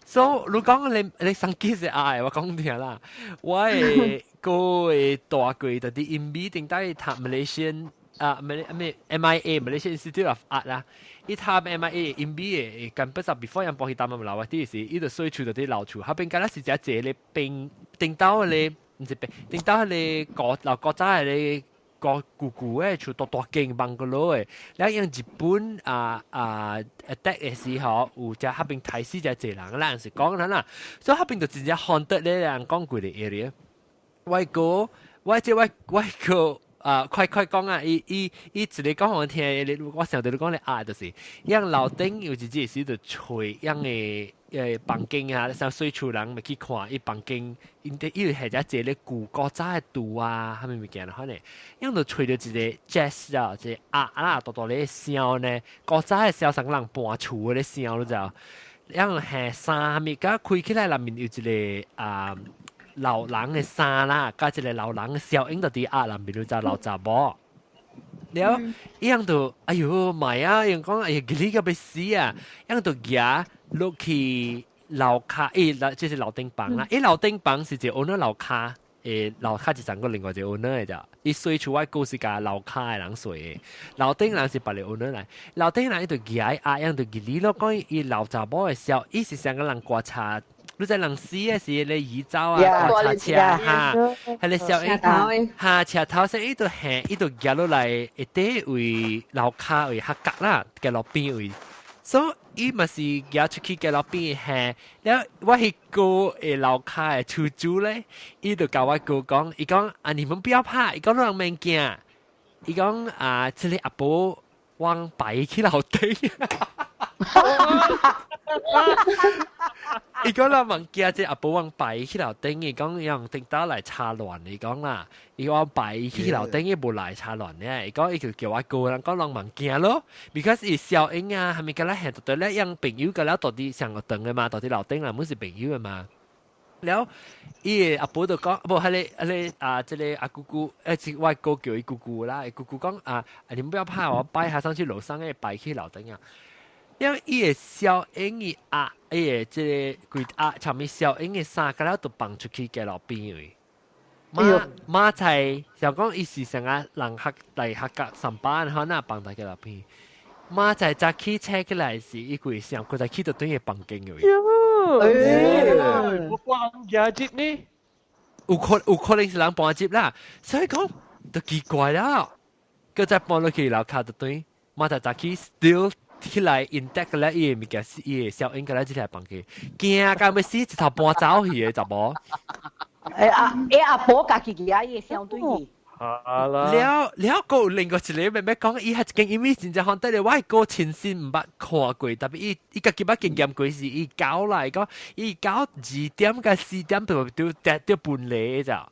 所以你講你 Sunkist 是愛，我講聽啦。我的哥的大櫃就佇 in B 頂底讀 Malaysian 啊，咩 MIA Malaysian Institute of Art 啦。伊讀 MIA in B 的 campus before 人搬去大馬樓啊，啲時伊就稅厝就佇樓厝，彼邊敢若是只一個冰頂到彼個，毋是冰頂到彼個國老國早的個舊舊的厝大大間 bungalow 的，了用日本啊啊 attack 的時候，有只彼邊刣死只濟人，咱是講啦啦，所以彼邊就真正 haunted 咧，人講過的 area。我哥，我這我我哥啊，快快講啊！伊伊伊一個講予我聽，我想著你講咧啊，就是樣樓頂有一日時就揣樣的房間啊，像水厝人咪去看伊房間，因得伊係只一個舊古早的圖啊，啥物物件啦，反正樣就揣著一個 chest 啊，一個鴨啊，大大咧箱呢，古早的箱上人搬厝的咧箱，你知無？樣下衫物，佮開起來內面有一個啊老人的衫啦，佮一個老人的小影就佇鴨內面，你知老查某。了，伊樣就哎喲莫啊，伊講哎呀，吉你個欲死啊！樣就舉落去樓跤，伊，這是樓頂房啦。伊樓頂房是一個 owner 樓跤，樓跤一層個另外一個 owner 嘅咋，伊睡厝我哥是共樓跤的人睡的，樓頂人是別個 owner 來，樓頂人伊就舉阿樣就舉你咯，講伊老查某的痟，伊是上個人刮車，你知人死的時咧移走啊，刮車車哈，彼个痟音哈車頭聲伊就行，伊就舉落來一塊位樓跤位較角啦，街路邊位。所以伊嘛是行出去街路邊行，了我彼哥的樓跤的厝主咧，伊就共我哥講，伊講啊，你們不要怕，伊講你免驚，伊講啊，這个阿婆往擺去樓頂。伊講咱物驚這阿婆往擺去樓頂，伊講用頂刀來插亂，伊講啦，伊講擺去樓頂，伊無來插亂咧。伊講伊就叫我哥人講人物驚咯，because 伊痟音啊，係咪甲咱行到咧，讓朋友甲了到底上個長的嘛，到底樓頂啦，滿是朋友的嘛。了，伊的阿婆就講，無，彼个啊，這个阿姑姑，是我哥叫伊姑姑啦，伊姑姑講啊，你們不要怕，我擺下上去樓上的擺去樓頂啊。因為伊的痟嬰伊壓，伊的這个規壓，上面痟嬰的衫，甲了都放出去街路邊位。馬馬菜想講伊是啥個人客來客家上班，可能放在街路邊。馬仔早起車起來時，伊規想佢就去到對伊房間位。我關牙接呢？有可能是人搬接啦，所以講都奇怪啦。佢再搬落去樓跤就對，馬仔早起 still 起來 intact 咧，伊的物件，伊的痟嬰個咧，這個房間，驚到欲死，一頭搬走去的查某。欸阿婆家己舉伊的相對去。啊啦。了了，閣有另外一个欲講，伊係一間因為真正反對咧，我個親身毋捌看過，特別伊家己捌經驗過是，伊狗來講，伊狗2點佮4點就就就分離咋，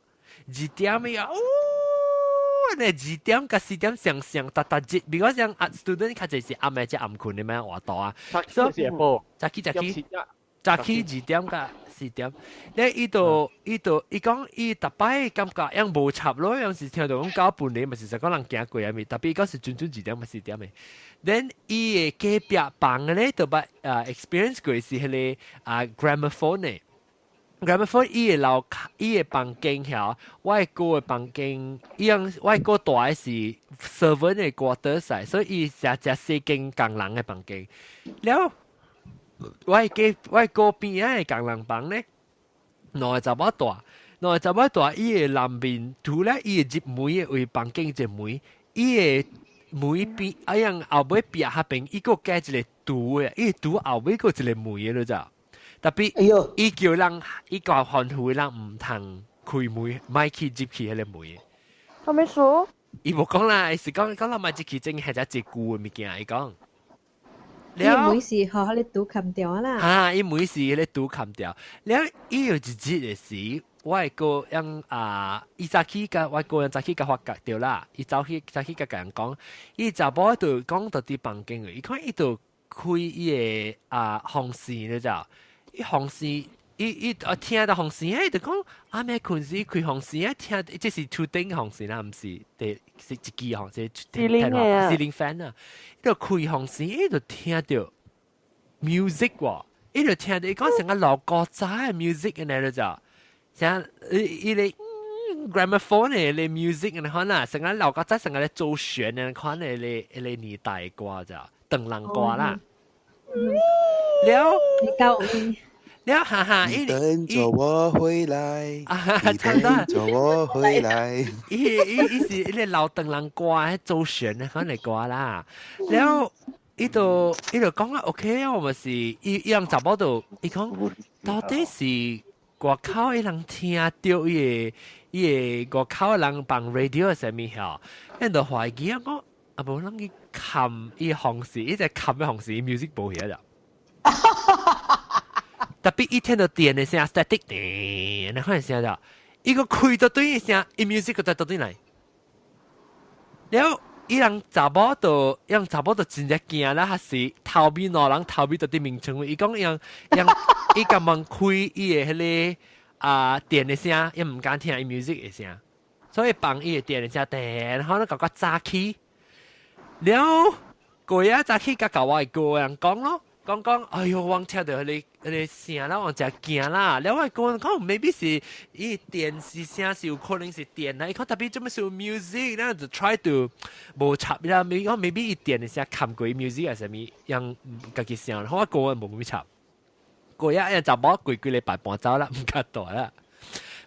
二點伊哦。呢2點佮4點上上逐逐日，比如講啊，student 較濟是暗暝才暗睏的咩活動啊，所以早起早起早起2點佮4點，咧伊就伊講伊逐擺感覺樣無插咯，樣是聽到講狗分離，嘛是實講人行過啊咪，特別伊講是準準2點佮4點的。then 伊的隔壁房的咧，就捌啊 experience 過是彼个啊 gramophone 的。gramophone 伊的樓伊的房間遐，我的哥的房間，伊樣我的哥住的是 servant 的 quarters，所以伊食食四間工人的房間。了，我的哥邊仔的工人房咧，兩个查某住，兩個查某住，伊的南面除了伊的入門的位房間一個門，伊的門邊啊樣後尾壁彼邊，伊閣加一個櫥的，伊的櫥後尾閣一個門的，你知？特別，伊叫人，伊教吩咐人毋通開門，莫去入去彼个門。啥物事？伊無講啦，伊是講講人莫入去，真係只一舊的物件，伊講。伊門是予彼个櫥冚掉啦。啊，伊門是彼个櫥冚掉。了，伊有一日的時，我的哥用啊，伊早起共我哥早起共發覺著啦，伊早起早起共人講，伊查某就講到佇房間伊看伊就開伊的啊風扇，你知？伊風扇，伊啊聽到風扇，伊就講阿咩困時開風扇，啊聽，這是厝頂風扇啦，毋是，第是一支風扇，是 ceiling fan 啊，伊就開風扇，伊就聽著 music 喎，伊就聽著伊講成個老古早的 music 按呢就，像伊個 gramophone 的 music 按呢款啦，成個老古早成個咧周璇的款的彼个年代歌咋，唐人歌啦。了，了，哈哈，你等著我回來，你等著我回來。伊是彼个老唐人歌，彼周璇的款的歌啦。了，伊就講啊，OK 啊，我嘛是伊伊人查某就伊講，到底是外口的人聽著伊的外口的人放 radio 啥物吼，𪜶就懷疑啊，講啊無人去冚伊風扇，伊只冚的風扇 music 無去啊。特別伊聽到電的聲，static 電，那款聲就，伊個開到對聲，伊 music 個再倒轉來。了，伊人查某就，伊人查某就真正驚啦，還是頭尾兩人頭尾就佇眠床位，伊講伊人伊共問開伊的彼个啊電的聲，伊毋敢聽伊 music 的聲，所以放伊的電的聲，電，可能較較早起。了，過日早起，佮共我的哥人講咯。講講，哎喲，我聽到彼個聲啦，我真驚啦。了我講講，maybe 是伊電視聲是有可能是電啦，伊講 tapi 做咩是有 music，咱就 try to 無插啦，maybe 講 maybe 伊電的聲冚過 music 還是啥物，讓家己聲，我個人無咩插。過一日就無過幾禮拜搬走啦，毋敢蹛啦。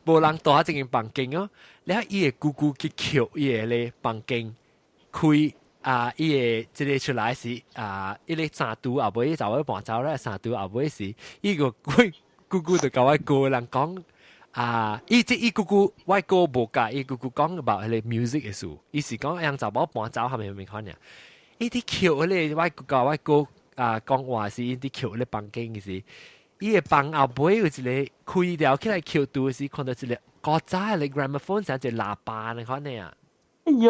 無人蹛這間房間哦，了伊的姑姑去叩伊的咧房間開。啊！伊個這個出來時啊，伊個三度後尾就會搬走啦，三度後尾時，伊個姑姑就共我哥人講啊，伊這伊姑姑我哥無介意姑姑講 about 彼個 music 的事，伊是講讓查某搬走係咪咪看呢？伊佇叩彼個我共我哥啊講話時，伊佇叩彼個房間時，伊個房後尾有一個開了起來叩拄時，看到一個古早的 gramophone 像一個喇叭你看呢啊！哎喲，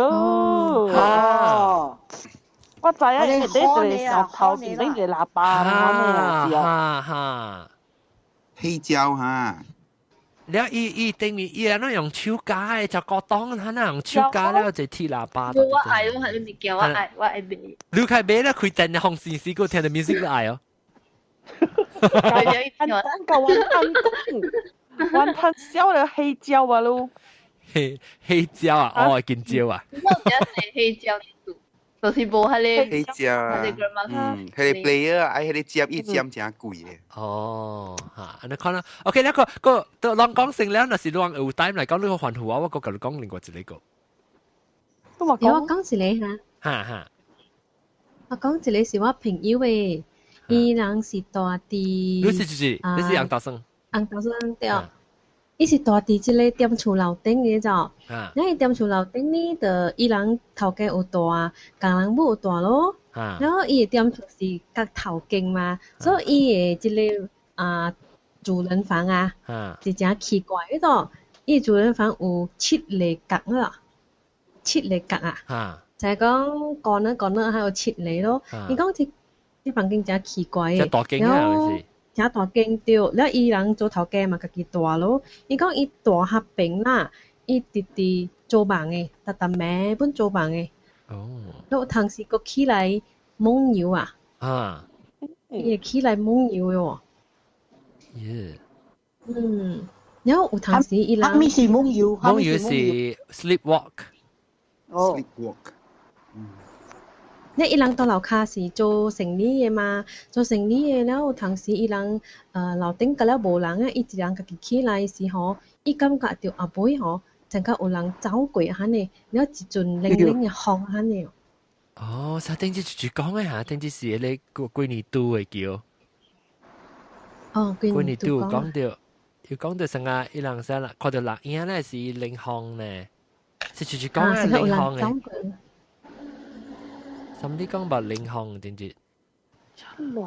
我知啊，你啲就是上頭邊頂個喇叭，哈哈哈，黑膠哈。了伊伊頂面伊按怎用手夾的，就個當他那用手夾了就鐵喇叭。我愛，我係物件，我愛，我愛買。你開買啦，開電風扇時，閣聽著 music 都愛哦。按個雲吞雲吞燒了黑椒啊嚕。黑黑椒啊，哦，金椒啊。我有係黑椒，就是無彼個黑椒啊，嗯，彼個 player 啊，愛彼個接伊接誠貴的。哦，嚇，按呢看啦。OK，那個個都攏講成了，若是攏有 time 來講，你個歡呼啊，我閣共你講另外一個。我講一個哈。哈哈。我講一個是我朋友的，伊人是蹛佇。你是就是，你是楊大生。楊大生對。伊是蹛佇這個踮厝樓頂的就，那伊踮厝樓頂呢，就伊人頭家有蹛，工人母有蹛咯。然後伊的踮厝是角頭間嘛，所以伊的這個啊主人房啊，是誠奇怪的個。伊主人房有七個角啦，七個角啊，就係講講呢講呢，還有七個咯。伊講這這房間誠奇怪的，然後。誠大間對，了伊人做頭家嘛，家己蹛咯。伊講伊蹛較平啦，伊直直做夢的，逐逐暝本做夢的。哦。了有當時閣起來夢遊啊。啊。伊會起來夢遊的哦。耶。嗯，了有當時伊人。啥物是夢遊？夢遊是 sleepwalk。哦。 sleepwalk。你伊人到樓跤是做生意的嘛？做生意的了，有當時伊人樓頂閣了無人啊，伊一人家己起來時吼，伊感覺著後尾吼，像甲有人走過按呢，了一陣冷冷的風按呢。哦，啥頂次就講的嚇，頂次是彼個幾年拄的叫。哦，幾年拄講著，又講著成啊，伊人啥啦，看著人影咧是冷風呢，是就是講啊冷風的。什麼你講白冷風點子？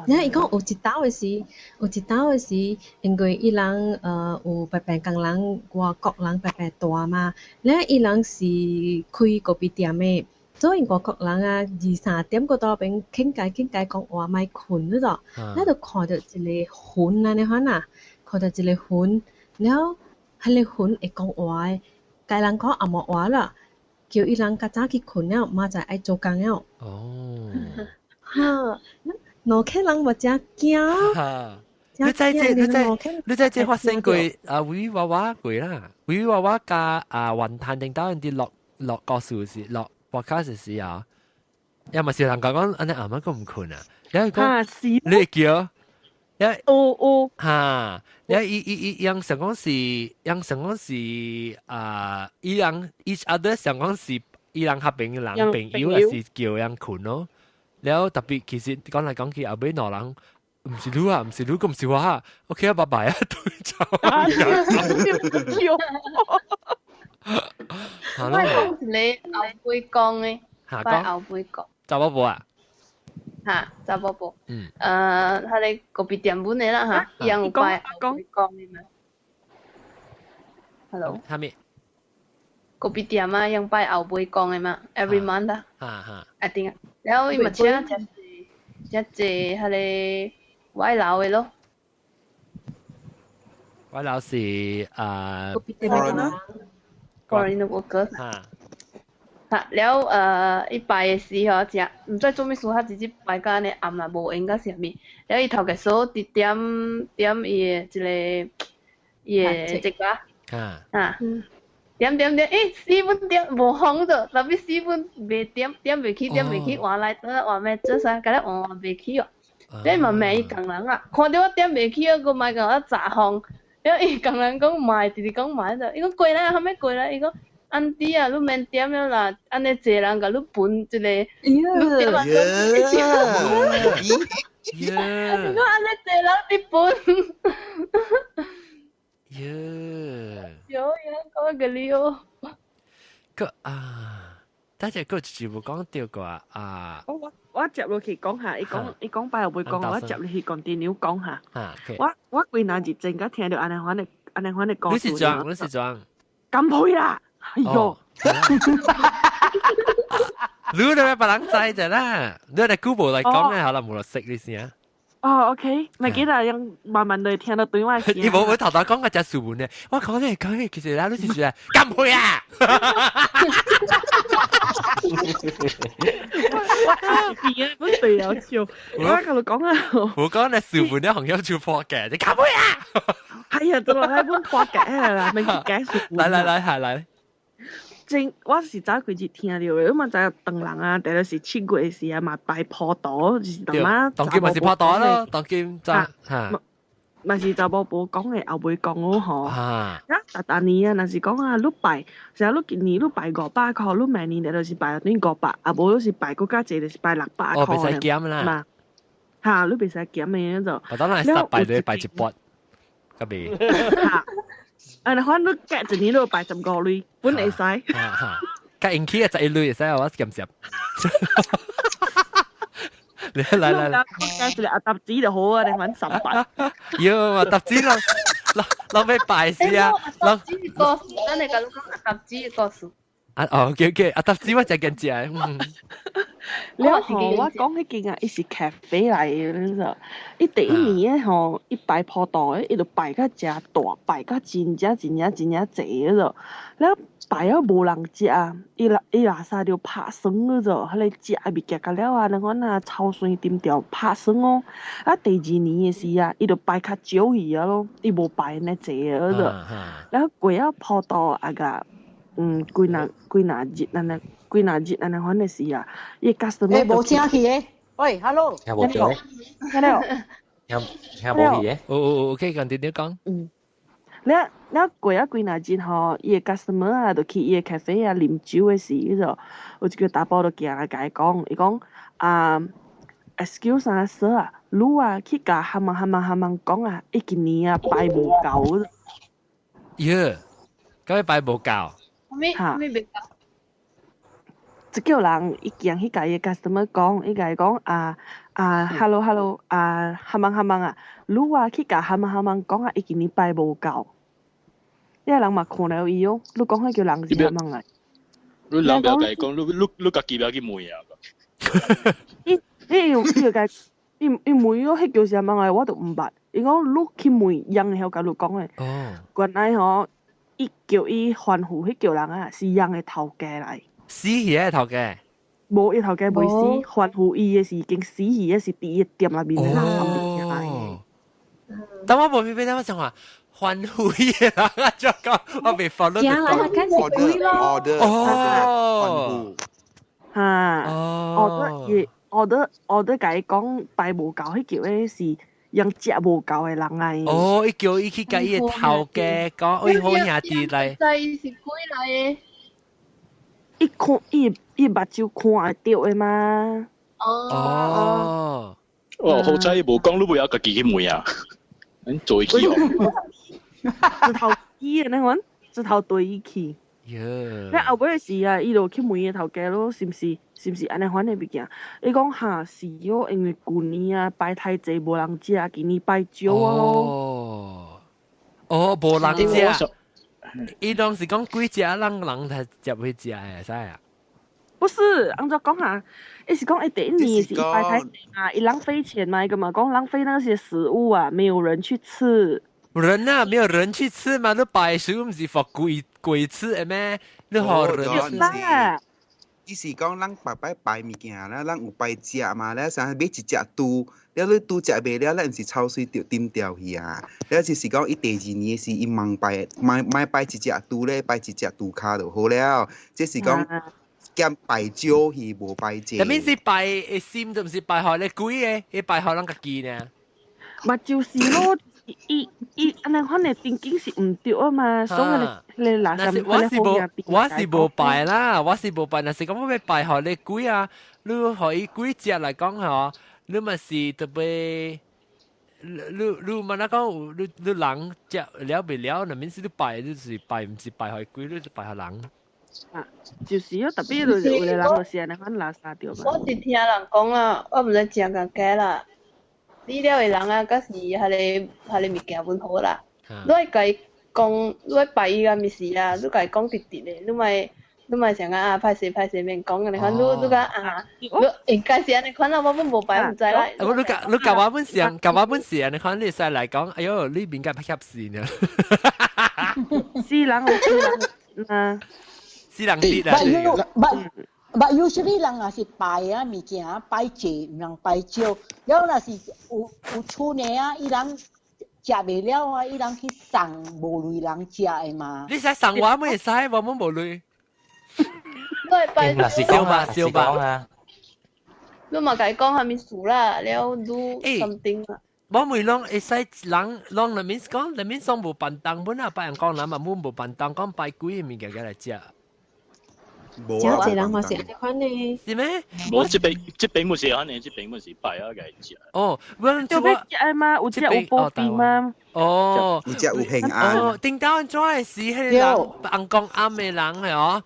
你伊講有一道的時，有一道的時，因為伊人有白白工人外國人白白蹛嘛，咧伊人是開咖啡店的，所以外國人啊二三點閣到邊傾偈傾偈講話莫睏了咯，咱就看著一個魂按呢款啊，看著一個魂，了彼個魂會講話的，共人講紅毛話啦。叫伊人較早去睏了，明仔載愛做工了。哦。哈，兩客人嘛誠驚。你知這你知你知這發生過啊？維娃娃過啦，維娃娃佮啊雲吞頂到人哋落落故事時，落 podcast 時啊，也嘛是人講講按呢阿媽閣毋睏啊，你講你會記？有有哈，你伊伊伊樣想講是，樣想講是啊，伊人 each other 想講是伊人合併人朋友，還是叫人睏咯。了特別其實講來講去後尾兩人毋是你啊，毋是你，閣毋是我啊。OK 啊，拜拜啊，對走。我講一個後尾講的，我後尾講。查某婆啊？哈，查某婆。嗯。彼個咖啡店本的啦哈，伊人有擺後尾講的嘛。Hello。啥物？咖啡店啊，用擺後尾講的嘛，every month 啊。哈哈。一定啊，了伊嘛請誠濟誠濟彼個外勞的咯。外勞是啊。 Foreigner worker。哈。嚇了伊拜的時吼，食毋知做咩事，他直接拜甲按呢暗啦，無閒甲啥物。了伊頭家嫂佇點點伊的一個伊的這個啊，點點點，欸，四本點無紅著，特別四本袂點點袂起，點袂起，換來倒換咩做啥，甲你換換袂起哦。你嘛罵伊工人啊，看著我點袂起啊，閣莫共我砸風。了伊工人講莫，直直講莫著，伊講過來，後尾過來，伊講。安弟啊，你免點了啦，按呢濟人共你分一個，你點啊？你講按呢濟人佇分，耶！有人講個你哦。個啊，大家個就無講著過啊。我接落去講下，伊講伊講擺又袂講，我接落去講電腦講下。我幾若日前才聽著按呢款的按呢款的故事。你是裝？你是裝？干杯啦！哎喲！你都別人知就啦，你嚟 Google 嚟講咧，可能冇人識你先啊。哦，OK，咪記得用慢慢嚟聽到對話。你冇冇頭頭講個隻數本咧？我講你講你其實啦，你是說干杯啊！我本隊友笑，我同你講啊。我講你數本咧，紅友做破嘅，你干杯啊！係啊，就落喺本破嘅啦，未解數。來來來，係來。正我是早幾日聽著的，我嘛知影唐人啊，特別是七月時啊，嘛拜普渡，就是當媽。當今嘛是普渡咯，當今就嚇。嘛是查某婆講的，後尾講我吼。啊，逐逐年啊，若是講啊，你拜，成日你今年你拜500箍，你明年就是拜等於500，啊無你是拜閣較濟，就是拜600箍。哦，袂使減啦。嘛，嚇，你袂使減的就。我當然十拜就拜一筆，個袂。嚇。啊！你看你隔一年都拜15鐳，本會使。較用起啊，11鐳會使我減少。來來來，介一個阿搭子就好啊，你揾十拜。喲，阿搭子咯，落落拜死啊！阿搭子故事，咱會共你講阿搭子的故事。啊哦，OK OK，阿搭子我真緊食。了吼，我講彼間啊，伊是咖啡來的，你知？伊第一年吼，伊拜普渡的，伊就拜甲誠大，拜甲真正真正真正濟個。了拜了無人食啊，伊伊垃圾就拍算個做，彼個食的物件甲了啊，那款啊臭酸沉掉拍算哦。啊，第二年的時啊，伊就拜較少去啊咯，伊無拜按呢濟個做。了過了普渡啊個，幾若幾若日按呢。幾若日按呢款的時啊，伊 customer 無聲去的，喂，hello，聽無著，聽到，聽聽無去的，哦，OK，講點點講，嗯，了了過啊幾若日吼，伊的 customer 啊，就去伊的 cafe 啊啉酒的時，伊就有一個查埔就行來共伊講，伊講啊，excuse 啊，sir 啊，你啊去共哈問哈問哈問講啊，伊今年啊拜無夠。耶，敢欲拜無夠？咩咩袂夠？一叫人伊行去共伊 customer 講，伊共伊講啊啊，hello hello 啊，哈問哈問啊，你啊去共哈問哈問講啊，伊今年拜無夠。遐人嘛看了伊哦，你講彼叫人是哈問來。你人袂共伊講，你家己袂去問啊？伊伊有伊就共伊伊問我彼叫啥物來，我都毋捌。伊講你去問，人會曉共你講的。哦。原來吼，伊叫伊吩咐彼叫人啊，是人的頭家來。死去的頭家？無，伊頭家袂死，吩咐伊的是已經死去的，是佇伊店內面的垃圾物件來。但我無明白，我想話吩咐伊的人啊，就講我未 follow。行來係開始鬼咯。哦。嚇！哦，伊 order order 共伊講拜無夠，彼叫的是用食無夠的人來。哦，伊叫伊去共伊的頭家講，伊好兄弟來。知伊是鬼來的。伊看伊伊目睭看會著的嘛？哦。哦，好彩伊無講，你袂曉家己去問啊？你做去哦。一頭起的那款，一頭對伊去。耶！了後尾時啊，伊就去問伊頭家咯，是毋是？是毋是按呢款的物件？伊講哈是哦，因為舊年啊拜太濟無人食，今年拜少啊咯。哦，無人食。伊當時講幾隻人人才接去食會使啊？不是，按怎講啊？伊是講伊第一年是拜太濟嘛，伊浪費錢嘛，伊個嘛講浪費那些食物啊，沒有人去吃。人啊，沒有人去吃嘛？你拜食物毋是予鬼鬼吃的咩？你予人啦。伊是講咱白擺拜物件啦，咱有拜食嘛，咧啥買一隻豬，了你豬食袂了，咱毋是臭水著抌掉去啊。了就是講伊第二年是伊茫拜，莫拜一隻豬咧，拜一隻豬跤就好了。這是講兼拜少去，無拜濟。但面是拜心，都毋是拜予你鬼的，伊拜予咱家己呢。嘛就是咯。伊伊按呢款的定境是毋對啊嘛，所以你垃圾我是無拜啦，我是無拜，若是講我欲拜予你鬼啊，你予伊鬼食來講吼，你嘛是特別，你嘛若講你人食了袂了，若免是你拜，你是拜毋是拜予鬼，你是拜予人。啊，就是啊，特別就是有的人就是按呢款垃圾著嘛。我是聽人講啦，我毋知真共假啦。你了的人啊，閣是彼個物件本好啦。你愛共伊講，你愛拜伊個物事啊，你共伊講直直的，你莫想講啊，歹勢歹勢免講按呢款，你講啊，你應該是按呢款啦，我本無拜毋知啦。你共我本上，共我本是按呢款，你會使來講，哎喲，你應該拍協死呢。死人有死人啊，死人啲啊。 But usually 人若是拜啊物件，拜濟，毋通拜少。了若是有厝的啊，伊人食袂了啊，伊人去送無鐳人食的嘛。你使送我，咪會使，我們無鐳。我拜燒吧燒吧。你嘛共伊講啥物事啦，了你 something 啦。我問攏會使人攏裡面講，裡面送無便當本啊，拜人講人嘛，滿無便當，講拜鬼的物件來食。真濟人嘛是按呢款呢？是咩？無這邊這邊毋是按呢，這邊毋是拜啊，共食。哦，就欲食嘛，有食有保庇嘛。哦，有食有平安。哦，頂到按怎的時，彼個人翁公暗的人係哦，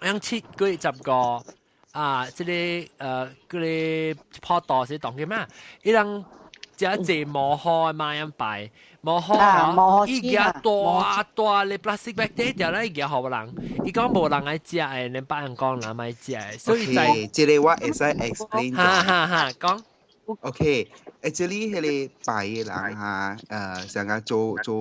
樣7月15啊，這個嗰個普渡是當叫咩？伊人食濟無好的嘛樣拜。無好啊！伊舉大大个 plastic bag 底條咧，伊舉予人，伊講無人愛食的，連別人講人愛食的，所以在這個我會使 explain。哈哈哈，講。 OK，actually 彼個拜的人哈，像個做事的，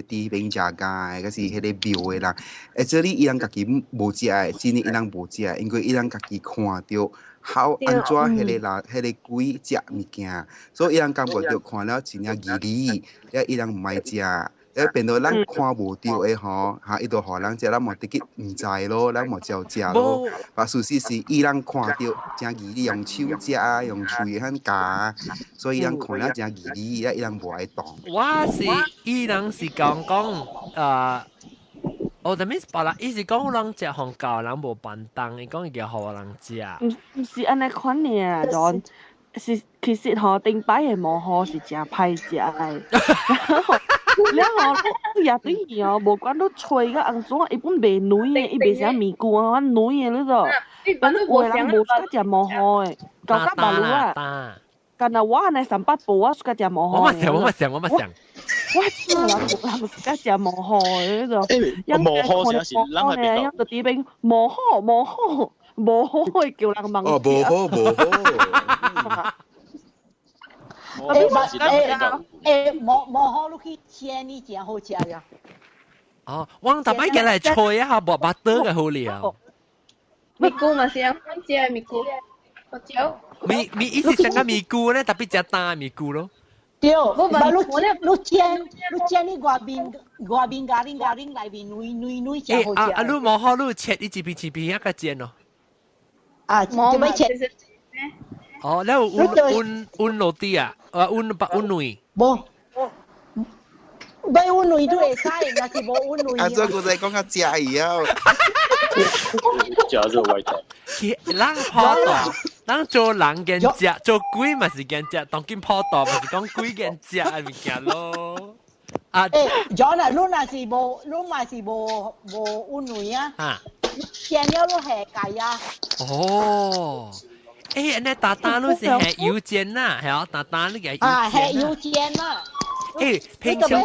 佇彼邊食工的，抑是彼個廟的人，actually 伊人家己無食的，真的伊人無食，因為伊人家己看著。好按怎彼個人彼個鬼食物件，所以伊人感覺著看了真正義理，了伊人毋愛食，了變做咱看無著的吼，哈伊就予人食，咱嘛直去毋知咯，咱嘛照食咯。但事實是伊人看著真義理，用手食啊，用喙遐咬，所以伊人看了真義理，了伊人無愛動。我是伊人是講講。哦，但係別人，伊是講人食紅教人無便當，伊講伊叫予人食。毋是按呢款爾，就是其實吼，頂擺的無好是誠歹食的。了吼，也對伊哦，無管你吹甲按怎，伊本袂軟的，伊袂啥麵龜啊，軟的你知。反正有的人無喜歡食無好的，舊甲馬路啊。干焦我按呢三八步，我喜歡食無好。我嘛想，我嘛想，我嘛想。我知人無人喜歡食無好的，你知。無好啥是咱係別就佇邊無好無好無好會叫人問。哦，無好無好。無好，你去煎你誠好食呀。哦，我逐擺過來吹一下，無巴肚嘅好料。咪菇嘛是按款食咪菇，胡椒。咪伊是像個咪菇咧，特別食焦咪菇咯。對，你煎你外面咖喱咖喱內面軟軟軟誠好食。啊，你無好，你切伊一片一片仔個煎咯。啊，點樣切？哦，了有溫落地啊，啊溫白溫軟。無，買溫軟都會使，若是無溫軟。啊，這個在講較食伊啊。食做味道。人普渡，人做人見食，做鬼嘛是見食，當今普渡嘛是講鬼見食的物件咯。啊，John 啊，你若是無，你嘛是無溫軟啊？煎了你下蓋啊。哦。欸，按呢焦焦你是下油煎啦，係啊，焦焦你個油煎啊，下油煎啦。欸，平常煎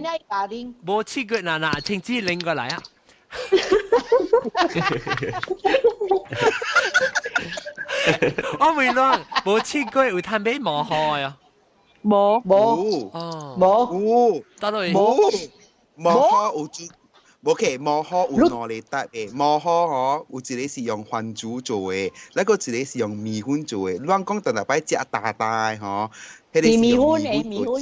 了咖喱。無試過嗱嗱，請自拎過來啊。我問你，無試過有通買無好呀？無無哦無得落無無好有煮。無 OK，毛河有兩個 type 的，毛河吼有一個是用番薯做的，那個一個是用麵粉做的。你講逐擺食大大的吼，彼個是用麵粉做。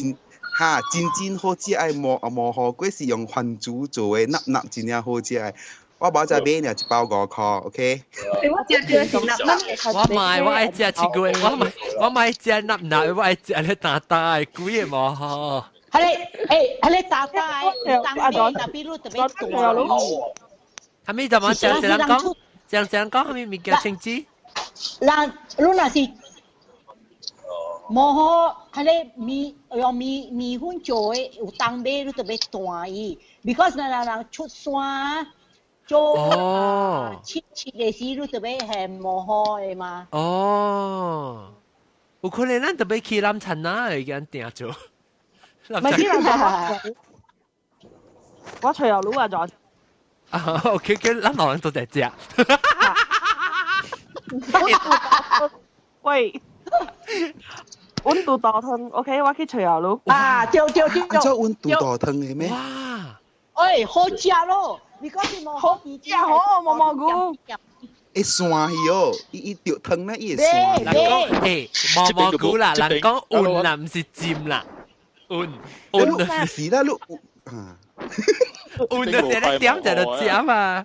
哈，真真好食的毛河粿是用番薯做的，納納真正好食的。我無才買爾一包5箍，OK。我買，我愛食七個，我買食納納，我愛食咧大大的，貴的毛河。係你，係你大大的，當地特別你特別大。係咪就嘛？正正人講，正正講，係咪物件清子？人，你若是毛河，係你麵用麵粉做的，有當尾你特別大伊，because 若人人出山做切切的時，你特別係毛河的嘛。哦，有可能咱特別去南田啊，會間訂做。唔係啲人我隨油佬啊，仲啊，OK，叫咱老人都在食。喂，溫度大湯，OK，我去隨油佬。啊，對對對。做溫度大湯的咩？哇！哎，好食咯！你講是毛好食好毛毛菇。會散去哦，伊伊著湯咧，伊會散。人講欸毛毛菇啦，人講溫啦，毋是浸啦。溫溫是啦，你啊，溫就成日點就就食嘛。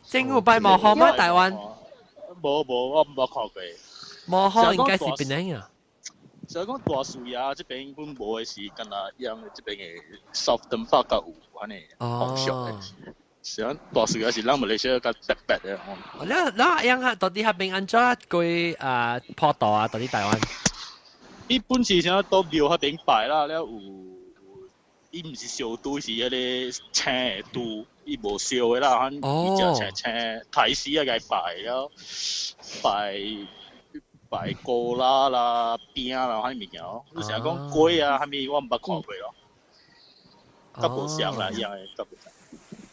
政府拜毛河嗎？台灣？無無，我毋捌看過。毛河應該是邊樣啊？所以講大樹爺這邊本無的是敢若用這邊的 Southern 發較有按呢方向的。是講大樹爺是咱馬來西亞較特別的。你用下到底彼邊按怎過啊普渡啊？到底台灣？伊本是啥到廟彼邊拜啦，了有伊毋是燒豬，是彼个青的豬，伊無燒的啦，反伊食青青刣死啊，共拜了，拜拜糕啦啦餅啦，啥物物件哦。你成日講粿啊，啥物我毋捌看過咯，較無相啦，伊樣的較無相。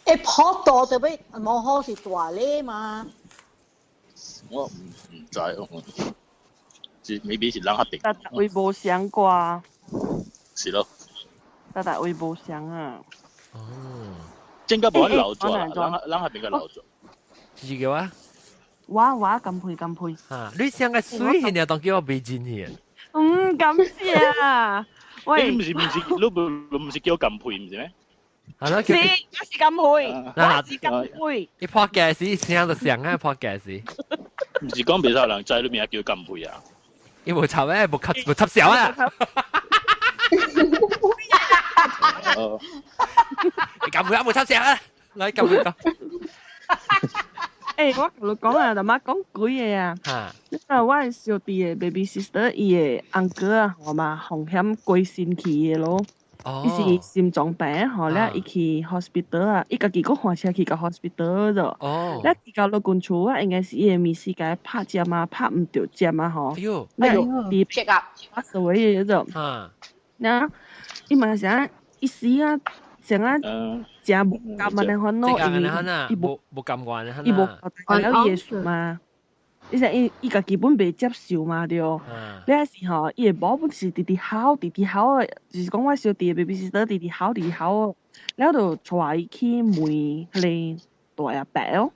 欸，普渡特別無好是大禮嘛？我毋知，我是 maybe 是人較定。逐逐位無相啩。是咯。逐逐位無相啊。哦。應該無老咗啦，人人較比較老咗。是叫啊？我乾杯乾杯。啊！你上個水，現當叫我袂進去。嗯，感謝啊。喂。你毋是毋是，你無毋是叫乾杯毋是咩？係咯，是，我是乾杯，我是乾杯。你破鏡時聲就上啊，破鏡時。毋是講袂使人知你名叫乾杯啊？伊無插咩，無插無插小啊！你乾杯啊，無插小啊！來乾杯講。欸，我同你講啊，阿媽講鬼個啊！啊，我的小弟的 baby sister 伊的 uncle 啊，我嘛風險過身去的咯。伊是心臟病吼，了伊去 hospital 啊，伊家己閣換車去到 hospital 咗。了去到老公厝啊，應該是伊的物事共伊拍針啊，拍毋著針啊吼。哎喲，哎喲，check up，我所謂的嗰種。了，伊嘛啥，伊死啊，成啊，食無甘按呢款咯，因為伊無甘願，伊無了伊會輸嘛。伊說伊家己本袂接受嘛對，了時吼，伊的某本是直直吼，直直吼的，就是講我小弟的 baby sister 直直吼，直直吼，了就帶伊去問彼個大阿伯哦，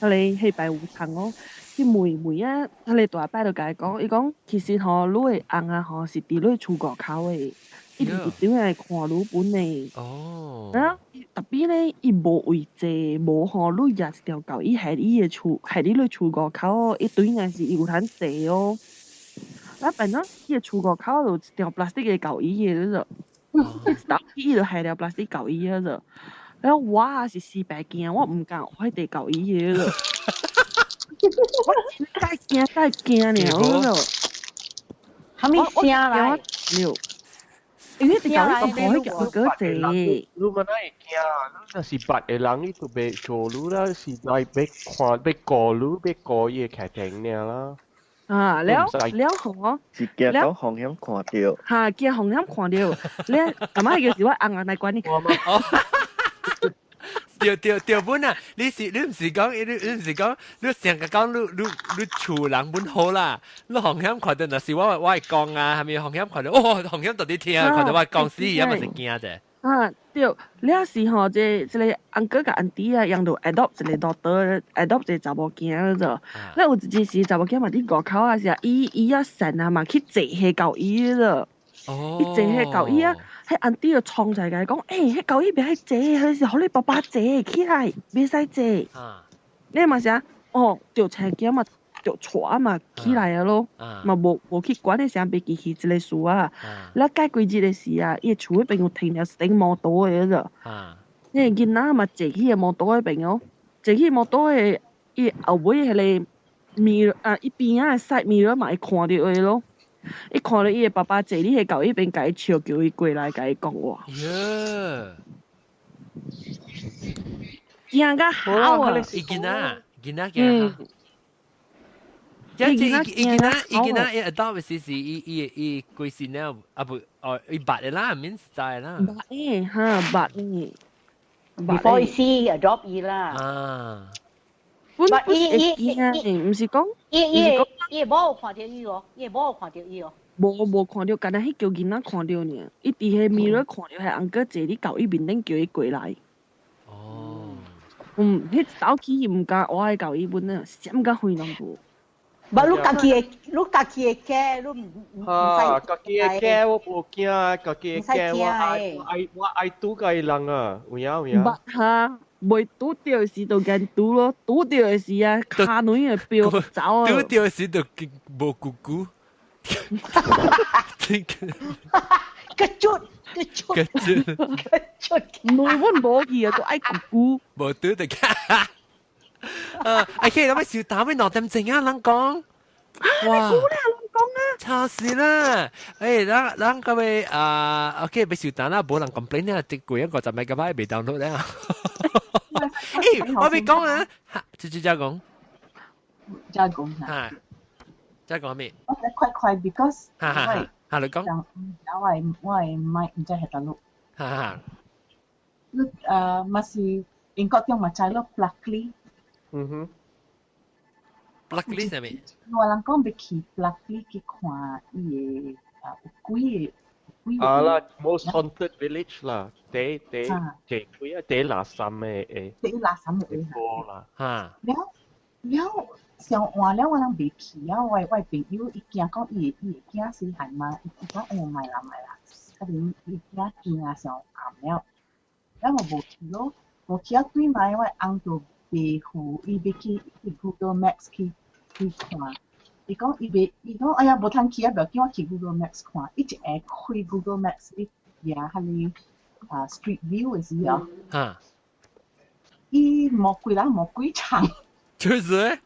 彼個彼擺有通哦，去問問啊，彼個大阿伯就共伊講，伊講其實吼，你的翁仔吼是佇你厝外口的。伊直直來看你本的。哦。啊，特別咧，伊無位坐，無吼，你舉一條狗，伊喺伊的厝，喺你厝外口，伊對應是伊有通坐哦。啊，變做伊的厝外口就一條 plastic 的狗椅的，你就，伊就係條 plastic 狗椅的就。然後我也是死白驚，我毋敢我迄塊狗椅的就。我真驚太驚了，你就。啥物聲來？因為啲狗個可以叫佢坐。你嘛哪會驚？你若是捌的人，你就袂做你啦，是來欲看欲顧你，欲顧伊的客廳爾啦。啊，了了吼，是驚講風險看著。嚇，驚風險看著，你阿媽叫是我翁仔來管你。對對對本啊！你是你毋是講你毋是講你成日講你厝人本好啦，你風險看到若是我會講啊，係咪風險看到哦風險到底聽，看到我講死，也嘛是驚者。啊，對，了時吼，這個 uncle 佮 auntie 啊，𪜶就 adopt 一個 daughter，adopt 一個查某囝咗。了有一陣時查某囝嘛佇外口啊時，伊伊啊神啊嘛去坐彼舊伊咗。伊坐彼舊伊啊，彼 auntie 就衝出來共伊講，欸，彼舊伊袂愛坐，彼是予你爸爸坐起來，袂使坐。你嘛是啊？哦，著青囝嘛，著帶嘛起來啊咯，嘛無去管彼啥袂記去這个事啊。了過幾日的時啊，伊厝彼邊有停了一頂摩托的咗。彼个囡仔嘛坐去个摩托彼邊哦，坐去摩托的伊後尾彼个 mirror 啊，伊邊仔的 side mirror 嘛會看著伊咯。伊看著伊的爸爸坐佇彼舊彼邊，共伊笑，叫伊過來共伊講話。喲！驚甲吼啊！伊囡仔，囡仔驚哈。伊伊囡仔，伊囡仔伊 adopt 時是伊伊伊幾時呢？啊不，哦，伊捌的啦，免知啦。捌的哈，捌的。 Before 伊死 adopt 伊啦。啊。本本是會驚，毋是講。伊伊伊無看著伊哦，伊無看著伊哦。無無看著，干焦彼叫囡仔看著爾。伊佇彼 mirror 看著彼 uncle 坐佇舊伊面頂叫伊過來。哦。嗯，彼走去伊毋敢活的舊伊本啊，閃甲遠攏無。無，你家己的，你家己的家，你毋毋使。啊，家己的家我無驚，家己的家我愛愛我愛拄共伊人啊，有影有影。捌哈，袂拄著時就驚拄咯，拄著的時啊，跤卵會飆走啊。拄著時就無咕咕。個卒個卒個卒個卒，卵阮無去啊，都愛咕咕。無拄著。啊，阿 K，諗起小膽咩2點鐘啊，人講。哇！你估咧，人講啊！吵死啦！誒，咱咱各位啊，OK，別小膽啦，無人 complain 啊，這幾一個就咪個擺未 download 咧。誒，我未講啊，直接再講。再講嚇。再講咩？我快快，because 哈哈哈，你講。我係我係咪毋知係大陸。哈哈。你嘛是英國中嘛知咯，Pluckley。嗯哼。 Pluckley 啥物？我人講欲去 Pluckley 去看伊个啊有幾个幾個。啊啦，most haunted village 啦，第第第幾啊？第垃圾的誒。第垃圾的個啦。嚇。了了上換了，我人袂去啊！我我朋友伊驚講伊伊會驚細漢嘛，伊講哦莫啦莫啦，啊伊伊驚驚啊上暗了，了我無去咯，無去啊對來我翁就袂赴，伊欲去去 Google Maps 去去看，伊講伊袂，伊講哎呀無通去啊，無要緊我去 Google Maps 看，伊一下開 Google Maps 伊舉彼个啊 Street View 的時候，伊無幾人無幾層。就是。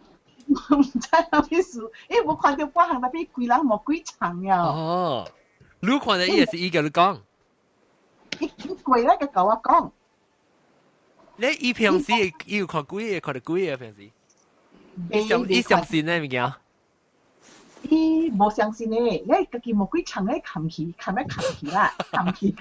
毋知啥意思，伊無看著半項，但比規人無幾層了。哦，你看著伊也是伊共你講。伊伊過來共共我講。你伊平時伊有看鬼的，看著鬼的平時。伊相信呢物件？伊無相信的，你家己無幾層咧冚去，冚咧冚去啦，冚去。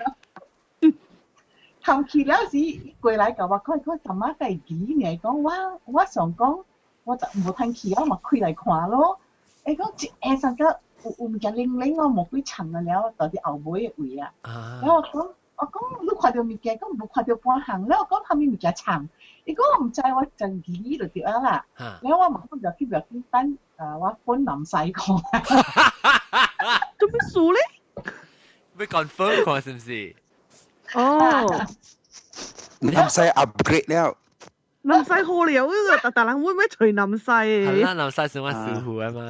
冚去了時，伊過來共我講，講淡仔會記爾，講我我想講。我就無通去啊，嘛開來看咯。伊講一下上個有有物件零零哦，無幾層啊了，到佇後尾的位啊。然後我講，我講你看著物件，講無看著半項，了我講啥物物件層？伊講我毋知，我真記就對啊啦。了我嘛講袂要緊，袂要緊，等啊我 phone 南西看。做咩事咧？欲 confirm 看是毋是？哦。南西 upgrade 了。南西好了，呢個逐逐人會欲揣南西。係啦，南西算我師傅啊嘛。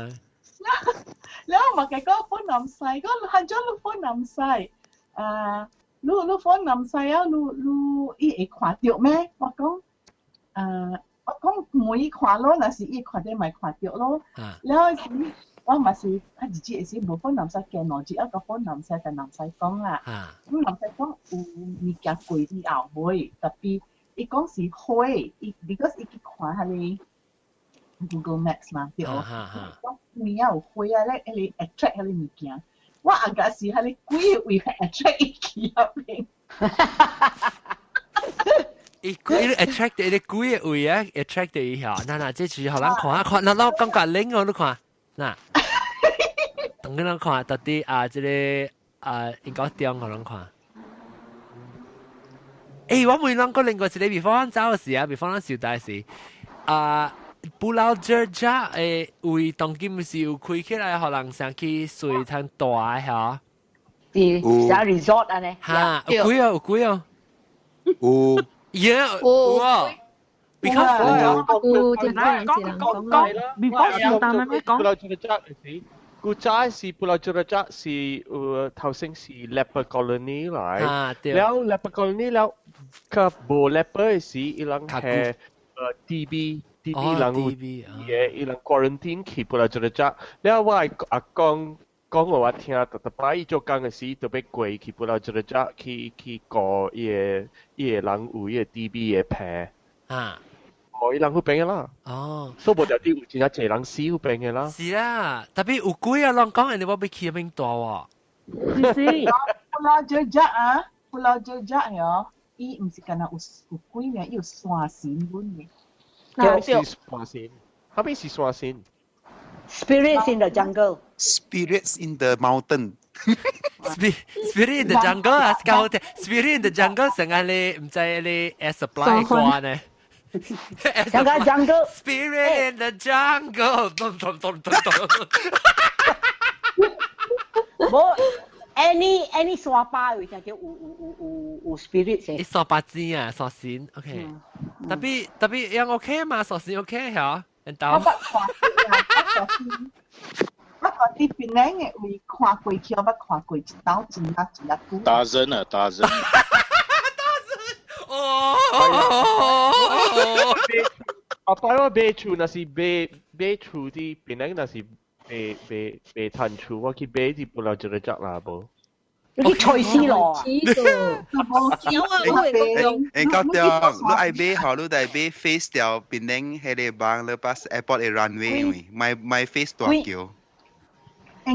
了我嘛共講 phone 南西，講按怎你 phone 南西？啊，你你 phone 南西啊？你你伊會看著咩？我講，我講問伊看咯，若是伊看著咪看著咯。了時我嘛是啊，日子會時無 phone 南西加兩日，啊個 phone 南西共南西講啦。咁南西講有物件過以後尾，tapi 伊講是火，伊 because 伊去看彼个 Google Maps 嘛，對。講邊仔有火啊，咧彼个 attract 彼个物件。我阿個是彼个鬼位 attract 伊去遐邊。伊伊 attract 伊個鬼的位啊，attract 伊下。嗱嗱，這次予人看啊看，嗱嗱感覺靈哦，你看，嗱，等陣咱看到底啊，這個啊，應該點予人看。欸，我問人講另外一個 before 咱走時啊，before 咱小大時，啊，Pulau Jerjak 誒位當今是有開起來，予人上去水灘大嚇。是啥 resort 啊呢？嚇，有幾啊？有幾啊？有。耶，有啊。Because 有，真正是人講講，before 小大咩講？ Pulau Jerjak 是，古早是 Pulau Jerjak 是有頭先是 leper colony 來，了 leper colony 了，佢無 leper 時，伊人係TB 人有嘅，伊人 quarantine 去 Pulau Jerjak，了我阿公講予我聽，逐逐擺伊做工嘅時，特別過去 Pulau Jerjak 去顧伊個人有伊個 TB 嘅病。哦，伊人去病嘅啦。所以無條啲有真正濟人死去病嘅啦。是啦，特別有鬼啊！攏講人哋我欲去邊大喎。是。 Pulau Jerjak 啊，Pulau Jerjak 喲，伊毋是干焦有鬼嘅，伊有山神本嘅。是山神，後邊是山神。 Spirits in the jungle. Spirits in the mountain. Spirit in the jungle 啊，較好聽。Spirit in the jungle 成日你毋知你 Air Supply 歌呢。成個 jungle。 Spirit in the jungle，咚咚咚咚咚。無 any 山巴有聽叫有 spirit 先。山巴子啊，山神，OK。特別特別樣 OK 嘛，山神 OK 嚇。我捌看過啊，我看佇檳城的位看過去，我捌看過一道真啊真啊久。打人啊，打人！哦，後擺我買厝，若是買厝佇檳城，若是買買趁厝，我去買佇 Pulau Jerjak 啦無。你去隨時咯。無橋啊，我會講。欸，高中，你愛買吼，你愛買 face 條檳城彼個網，你 pass airport 的 runway 位，買 face 大橋。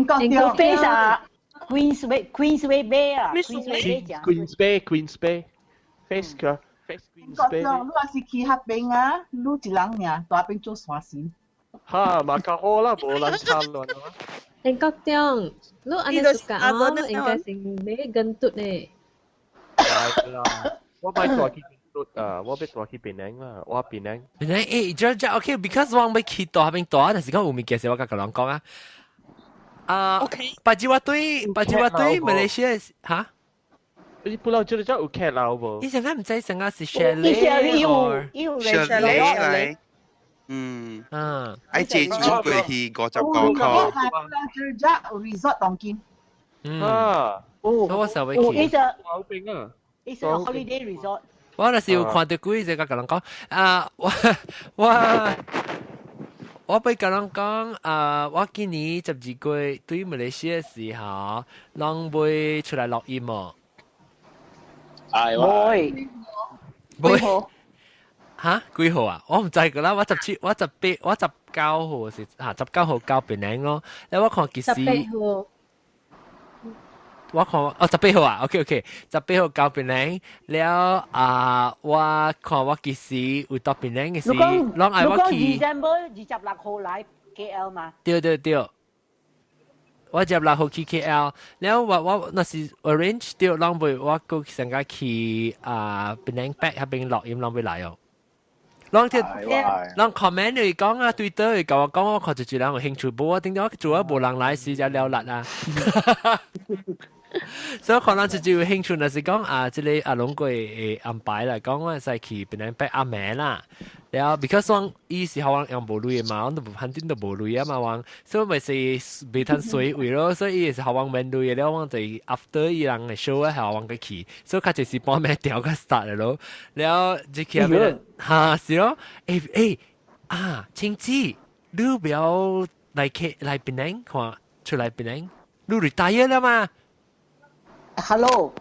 高中 face 啊，Queensway Bay 啊，Queensway Bay 講。 Queens Bay Queens Bay face 個 face Queens 高中，你若是去彼邊啊，你一人爾大邊做山神。哈，嘛較好啦，無人參亂啊。欸，國中，你按呢 suka 哦，應該是買 Gentut 呢。係啦，我欲蹛去 Gentut 啊，我欲蹛去檳城啦，我檳城。檳城欸，這這 OK，because 我欲去蹛彼邊蹛，但是講有物件時我共人講啊。啊，OK。白紙我對馬來西亞嚇？你 Pulau Jerjak 有客樓無？以前我毋知成個是 chalet 有有 chalet 來。嗯。愛借錢過去55塊。 Pulau Jerjak 有 resort 當今。啊。我時候去。伊就好邊啊。伊是 holiday resort。我那時有看到幾隻共人講啊，我欲共人講啊，我今年12月對馬來西亞時候，攏欲出來錄音哦。係會。會。嚇？幾號啊？我毋知個啦，我17、我18、我19號是嚇，19號到檳城咯。咧我看其實。18號。我看哦，十八號啊，OK OK，十八號到檳城了啊，我看我幾時有到檳城嘅時，攏愛我去。 December 26號來 KL 嘛？對對對，我26號去 KL，了我若是 arrange 掉，攏袂我閣上個去啊檳城 back 彼邊錄音攏欲來哦。攏聽，攏 comment 嚟講啊，對對，共我講，我看就一人有興趣，無我頂我做啊無人來時就了力啊。所以可能就就有興趣，若是講啊，這個阿龍過會安排來講，我會使去檳城拜阿妹啦。了，because 我伊是我用無鐳的嘛，我都無反正都無鐳啊嘛，我所以咪是袂通隨位咯，所以伊是予我免鐳的了，我就 after 伊人的 show 啊，予我去，所以較就是半暝調個 start 咯。了，就去那邊哈是咯，欸欸啊，青子，你不要來去來檳城看，出來檳城，你 retire 了嘛？ Hello，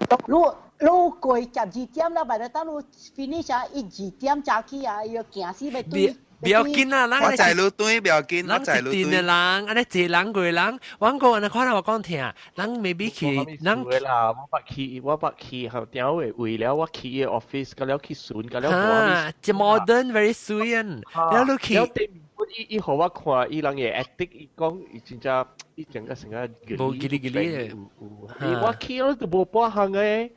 你過12點啦，by the time 你 finish 啊，伊2點早起啊，伊要行死欲對。不要緊啊，我知你對，不要緊，我知你對。的人，按呢一人過人，我講按呢看我講聽，人 maybe 去，人啦，我捌去，我捌去，後點會為了我去伊 office，佮了去巡，佮了啊，這 modern very 媠，了你去。了對面伊予我看，伊人嘅 attic，伊講伊真正，伊整個成個無吉利吉利的。我去了都無半項嘅，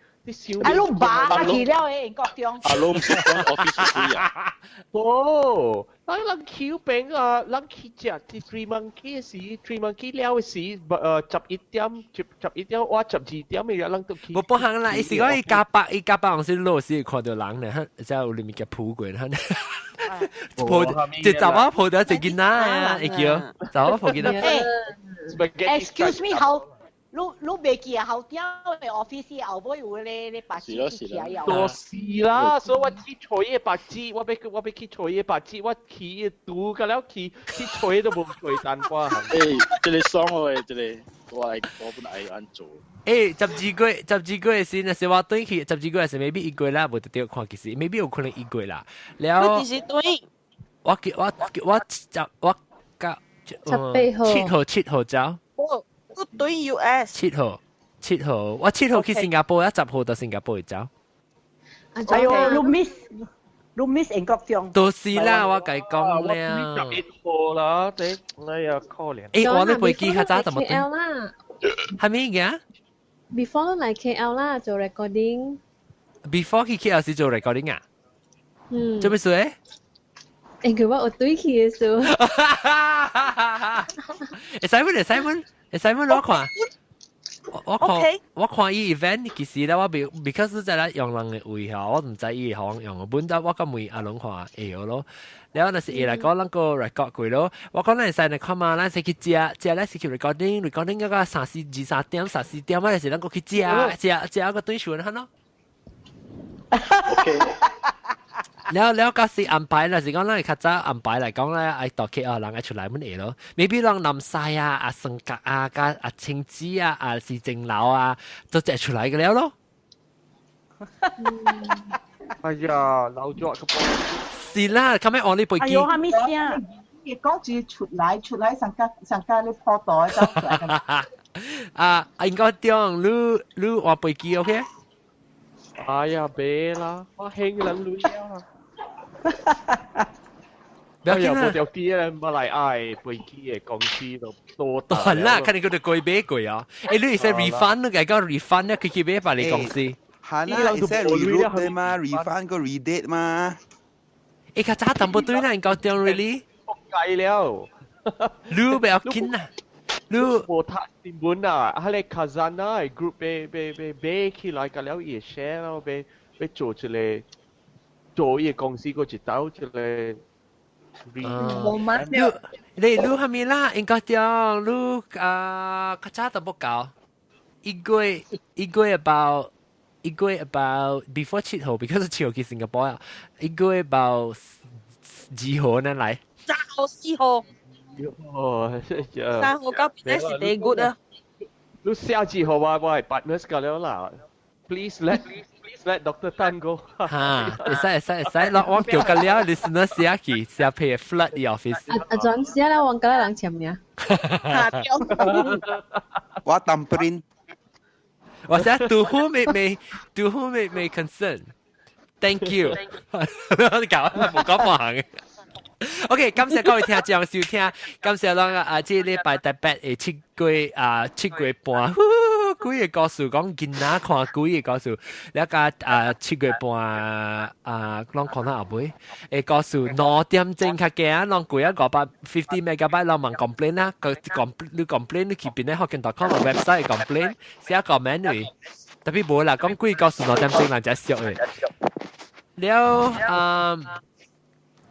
啊，你爸去了誒，國中。啊，你唔是講 office 去啊？哦，咱人去邊啊，咱去食啲 Three Monkey 時，Three Monkey 了時，11點，11點，我12點嘅人都去。無不行啦，伊是講伊加百，伊加百紅是落時看到人咧，即係有裡面嘅抱過，抱一查某抱著一個囡仔啊，會叫查某抱囡仔。 Excuse me，後你袂記啊？後點嘅 office 後尾有咧咧白紙起來有。多是啦，所以我去揣個白紙，我欲去揣個白紙，我去拄個了去去揣都無揣單寡。欸，這個爽哦，這個我來我本來按做。欸，12月12月時，若是我轉去十二月是 maybe 一月啦，無得著看其實，maybe 有可能一月啦。了。你幾時轉？我我我十我甲 18號。7號7號走。我我轉 US。七號七號，我七號去新加坡，10號到新加坡走。哎呦，你 miss 你 miss 英國中。都是啦，我共講了。11號啦，這哎呀可憐。欸，我咧飛機較早怎麼 KL 啦？係咩嘅？Before 來 KL 啦，做 recording。 Before 去 KL 時做 recording 啊？嗯。做咩事？因為我有對去的時候。欸，Simon，Simon，Simon 我看。我看我看伊 event 其實咧，我 because 在咧用人的位吼，我毋知伊會用，本來我甲問阿龍看會曉咯。然後若是會來講，咱個 record 過咯。我講咱會使來看嘛，咱是去食食，咱是去 recording，recording 嗰個三四二三點、三四點啊，是咱個去食食食個對數咯。 OK。了了，到時安排啦，是講咱較早安排來講咧，愛到 KL 人愛出來阮會咯。maybe 人南西啊、阿生格啊、加阿青子啊、阿是正樓啊，都借出來個了咯。哎呀，老咗個波。是啦，後尾我呢飛機。哎呦，哈咪聲？伊講住出來出來上家上家你破袋走出來。啊，應該點？你你換飛機 OK？哎呀，別啦，我興人女啊。哎呀，無條啲咧，馬來亞飛機的公司都多大啦，看你嗰度貴買貴啊！欸，你會使 refund，你講 refund 咧，佢去買別個公司。係啦，會使 reroute 嘛，refund 個 redate 嘛。欸，較早淡薄對啦，應該點 really？計了，你不要緊啊！你無讀新聞啊，啊個 Khazanah group 被被被買起來，個了伊 share 咯，被被做一個做伊個公司個一道一個。你你你係咪啦？應該點？你啊，較早淡薄夠，一個月一個月 about 一個月 about before 7號，because 7號去新加坡啊，一個月 about 2號呢來。 3號4號。哦， 3號到邊是第 good 啊？你下幾號啊？我係 partners 個了啦。Please let Dr. Tan go。哈，會使會使會使，我叫個了，listener 寫去寫批 flood the office。阿阿莊寫啦，我甲人簽名。我當 print。我寫 to whom it may to whom it may concern. Thank you。你搞冇講行嘅。OK，感謝各位聽眾收聽，感謝咱啊，這禮拜特別的7月啊7月半，鬼个故事講囡仔看鬼个故事，了加啊7月半啊，攏看到後尾，的故事2點鐘較驚，攏貴啊550 megabyte，攏問 complain 啦，個 complain 你 complain 你去邊咧福建 .com 個 website complain 寫 comment 嚟，特別無啦，講鬼故事2點鐘人才熟的，了啊。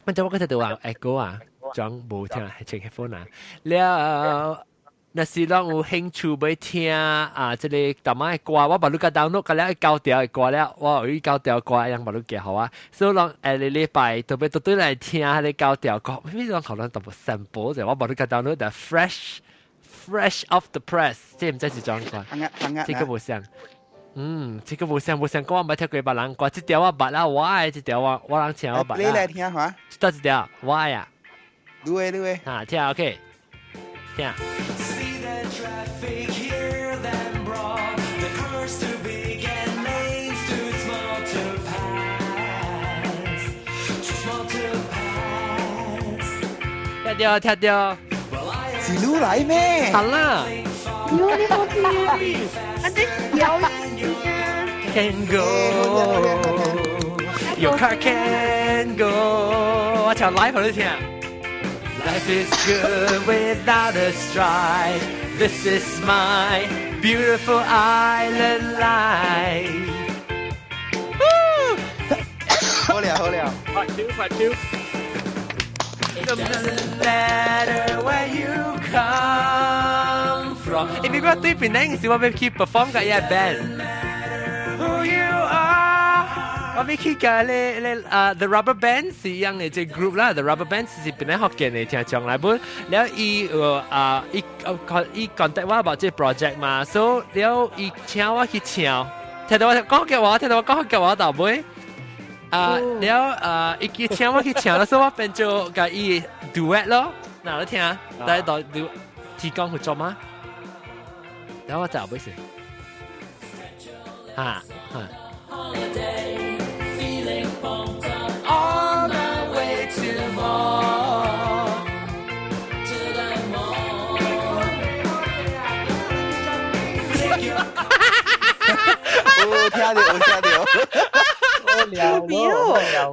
我就我嗰陣話 echo 啊，裝無聽係 headphone 啊。了，若是攏有興趣欲聽啊，這個淡仔的歌，我把你個 download 個了九條的歌了，我有九條歌樣把你寄予我，所以攏下個禮拜特別特對來聽彼个九條歌，咩攏可能特別 sample 者，我把你個 download 的 fresh fresh off the press，這毋知是怎歌，這個無像。嗯，這個無像無像歌，我毋捌聽過別人歌，這條我捌啦，我的這條我我人聽我捌啦。你來聽下。這一條我的啊。你的你的。啊，聽 OK，聽。 See the traffic, hear them brawl. The cars too big and lanes too small to pass. Too small to pass. 聽到聽到。是你來咩？好啦。喲，你好聽。啊，這表演啊！ can go. Your car can go. 我唱 live 予你聽。Life is good without a strife. This is my beautiful island life. 好了好了，快超快超。 It doesn't matter where you come from。欸，美國對邊個是我欲去 perform 個一 band。Who you are？我欲去共咧咧啊，The Rubber Band 是樣的這 group 啦，The Rubber Band 是本來福建的聽將來本，了伊啊伊伊 contact 我 about 這 project 嘛，所以了伊請我去唱，聽到我講嘅話，聽到我講嘅話到尾。啊，了啊，伊叫請我去唱啦，所以我變做共伊 duet 咯。嗱，你聽，大家到提供合作嗎？等我找不先。哈哈。On my way to the mall, to the mall. 有聽到，有聽到。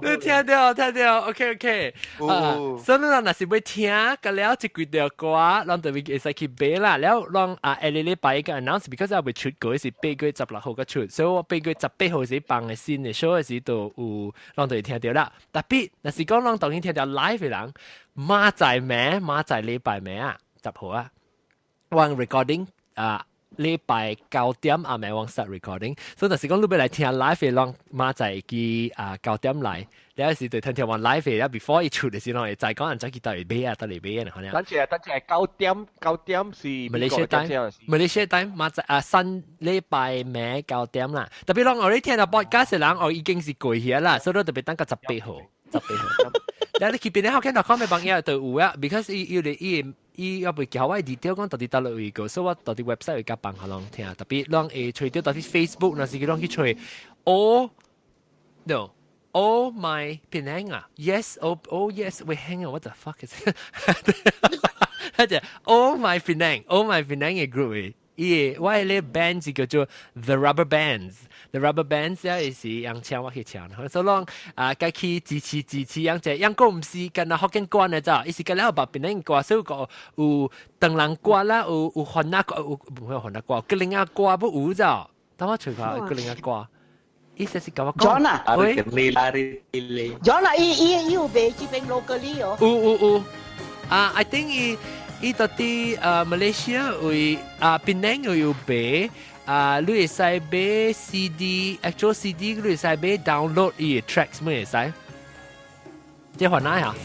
你聽到聽到，OK OK，啊，所以你若是欲聽，個了這幾條歌，咱就會會使去買啦。了，咱啊下禮拜一個 announce，because 我未出過是8月16號個出，所以我8月18號時放的新的 show 的時就有，咱就會聽到啦。特別若是講咱當然聽到 live 的人，明仔暝，明仔禮拜暝啊，10號啊，我 recording 啊。禮拜9點暗暝我 start recording，所以就是講你欲來聽 live 的，攏明仔記啊九點來，你有時就聽聽完 live 的，before 伊出的時候，會知講按怎去佗位買啊，佗位買啊，可能。等陣，等陣，九點九點是 Malaysia time，Malaysia time 明仔啊新禮拜暝九點啦。特別攏我哋聽到 podcast 的人，我已經是過去啦，所以特別等到十八號，十八號。但你去邊咧？福建 .com 的網頁就有啊，because 伊伊伊伊猶未交我 detail 講到底佗落位個，所以我到底 website 會較放予攏聽。特別攏會揣著到底 Facebook，若是佢攏去揣 Oh no Oh my Penang 啊，Yes oh oh yes 喂 hang on what the fuck is it？佢就 Oh my Penang Oh my Penang 嘅 group 嘅。伊我迄個 band 是叫做 The Rubber Bands，The Rubber Bands 咧是人請我去唱，所以講啊，該去支持支持樣這，樣個毋是干焦福建歌呢咋，伊是干焦捌檳城歌，所以講有唐人歌啦，有有番仔歌，有毋會番仔歌，吉林仔歌不有咋？等我揣下吉林仔歌，意思是共我講 John 啊，喂，John 啊，伊伊伊有賣這邊 locally 哦，有有有，啊，I think 伊。伊到底馬來西亞為啊檳城又有賣啊，你會使買 CD，actual CD 你會使買 download 伊的 tracks 咩會使？這番仔呀？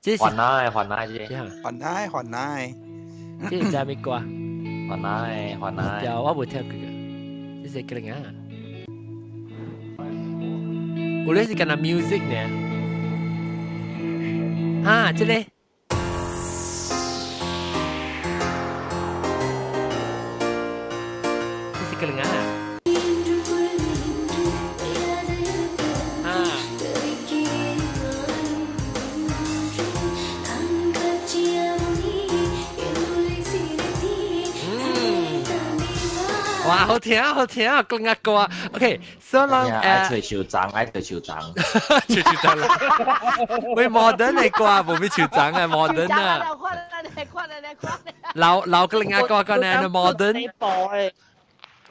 這是番仔番仔這，番仔番仔，這是啥物歌？番仔番仔，對，我無聽過，這是吉林啊。有咧是干焦 music 呢？哈，這個。這是吉林啊。啊。嗯。哇，好聽好聽啊，吉林歌。OK，所以愛揣樹欉，愛揣樹欉，揣樹欉啦。喂，modern 的歌，無欲樹欉啊，modern 啊。老老吉林歌個呢，modern。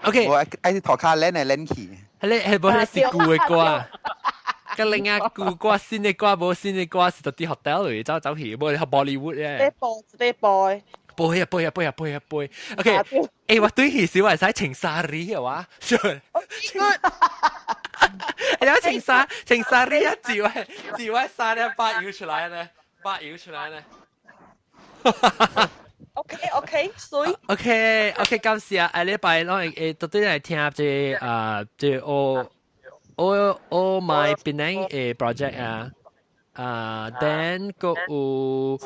OK，我愛是塗跤練來練去。係咧，係無係是舊的歌。吉林舊歌，新的歌無新的歌是到佇 hotel 裏走走去，無係 Bollywood 咧。播播。播啊播啊播啊播啊播。OK，欸，我對起時我會使穿 sari 嘅話，欸，我穿紗穿 sari 啊，幾位幾位三兩八搖出來呢，八搖出來呢。 OK OK，所以 OK OK，感謝啊！下禮拜攏會會到底來聽這啊這 Oh Oh Oh My Penang 的 project 啊啊，then 閣有。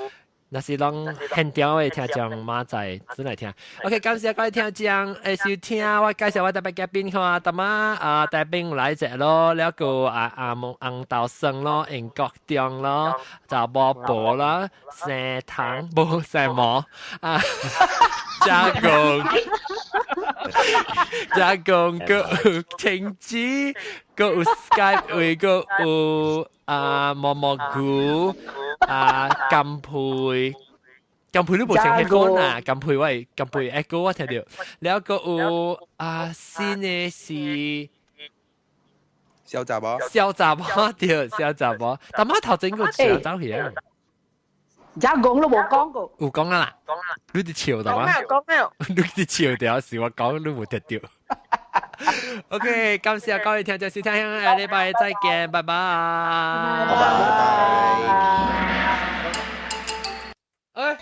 若是攏現場的聽眾馬仔轉來聽。OK，感謝各位聽眾收聽我介紹我特別嘉賓看，淡仔啊大兵來者咯，了個啊阿蒙紅豆生咯，英國中咯，查某婆啦，生糖無生毛啊，加工加工閣有青子，閣有 Skype 位，閣有啊毛毛菇啊金佩。金佩都無聽 headphone 啊，金佩喂，金佩 echo 我聽到，了閣有啊新的是小雜某，小雜某對，小雜某，但我頭前個笑走去啊，加工都無講過，有講啊啦，你佇笑的嗎？講咩？你佇笑掉是我講你無聽到。OK，感謝各位聽眾收聽，下禮拜再見，拜拜。拜拜。哎。